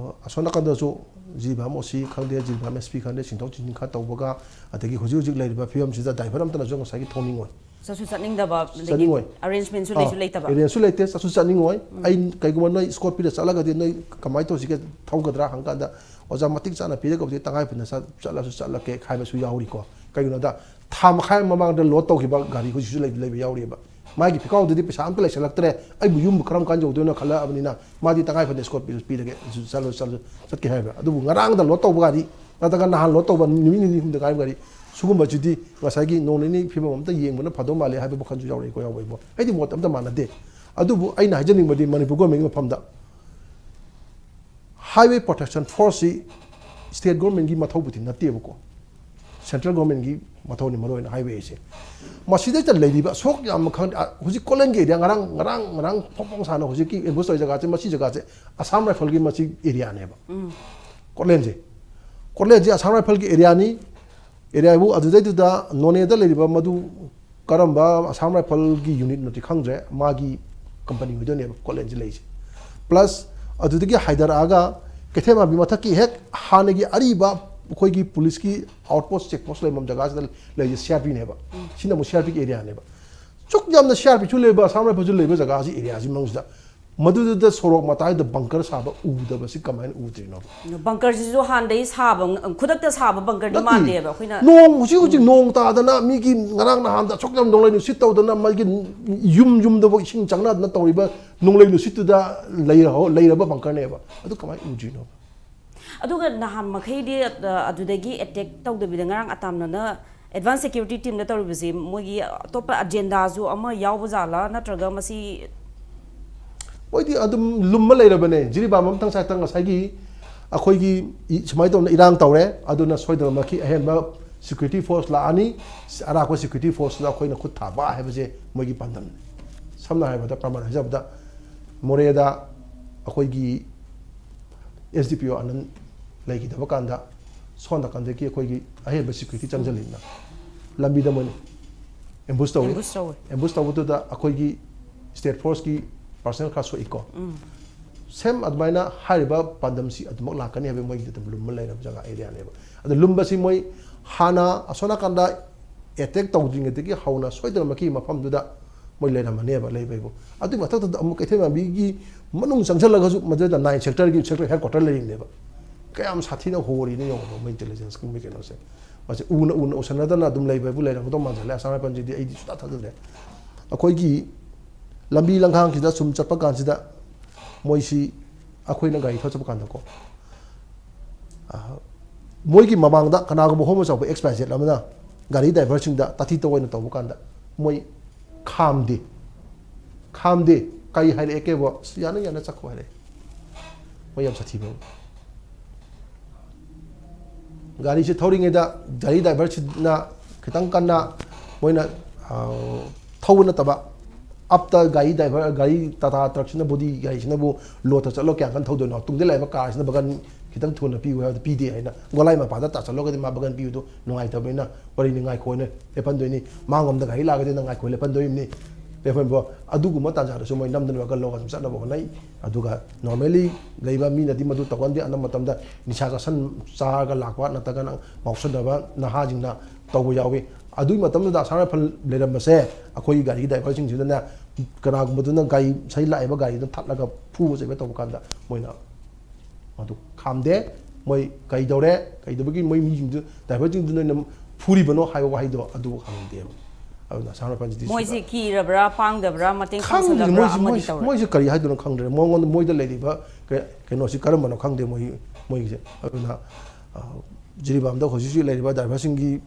ꯑꯁꯣꯝ ꯅꯥꯀꯟꯗꯁꯨ ꯖꯤꯔꯤꯕꯥꯝ ꯑꯣ ꯁꯤ ꯈꯪꯗꯦ, ꯖꯤꯔꯤꯕꯥꯝ ꯑꯦꯁ ꯄꯤ ꯈꯪꯗꯦ, ꯆꯤꯡꯊꯣꯛ ꯆꯤꯡꯁꯤꯟ ꯈꯔ ꯇꯧꯕꯒ, ꯑꯗꯒꯤ ꯍꯧꯖꯤꯛ ꯍꯧꯖꯤꯛ ꯂꯩꯔꯤꯕ ꯐꯤꯕꯝꯁꯤꯗ ꯗ꯭ꯔꯥꯏꯚꯔ ꯑꯝꯇꯅꯁꯨ ꯉꯁꯥꯏꯒꯤ ꯊꯧꯅꯤꯡꯉꯣꯏ꯫ ꯆꯠꯁꯨ ꯆꯠꯅꯤꯡꯗꯕ, ꯑꯗꯒꯤ ꯆꯠꯅꯤꯡꯉꯣꯏ꯫ ꯑꯔꯦꯟꯖꯃꯦꯟꯁꯨ ꯂꯩꯁꯨ ꯂꯩꯇꯕ꯫ ꯑꯦꯔꯦꯟꯖꯁꯨ ꯂꯩꯇꯦ, ꯆꯠꯁꯨ ꯆꯠꯅꯤꯡꯉꯣꯏ꯫ ꯑꯩ ꯀꯩꯒꯨꯝꯕ ꯅꯣꯏ ꯏꯁꯀꯣꯔꯠ ꯄꯤꯔ ꯆꯠꯂꯒꯗꯤ ꯅꯣꯏ ꯀꯃꯥꯏꯅ ꯇꯧꯁꯤꯒꯦ, ꯊꯧꯒꯗ꯭ꯔꯥ ꯍꯪꯀꯥꯟꯗ, "ꯑꯣꯖꯥ, ꯃꯇꯤꯛ ꯆꯥꯅ ꯄꯤꯔꯒꯕꯨꯗꯤ ꯇꯉꯥꯏ ꯐꯗꯅ ꯆꯠ-, ꯆꯠꯂꯁꯨ ꯆꯠꯂꯛꯀꯦ" ꯍꯥꯏꯕꯁꯨ ꯌꯥꯎꯔꯤꯀꯣ꯫ ꯀꯩꯒꯤꯅꯣꯗ ꯊꯥ ꯃꯈꯥꯏ ꯃꯃꯥꯡꯗ ꯂꯣꯗ ꯇꯧꯈꯤꯕ ꯒꯥꯔꯤ ꯍꯧꯖꯤꯛꯁꯨ ꯂꯩ-, ꯂꯩꯕ ꯌꯥꯎꯔꯤꯑꯕ꯫ ꯃꯥꯒꯤ ꯐꯤꯀꯥꯎꯗꯨꯗꯤ ꯄꯩꯁꯥ ꯑꯝꯇ ꯂꯩꯁꯜꯂꯛꯇ꯭ꯔꯦ, ꯑꯩꯕꯨ ꯌꯨꯝꯕꯨ ꯀꯔꯝ ꯀꯥꯟ ꯌꯧꯗꯣꯏꯅꯣ ꯈꯜꯂꯛꯑꯕꯅꯤꯅ, ꯃꯥꯗꯤ ꯇꯉꯥꯏ ꯐꯗꯅ ꯏꯁꯀꯣꯔꯠ ꯄꯤ-, ꯄꯤꯔꯒꯦ, ꯆꯠꯂꯣ, ꯆꯠꯂꯣ, ꯆꯠꯀꯦ ꯍꯥꯏꯕ꯫ ꯑꯗꯨꯕꯨ ꯉꯔꯥꯡꯗ ꯂꯣꯗ ꯇꯧꯕ ꯒꯥꯔꯤ ꯅꯠꯇ꯭ꯔꯒ ꯅꯍꯥꯟ ꯂꯣꯗ ꯇꯧꯕ ꯅꯨꯃꯤꯠ ꯅꯤꯅꯤ ꯍꯨꯝꯗ ꯉꯥꯏꯕ ꯒꯥꯔꯤ, ꯁꯤꯒꯨꯝꯕꯁꯤꯗꯤ ꯉꯁꯥꯏꯒꯤ ꯅꯣꯡ ꯅꯤꯅꯤ ꯐꯤꯕꯝ ꯑꯝꯇ ꯌꯦꯡꯕꯅ ꯐꯗꯧ ꯃꯥꯜꯂꯦ ꯍꯥꯏꯕ ꯋꯥꯈꯜꯁꯨ ꯌꯥꯎꯔꯛꯏꯀꯣ, ꯌꯥꯎꯕ ꯏꯕꯣ꯫ ꯑꯩꯗꯤ ꯃꯣꯠ ꯑꯝꯇ ꯃꯥꯟꯅꯗꯦ꯫ ꯑꯗꯨꯕꯨ ꯑꯩꯅ ꯍꯥꯏꯖꯅꯤꯡꯕꯗꯤ ꯃꯅꯤꯄꯨꯔ ꯒꯣꯔꯃꯦꯟꯒꯤ ꯃꯐꯝꯗ ꯍꯥꯏꯋꯦ ꯄ꯭ꯔꯣꯇꯦꯛꯁꯟ ꯐꯣꯔꯁꯁꯤ ꯁ꯭ꯇꯦꯠ ꯒꯣꯔꯃꯦꯟꯒꯤ ꯃꯊꯧꯕꯨꯗꯤ ꯅꯠꯇꯦꯕꯀꯣ꯫ ꯁꯦꯟꯇ꯭ꯔꯦꯜ ꯒꯣꯔꯃꯦꯟꯒꯤ ꯃꯊꯧꯅꯤ, ꯃꯔꯨꯑꯣꯏꯅ ꯍꯥꯏꯋꯦꯁꯦ꯫ ꯃꯁꯤꯗꯩꯗ ꯂꯩꯔꯤꯕ ꯑꯁꯣꯛ ꯌꯥꯝꯅ ꯈꯪ-, ꯑ, ꯍꯧꯖꯤꯛ ꯀꯣꯠꯂꯦꯟꯒꯤ ꯑꯦꯔꯤꯌꯥ, ꯉꯔꯥꯡ, ꯉꯔꯥꯡ, ꯉꯔꯥꯡ ꯐꯣꯡ ꯐꯣꯡ ꯁꯥꯅ ꯍꯧꯖꯤꯛꯀꯤ ꯑꯦꯝꯕꯨꯁ ꯇꯧꯔꯤ ꯖꯒꯥꯁꯦ, ꯃꯁꯤ ꯖꯒꯥꯁꯦ ꯑꯁꯥꯝ ꯔꯥꯏꯐꯜꯒꯤ ꯃꯁꯤ ꯑꯦꯔꯤꯌꯥꯅꯦꯕ꯫ ꯀꯣꯠꯂꯦꯟꯁꯦ, ꯀꯣꯠꯂꯦꯟꯁꯦ ꯑꯁꯥꯝ ꯔꯥꯏꯐꯜꯒꯤ ꯑꯦꯔꯤꯌꯥꯅꯤ꯫ ꯑꯦꯔꯤꯌꯥꯕꯨ ꯑꯗꯨꯗꯩꯗꯨꯗ ꯅꯣꯅꯦꯗ ꯂꯩꯔꯤꯕ ꯃꯗꯨ ꯀꯔꯝꯕ ꯑꯁꯥꯝ ꯔꯥꯏꯐꯜꯒꯤ ꯌꯨꯅꯤꯠꯅꯣꯗꯤ ꯈꯪꯗ꯭ꯔꯦ, ꯃꯥꯒꯤ ꯀꯝꯄꯅꯤ ꯑꯣꯏꯗꯣꯏꯅꯦꯕ ꯀꯣꯠꯂꯦꯟꯁꯦ ꯂꯩꯁꯦ꯫ ꯄ꯭ꯂꯁ ꯑꯗꯨꯗꯒꯤ ꯍꯥꯏꯊꯔꯛꯑꯒ ꯀꯩꯊꯦꯜ ꯃꯥꯟꯕꯤ ꯃꯊꯛꯀꯤ ꯍꯦꯛ ꯍꯥꯟꯅꯒꯤ ꯑꯔꯤꯕ ꯑꯩꯈꯣꯏꯒꯤ ꯄꯨꯂꯤꯁꯀꯤ ꯑꯥꯎꯠ ꯄꯣꯁ, ꯆꯦꯛ ꯄꯣꯁ ꯂꯩꯐꯝ ꯖꯒꯥꯁꯤꯗ ꯂꯩꯔꯤꯁꯦ ꯁꯤ ꯑꯥꯔ ꯄꯤꯅꯦꯕ꯫ ꯁꯤꯅ ꯑꯃꯨꯛ ꯁꯤ ꯑꯥꯔ ꯄꯤꯒꯤ ꯑꯦꯔꯤꯌꯥꯅꯦꯕ꯫ ꯁꯨꯛ ꯌꯥꯝꯅ ꯁꯤ ꯑꯥꯔ ꯄꯤꯁꯨ ꯂꯩꯕ, ꯑꯁꯥꯝ ꯔꯥꯏꯐꯜꯁꯨ ꯂꯩꯕ ꯖꯒꯥꯁꯤ, ꯑꯦꯔꯤꯌꯥꯁꯤ ꯃꯅꯨꯡꯁꯤꯗ, ꯃꯗꯨꯗꯨꯗ ꯁꯣꯔꯣꯛ ꯃꯇꯥꯏꯗ ꯕꯪꯀꯔ ꯁꯥꯕ ꯎꯗꯕꯁꯤ ꯀꯃꯥꯏꯅ ꯎꯗ꯭ꯔꯤꯅꯣ? ꯕꯪꯀꯔꯁꯤꯁꯨ ꯍꯥꯟꯅꯗꯒꯤ ꯁꯥꯕ, ꯈꯨꯗꯛꯇ ꯁꯥꯕ ꯕꯪꯀꯔꯗꯤ ꯅꯠꯇꯦ꯫ ꯃꯥꯟꯗꯦꯕ ꯑꯩꯈꯣꯏꯅ꯫ ꯅꯣꯡ ꯍꯧꯖꯤꯛ ꯍꯧꯖꯤꯛ ꯅꯣꯡ ꯇꯥꯗꯅ ꯃꯤꯒꯤ ꯉꯔꯥꯡ ꯅꯍꯥꯟꯗ ꯑꯁꯨꯛ ꯌꯥꯝ ꯅꯣꯡꯂꯩ ꯅꯨꯡꯁꯤꯠ ꯇꯧꯗꯅ ꯃꯥꯒꯤ ꯌꯨꯝ ꯌꯨꯝꯗꯐꯥꯎ ꯏꯁꯤꯡ ꯆꯪꯅꯗꯅ ꯇꯧꯔꯤꯕ ꯅꯣꯡꯂꯩ ꯅꯨꯡꯁꯤꯠꯇꯨꯗ ꯂꯩꯔꯍꯧ-, ꯂꯩꯔꯕ ꯕꯪꯀꯔꯅꯦꯕ꯫ ꯑꯗꯨ ꯀꯃꯥꯏꯅ ꯎꯗ꯭ꯔꯤꯅꯣ? ꯑꯗꯨꯒ ꯅꯍꯥꯟ ꯃꯈꯩꯗꯤ, ꯑ, ꯑꯗꯨꯗꯒꯤ ꯑꯦꯇꯦꯛ ꯇꯧꯗꯕꯤꯗ ꯉꯔꯥꯡ ꯑꯇꯥꯝꯅꯅ ꯑꯦꯗꯚꯥꯟꯁ ꯁꯦꯀ꯭ꯌꯨꯔꯤꯇꯤ ꯇꯤꯝꯗ ꯇꯧꯔꯤꯕꯁꯤ ꯃꯣꯏꯒꯤ ꯑꯇꯣꯞꯄ ꯑꯖꯦꯟꯗꯥꯁꯨ ꯑꯃ ꯌꯥꯎꯕ ꯖꯥꯠꯂꯥ, ꯅꯠꯇ꯭ꯔꯒ ꯃꯁꯤ? ꯃꯣꯏꯗꯤ ꯑꯗꯨꯝ ꯂꯨꯝꯃ ꯂꯩꯔꯕꯅꯦ꯫ ꯖꯤꯔꯤꯕꯥꯝ ꯑꯃꯇꯪ ꯁꯥꯏꯠꯇ ꯉꯁꯥꯏꯒꯤ ꯑꯩꯈꯣꯏꯒꯤ ꯏ-, ꯁꯨꯃꯥꯏꯅ ꯇꯧꯗꯅ ꯏꯔꯥꯡ ꯇꯧꯔꯦ, ꯑꯗꯨꯅ ꯁꯣꯏꯗꯅꯃꯛꯀꯤ ꯑꯍꯦꯟꯕ ꯁꯦꯀ꯭ꯌꯨꯔꯤꯇꯤ ꯐꯣꯔꯁ ꯂꯥꯛꯑꯅꯤ, ꯑꯔꯥꯛꯄ ꯁꯦꯀ꯭ꯌꯨꯔꯤꯇꯤ ꯐꯣꯔꯁꯇꯨꯗ ꯑꯩꯈꯣꯏꯅ ꯈꯨꯠ ꯊꯥꯕ ꯍꯥꯏꯕꯁꯦ ꯃꯣꯏꯒꯤ ꯄꯥꯟꯗꯝꯅꯤ꯫ ꯁꯝꯅ ꯍꯥꯏꯔꯕꯗ, ꯄ꯭ꯔꯃꯥꯟ ꯍꯥꯏꯖꯕꯗ, ꯃꯣꯔꯦꯗ ꯑꯩꯈꯣꯏꯒꯤ ꯑꯦꯁ ꯗꯤ ꯄꯤ ꯑꯣ ꯑꯅꯟ ꯂꯩꯈꯤꯗꯕ ꯀꯥꯟꯗ, ꯁꯣꯝ ꯅꯥꯀꯟꯗꯒꯤ ꯑꯩꯈꯣꯏꯒꯤ ꯑꯍꯦꯟꯕ ꯁꯦꯀ꯭ꯌꯨꯔꯤꯇꯤ ꯆꯪꯁꯤꯜꯂꯤꯗꯅ, ꯂꯝꯕꯤꯗ ꯃꯣꯏꯅ ꯑꯦꯝꯕꯨꯁ ꯇꯧꯏ꯫ ꯑꯦꯝꯕꯨꯁ ꯇꯧꯋꯦ꯫ ꯑꯦꯝꯕꯨꯁ ꯇꯧꯕꯗꯨꯗ ꯑꯩꯈꯣꯏꯒꯤ ꯁ꯭ꯇꯦꯠ ꯐꯣꯔꯁꯀꯤ ꯄꯥꯔꯁꯅꯦꯜ ꯈꯔ ꯁꯣꯛꯏꯀꯣ꯫ ꯁꯦꯝ ꯑꯗꯨꯃꯥꯏꯅ ꯍꯥꯏꯔꯤꯕ ꯄꯥꯟꯗꯝꯁꯤ ꯑꯗꯨꯃꯛ ꯂꯥꯛꯀꯅꯤ ꯍꯥꯏꯕꯒꯤ ꯃꯣꯏꯒꯤꯗꯤ ꯑꯗꯨꯝ ꯂꯨꯝꯕ ꯂꯩꯔꯕ ꯖꯒꯥ ꯑꯦꯔꯤꯌꯥꯅꯦꯕ꯫ ꯑꯗꯣ ꯂꯨꯝꯕꯁꯤ ꯃꯣꯏ ꯍꯥꯟꯅ ꯑꯁꯣꯝ ꯅꯥꯀꯟꯗ ꯑꯦꯇꯦꯛ ꯇꯧꯗ꯭ꯔꯤꯉꯩꯗꯒꯤ ꯍꯧꯅ ꯁꯣꯏꯗꯅꯃꯛꯀꯤ ꯃꯐꯝꯗꯨꯗ ꯃꯣꯏ ꯂꯩꯔꯝꯃꯅꯦꯕ ꯂꯩꯕꯩꯕꯨ꯫ ꯑꯗꯨꯒꯤ ꯃꯊꯛꯇꯨꯗ ꯑꯃꯨꯛ ꯀꯩꯊꯦꯜ ꯃꯥꯟꯕꯤꯒꯤ ꯃꯅꯨꯡ ꯆꯪꯁꯤꯜꯂꯒꯁꯨ ꯃꯗꯨꯗ ꯅꯥꯏꯟ ꯁꯦꯛꯇꯔꯒꯤ ꯁꯦꯛꯇꯔ ꯍꯦꯗ ꯀ꯭ꯋꯥꯇꯔ ꯂꯩꯔꯤꯅꯦꯕ꯫ ꯀꯌꯥꯝ ꯁꯥꯊꯤꯅ ꯍꯣꯔꯤꯅꯣ ꯌꯦꯡꯉꯣꯕ ꯃꯣꯏ ꯏꯟꯇꯦꯂꯤꯖꯦꯟꯁꯀꯤ ꯃꯣꯏ ꯀꯩꯅꯣꯁꯦ꯫ ꯃꯁꯤ ꯎꯅ ꯎꯅ ꯎꯁꯟꯅꯗꯅ ꯑꯗꯨꯝ ꯂꯩꯕ ꯍꯥꯏꯕꯨ ꯂꯩꯔꯝꯒꯗꯧ ꯃꯥꯟꯁꯤꯜꯂꯦ ꯑꯁꯥꯝ ꯔꯥꯏꯐꯜꯁꯤꯗꯤ ꯑꯩꯗꯤ ꯁꯨꯡꯊꯥ ꯊꯥꯖꯗ꯭ꯔꯦ꯫ ꯑꯩꯈꯣꯏꯒꯤ ꯂꯝꯕꯤ ꯂꯝꯈꯥꯡꯁꯤꯗ ꯁꯨꯝ ꯆꯠꯄ ꯀꯥꯟꯁꯤꯗ ꯃꯣꯏꯁꯤ ꯑꯩꯈꯣꯏꯅ ꯒꯥꯔꯤ ꯊꯧ ꯆꯠꯄ ꯀꯥꯟꯗꯀꯣ, ꯑ, ꯃꯣꯏꯒꯤ ꯃꯃꯥꯡꯗ ꯀꯅꯥꯒꯨꯝꯕ ꯍꯣꯃꯣ ꯆꯥꯎꯕ ꯑꯦꯛꯁ ꯋꯥꯏ ꯖꯦꯠ ꯑꯃꯅ ꯒꯥꯔꯤ ꯗ꯭ꯔꯥꯏꯚꯔꯁꯤꯡꯗ ꯇꯥꯊꯤ ꯇꯧꯑꯣꯏꯅ ꯇꯧꯕ ꯀꯥꯟꯗ ꯃꯣꯏ ꯈꯥꯝꯗꯦ꯫ ꯈꯥꯝꯗꯦ꯫ ꯀꯩ ꯍꯥꯏꯔꯛꯑꯦ ꯀꯦꯕꯣ? "ꯑꯁ, ꯌꯥꯅ ꯌꯥꯅ ꯆꯠꯈꯣ" ꯍꯥꯏꯔꯛꯑꯦ꯫ ꯃꯣꯏ ꯌꯥꯝ ꯁꯥꯊꯤꯕ꯫ ꯒꯥꯔꯤꯁꯤ ꯊꯧꯔꯤꯉꯩꯗ ꯒꯥꯔꯤ ꯗ꯭ꯔꯥꯏꯚꯔꯁꯤꯅ ꯈꯤꯇꯪ ꯀꯟꯅ ꯃꯣꯏꯅ ꯊꯧꯕ ꯅꯠꯇꯕ, ꯑꯞꯇ ꯒꯥꯔꯤ ꯗ꯭ꯔꯥꯏꯚꯔ, ꯒꯥꯔꯤ ꯇꯥꯇꯥ ꯇ꯭ꯔꯛꯁꯤꯅ, ꯕꯣꯗꯤ ꯒꯥꯔꯤꯁꯤꯅꯕꯨ ꯂꯣꯠꯇ ꯆꯠꯂꯣ, ꯀꯌꯥꯝ ꯀꯟꯅ ꯊꯧꯗꯣꯏꯅꯣ, ꯇꯨꯡꯗ ꯂꯩꯕ ꯀꯥꯔꯁꯤꯅ ꯕꯒꯟ ꯈꯤꯇꯪ ꯊꯨꯅ ꯄꯤꯌꯨ ꯍꯥꯏꯕꯗ ꯄꯤꯗꯦ ꯍꯥꯏꯅ, ꯒꯣꯂꯥꯏ ꯃꯄꯥꯗ ꯇꯥꯁꯜꯂꯒꯗꯤ ꯃꯥ ꯕꯒꯟ ꯄꯤꯕꯗꯣ ꯅꯨꯡꯉꯥꯏꯇꯕꯅꯤꯅ ꯋꯥꯔꯤꯅꯤ, ꯉꯥꯏꯈꯣꯅ ꯂꯦꯞꯍꯟꯗꯣꯏꯅꯤ꯫ ꯃꯥꯡꯂꯣꯝꯗ ꯒꯥꯔꯤ ꯂꯥꯛꯑꯒꯗꯤ ꯅꯪ ꯉꯥꯏꯈꯣ ꯂꯦꯞꯍꯟꯗꯣꯏꯅꯤ꯫ ꯂꯦꯞꯍꯟꯕ ꯑꯗꯨꯒꯨꯝꯕ ꯇꯥꯟꯖꯥꯗꯁꯨ ꯃꯣꯏ ꯅꯝꯗꯅ ꯕꯒꯟ ꯂꯧꯔꯒ ꯑꯗꯨꯝ ꯆꯠꯅꯕ ꯍꯣꯠꯅꯩ꯫ ꯑꯗꯨꯒ normally ꯂꯩꯕ ꯃꯤꯅꯗꯤ ꯃꯗꯨ ꯇꯧꯒꯟꯗꯦ꯫ ꯑꯅꯝꯕ ꯃꯇꯝꯗ ꯅꯤꯁꯥ ꯆꯥꯁꯟ ꯆꯥꯔꯒ ꯂꯥꯛꯄ ꯅꯠꯇ꯭ꯔꯒꯅ ꯉꯥꯎꯁꯟꯅꯕ ꯅꯍꯥꯁꯤꯡꯅ ꯇꯧꯕ ꯌꯥꯎꯏ꯫ ꯑꯗꯨꯒꯤ ꯃꯇꯝꯗꯨꯗ ꯑꯁꯥꯝ ꯔꯥꯏꯐꯜ ꯂꯩꯔꯝꯕꯁꯦ ꯑꯩꯈꯣꯏꯒꯤ ꯒꯥꯔꯤꯒꯤ ꯗ꯭ꯔꯥꯏꯚꯔꯁꯤꯡꯁꯤꯅꯅꯦ, ꯀꯅꯥꯒꯨꯝꯕꯗꯨꯅ ꯒꯥꯔꯤ ꯉꯁꯥꯏ ꯂꯥꯛꯏꯕ ꯒꯥꯔꯤꯗꯨ ꯊꯠꯂꯒ ꯐꯨꯕ ꯆꯩꯕ ꯇꯧꯕ ꯀꯥꯟꯗ ꯃꯣꯏꯅ ꯃꯗꯨ ꯈꯥꯝꯗꯦ꯫ ꯃꯣꯏ ꯀꯩꯗꯧꯔꯦ, ꯀꯩꯗꯧꯕꯒꯤ ꯃꯣꯏ ꯃꯤꯁꯤꯡꯗꯨ, ꯗ꯭ꯔꯥꯏꯚꯔꯁꯤꯡꯗꯨ ꯅꯣꯏꯅ ꯐꯨꯔꯤꯕꯅꯣ ꯍꯥꯏꯕ ꯋꯥꯍꯩꯗꯣ ꯑꯗꯨ ꯈꯪꯗꯦꯕ꯫ ꯑꯗꯨꯅ ꯑꯁꯥꯝ ꯔꯥꯏꯐꯜꯁꯤꯗꯤ ꯃꯣꯏꯁꯦ ꯁꯤꯗ ꯀꯤꯔꯕ꯭ꯔꯥ, ꯄꯥꯡꯗꯕ꯭ꯔꯥ, ꯃꯇꯦꯡ ꯈꯪꯗꯦ꯫ ꯄꯥꯡꯁꯜꯂꯕ꯭ꯔꯥ ꯃꯣꯏꯁꯤ, ꯑꯃꯗꯤ ꯃꯣꯏꯁꯤ, ꯇꯧꯔꯦ꯫ ꯃꯣꯏꯁꯤ ꯀꯔꯤ ꯍꯥꯏꯗꯣꯏꯅꯣ ꯈꯪꯗ꯭ꯔꯦ꯫ ꯃꯉꯣꯟꯗ, ꯃꯣꯏꯗ ꯂꯩꯔꯤꯕ ꯀꯩ-, ꯀꯩꯅꯣꯁꯤ ꯀꯔꯝꯕꯅꯣ ꯈꯪꯗꯦ ꯃꯣꯏ, ꯃꯣꯏꯒꯤꯁꯦ꯫ ꯑꯗꯨꯅ, ꯑ, ꯖꯤꯔꯤꯕꯥꯝꯗ ꯍꯧꯖꯤꯛ ꯍꯧꯖꯤꯛ ꯂꯩꯔꯤꯕ ꯗ꯭ꯔꯥꯏꯚꯔꯁꯤꯡꯒꯤ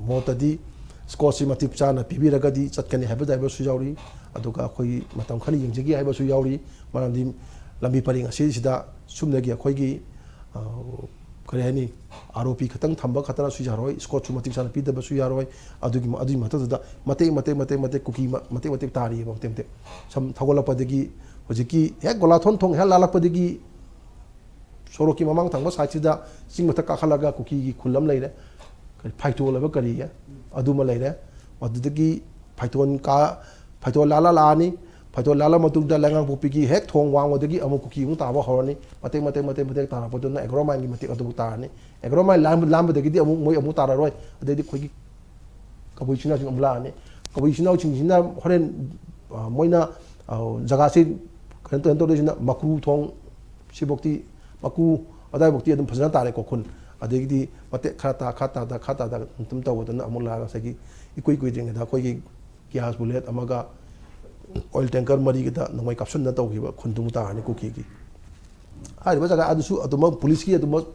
ꯃꯣꯠꯇꯗꯤ ꯁ꯭ꯀꯣꯠꯁꯤ ꯃꯇꯤꯛ ꯆꯥꯅ ꯄꯤꯕꯤꯔꯒꯗꯤ ꯆꯠꯀꯅꯤ ꯍꯥꯏꯕ ꯗ꯭ꯔꯥꯏꯚꯔꯁꯨ ꯌꯥꯎꯔꯤ꯫ ꯑꯗꯨꯒ ꯑꯩꯈꯣꯏꯒꯤ ꯃꯇꯝ ꯈꯔ ꯌꯦꯡꯖꯒꯦ ꯍꯥꯏꯕꯁꯨ ꯌꯥꯎꯔꯤ꯫ ꯃꯔꯝꯗꯤ ꯂꯝꯕꯤ ꯄꯔꯦꯡ ꯑꯁꯤꯁꯤꯗ ꯁꯨꯞꯅꯒꯤ ꯑꯩꯈꯣꯏꯒꯤ, ꯑ, ꯀꯔꯤ ꯍꯥꯏꯅꯤ, ꯑꯥꯔ ꯑꯣ ꯄꯤ ꯈꯛꯇꯪ ꯊꯝꯕ ꯈꯛꯇꯅꯁꯨ ꯌꯥꯔꯣꯏ, ꯁ꯭ꯀꯣꯠꯁꯨ ꯃꯇꯤꯛ ꯆꯥꯅ ꯄꯤꯗꯕꯁꯨ ꯌꯥꯔꯣꯏ꯫ ꯑꯗꯨꯒꯤ, ꯑꯗꯨꯒꯤ ꯃꯊꯛꯇꯨꯗ ꯃꯇꯦꯛ, ꯃꯇꯦꯛ, ꯃꯇꯦꯛ, ꯃꯇꯦꯛ ꯀꯨꯀꯤ ꯃ-, ꯃꯇꯦꯛ, ꯃꯇꯦꯛ ꯇꯥꯔꯤꯑꯕ, ꯃꯇꯦꯛ, ꯃꯇꯦꯛ꯫ ꯁꯝ ꯊꯧꯒꯠꯂꯛꯄꯗꯒꯤ ꯍꯧꯖꯤꯛꯀꯤ ꯍꯦꯛ ꯒꯣꯂꯥꯊꯣꯟ ꯊꯣꯡ ꯍꯦꯛ ꯂꯥꯜꯂꯛꯄꯗꯒꯤ ꯁꯣꯔꯣꯛꯀꯤ ꯃꯃꯥꯡ ꯊꯪꯕ ꯁꯥꯏꯠꯁꯤꯗ ꯆꯤꯡ ꯃꯊꯛ ꯀꯥꯈꯠꯂꯒ ꯀꯨꯀꯤꯒꯤ ꯈꯨꯜ ꯑꯃ ꯂꯩꯔꯦ, ꯀꯔꯤ ꯐꯥꯏꯇꯣꯜ ꯍꯥꯏꯕ ꯀꯔꯤꯒꯦ, ꯑꯗꯨꯃ ꯂꯩꯔꯦ꯫ ꯑꯗꯨꯗꯒꯤ ꯐꯥꯏꯇꯣꯟ ꯀꯥ-, ꯐꯥꯏꯇꯣꯟ ꯂꯥꯜꯂ ꯂꯥꯛꯑꯅꯤ꯫ ꯐꯥꯏꯇꯣꯟ ꯂꯥꯜꯂ ꯃꯇꯨꯡꯗ ꯂꯩꯉꯥꯡꯄꯣꯛꯄꯤꯒꯤ ꯍꯦꯛ ꯊꯣꯡ ꯋꯥꯡꯃꯗꯒꯤ ꯑꯃꯨꯛ ꯀꯨꯀꯤ ꯑꯃꯨꯛ ꯇꯥꯕ ꯍꯧꯔꯅꯤ꯫ ꯃꯇꯦꯛ, ꯃꯇꯦꯛ, ꯃꯇꯦꯛ, ꯃꯇꯦꯛ ꯇꯥꯔꯛꯄꯗꯨꯅ ꯑꯦꯒ꯭ꯔꯣ ꯃꯥꯏꯟꯒꯤ ꯃꯇꯦꯛ ꯑꯗꯨꯕꯨ ꯇꯥꯔꯅꯤ꯫ ꯑꯦꯒ꯭ꯔꯣ ꯃꯥꯏꯟ ꯂꯥꯟꯕ-, ꯂꯥꯟꯕꯗꯒꯤꯗꯤ ꯑꯃꯨꯛ ꯃꯣꯏ ꯑꯃꯨꯛ ꯇꯥꯔꯔꯣꯏ꯫ ꯑꯗꯩꯗꯤ ꯑꯩꯈꯣꯏꯒꯤ ꯀꯕꯨꯏ ꯏꯆꯤꯟ ꯏꯅꯥꯎꯁꯤꯡ ꯑꯃꯨꯛ ꯂꯥꯛꯑꯅꯤ꯫ ꯀꯕꯨꯏ ꯏꯆꯤꯟ ꯏꯅꯥꯎꯁꯤꯡꯁꯤꯅ ꯍꯣꯔꯦꯟ, ꯑ, ꯃꯣꯏꯅ, ꯑ, ꯖꯒꯥꯁꯤ ꯀꯩꯅꯣ ꯇꯧ-, ꯀꯩꯅꯣ ꯇꯧꯗꯣꯏꯁꯤꯅ ꯃꯀ꯭ꯔꯨ ꯊꯣꯡ ꯁꯤꯐꯧꯇꯤ, ꯃꯀ꯭ꯔꯨ ꯑꯗꯥꯏꯐꯧꯇꯤ ꯑꯗꯨꯝ ꯐꯖꯅ ꯇꯥꯔꯦꯀꯣ ꯈꯨꯟ꯫ ꯑꯗꯒꯤꯗꯤ ꯃꯇꯦꯛ ꯈꯔ ꯇꯥ, ꯈꯔ ꯇꯥꯗ, ꯈꯔ ꯇꯥꯗ ꯑꯗꯨꯝ ꯇꯧꯕꯗꯨꯅ ꯑꯃꯨꯛ ꯂꯥꯛꯑꯒ ꯉꯁꯥꯏꯒꯤ ꯏꯀꯨꯏ ꯀꯨꯏꯗ꯭ꯔꯤꯉꯩꯗ ꯑꯩꯈꯣꯏꯒꯤ ꯒ꯭ꯌꯥꯁ ꯕꯨꯂꯦꯠ ꯑꯃꯒ ꯑꯣꯏꯜ ꯇꯦꯡꯀꯔ ꯃꯔꯤꯒꯤꯗ ꯅꯣꯡꯃꯩ ꯀꯥꯞꯁꯤꯟꯗꯅ ꯇꯧꯈꯤꯕ ꯈꯨꯟꯗꯨꯃꯨꯛ ꯇꯥꯔꯅꯤ ꯀꯨꯀꯤꯒꯤ꯫ ꯍꯥꯏꯔꯤꯕ ꯖꯒꯥ ꯑꯗꯨꯁꯨ ꯑꯗꯨꯃꯛ ꯄꯨꯂꯤꯁꯀꯤ ꯑꯗꯨꯃꯛ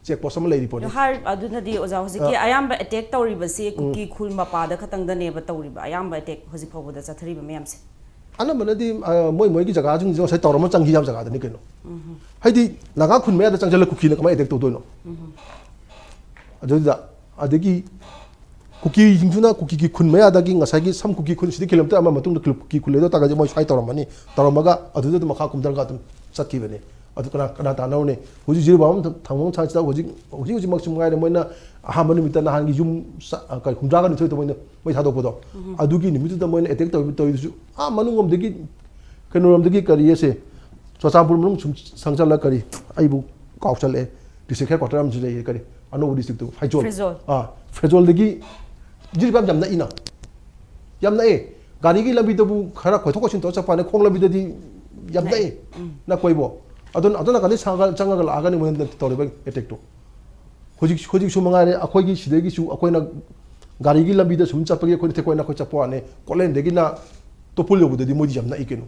ꯆꯦꯛ ꯄꯣꯁ ꯑꯃ ꯂꯩꯔꯤ ꯄꯣꯠꯅꯤ꯫ ꯑꯗꯨ ꯍꯥꯏꯔ-, ꯑꯗꯨꯅꯗꯤ ꯑꯣꯖꯥ ꯍꯧꯖꯤꯛꯀꯤ ꯑ꯫ ꯑꯌꯥꯝꯕ ꯑꯦꯇꯦꯛ ꯇꯧꯔꯤꯕꯁꯤ ꯎꯝ꯫ ꯀꯨꯀꯤ ꯈꯨꯜ ꯃꯄꯥꯗ ꯈꯛꯇꯪꯗꯅꯦꯕ ꯇꯧꯔꯤꯕ, ꯑꯌꯥꯝꯕ ꯑꯦꯇꯦꯛ ꯍꯧꯖꯤꯛ ꯐꯥꯎꯕꯗ ꯆꯠꯊꯔꯤꯕ ꯃꯌꯥꯝꯁꯦ? ꯑꯅꯝꯕꯅꯗꯤ ꯑ, ꯃꯣꯏ ꯃꯣꯏꯒꯤ ꯖꯒꯥꯁꯤꯡꯁꯦ ꯉꯁꯥꯏ ꯇꯧꯔꯝꯃ ꯆꯪꯈꯤ ꯌꯥꯕ ꯖꯒꯥꯗꯅꯤ ꯀꯩꯅꯣ꯫ ꯍꯥꯏꯗꯤ ꯅꯥꯒꯥ ꯈꯨꯟ ꯃꯌꯥꯗ ꯆꯪꯁꯤꯜꯂ ꯀꯨꯀꯤꯅ ꯀꯃꯥꯏꯅ ꯑꯦꯇꯦꯛ ꯇꯧꯗꯣꯏꯅꯣ? ꯑꯗꯨꯗ ꯑꯗꯒꯤ ꯀꯨꯀꯤꯁꯤꯡꯗꯨꯅ ꯀꯨꯀꯤꯒꯤ ꯈꯨꯟ ꯃꯌꯥꯗꯒꯤ ꯉꯁꯥꯏꯒꯤ ꯁꯝ ꯀꯨꯀꯤ ꯈꯨꯟ ꯁꯤꯗ ꯀꯤꯂꯣꯃꯤꯇꯔ ꯑꯃ ꯃꯇꯨꯡꯗ ꯀꯨꯀꯤ ꯈꯨꯟ ꯂꯩꯗꯧ ꯇꯥꯔꯒꯗꯤ ꯃꯣꯏ ꯁ꯭ꯋꯥꯏ ꯇꯧꯔꯝꯃꯅꯤ, ꯇꯧꯔꯝꯃꯒ ꯑꯗꯨꯗ ꯑꯗꯨꯝ ꯃꯈꯥ ꯀꯨꯝꯊꯔꯒ ꯑꯗꯨꯝ ꯆꯠꯈꯤꯕꯅꯤ꯫ ꯑꯗꯨ ꯀꯅꯥ ꯀꯅꯥ ꯇꯥꯟꯅꯔꯨꯅꯤ? ꯍꯧꯖꯤꯛ ꯖꯤꯔꯤꯕꯥꯝ ꯊꯥꯡꯃꯩꯕꯟ ꯁꯥꯏꯠꯁꯤꯗ ꯍꯧꯖꯤꯛ ꯍꯧꯖꯤꯛ ꯍꯧꯖꯤꯛꯃꯛꯁꯨ ꯃꯉꯥꯏꯔꯦ, ꯃꯣꯏꯅ ꯑꯍꯥꯟꯕ ꯅꯨꯃꯤꯠꯇ ꯅꯍꯥꯟꯒꯤ ꯌꯨꯝ ꯆ-, ꯑ, ꯀꯔꯤ, ꯍꯨꯝꯗ꯭ꯔꯥꯒ ꯅꯤꯊꯣꯏꯗꯣ ꯃꯣꯏꯅ ꯃꯩ ꯊꯥꯗꯣꯛꯄꯗꯣ, ꯑꯗꯨꯒꯤ ꯅꯨꯃꯤꯠꯇꯨꯗ ꯃꯣꯏꯅ ꯑꯦꯇꯦꯛ ꯇꯧꯔꯤꯕ ꯇꯧꯔꯤꯗꯨꯁꯨ ꯑꯥ ꯃꯅꯨꯡꯂꯣꯝꯗꯒꯤ, ꯀꯩꯅꯣꯔꯣꯝꯗꯒꯤ ꯀꯔꯤ ꯑꯁꯦ, ꯆꯨꯔꯆꯥꯟꯄꯨꯔ ꯃꯅꯨꯡ ꯁꯨꯝ ꯆꯪꯁꯜꯂ ꯀꯔꯤ, ꯑꯩꯕꯨ ꯀꯥꯎꯁꯜꯂꯛꯑꯦ, ꯗꯤꯁꯇ꯭ꯔꯤꯛ ꯍꯦꯗ ꯀ꯭ꯋꯥꯇꯔ ꯑꯃꯁꯨ ꯂꯩꯌꯦ, ꯀꯔꯤ, ꯑꯅꯧꯕ ꯗꯤꯁꯇ꯭ꯔꯤꯛꯇꯨ, ꯐꯩꯖꯣꯜ꯫ ꯐꯩꯖꯣꯜ꯫ ꯑꯥ, ꯐꯩꯖꯣꯜꯗꯒꯤ ꯖꯤꯔꯤꯕꯥꯝ ꯌꯥꯝ ꯅꯛꯏꯅ, ꯌꯥꯝ ꯅꯛꯑꯦ꯫ ꯒꯥꯔꯤꯒꯤ ꯂꯝꯕꯤꯗꯕꯨ ꯈꯔ ꯀꯣꯏꯊꯣꯛ ꯀꯣꯏꯁꯤꯟ ꯇꯧꯔ ꯆꯠꯄ ꯋꯥꯅꯤ, ꯈꯣꯡ ꯂꯝꯕꯤꯗꯗꯤ ꯌꯥꯝ ꯅꯛꯑꯦ꯫ ꯅꯛꯑꯦ꯫ ꯎꯝ꯫ ꯅꯛꯄꯩꯕꯣ꯫ ꯑꯗꯨꯅ, ꯑꯗꯨꯅ ꯀꯟꯗꯤ ꯁꯥꯒ-, ꯆꯪꯉꯒ ꯂꯥꯛꯑꯒꯅꯤ ꯃꯣꯏꯅ ꯇꯧꯔꯤꯕ ꯑꯦꯇꯦꯛꯇꯣ꯫ ꯍꯧꯖꯤꯛ, ꯍꯧꯖꯤꯛꯁꯨ ꯃꯉꯥꯏꯔꯦ, ꯑꯩꯈꯣꯏꯒꯤ ꯁꯤꯗꯒꯤꯁꯨ ꯑꯩꯈꯣꯏꯅ ꯒꯥꯔꯤꯒꯤ ꯂꯝꯕꯤꯗ ꯁꯨꯝ ꯆꯠꯄꯒꯤ ꯑꯩꯈꯣꯏꯅ ꯊꯦꯛꯀꯣꯏ ꯅꯥꯀꯣꯏ ꯆꯠꯄ ꯋꯥꯅꯤ, ꯀꯣꯠꯂꯦꯟꯗꯒꯤꯅ ꯇꯣꯄꯨꯜ ꯌꯧꯕꯗꯗꯤ ꯃꯣꯏꯗꯤ ꯌꯥꯝ ꯅꯛꯏ ꯀꯩꯅꯣ꯫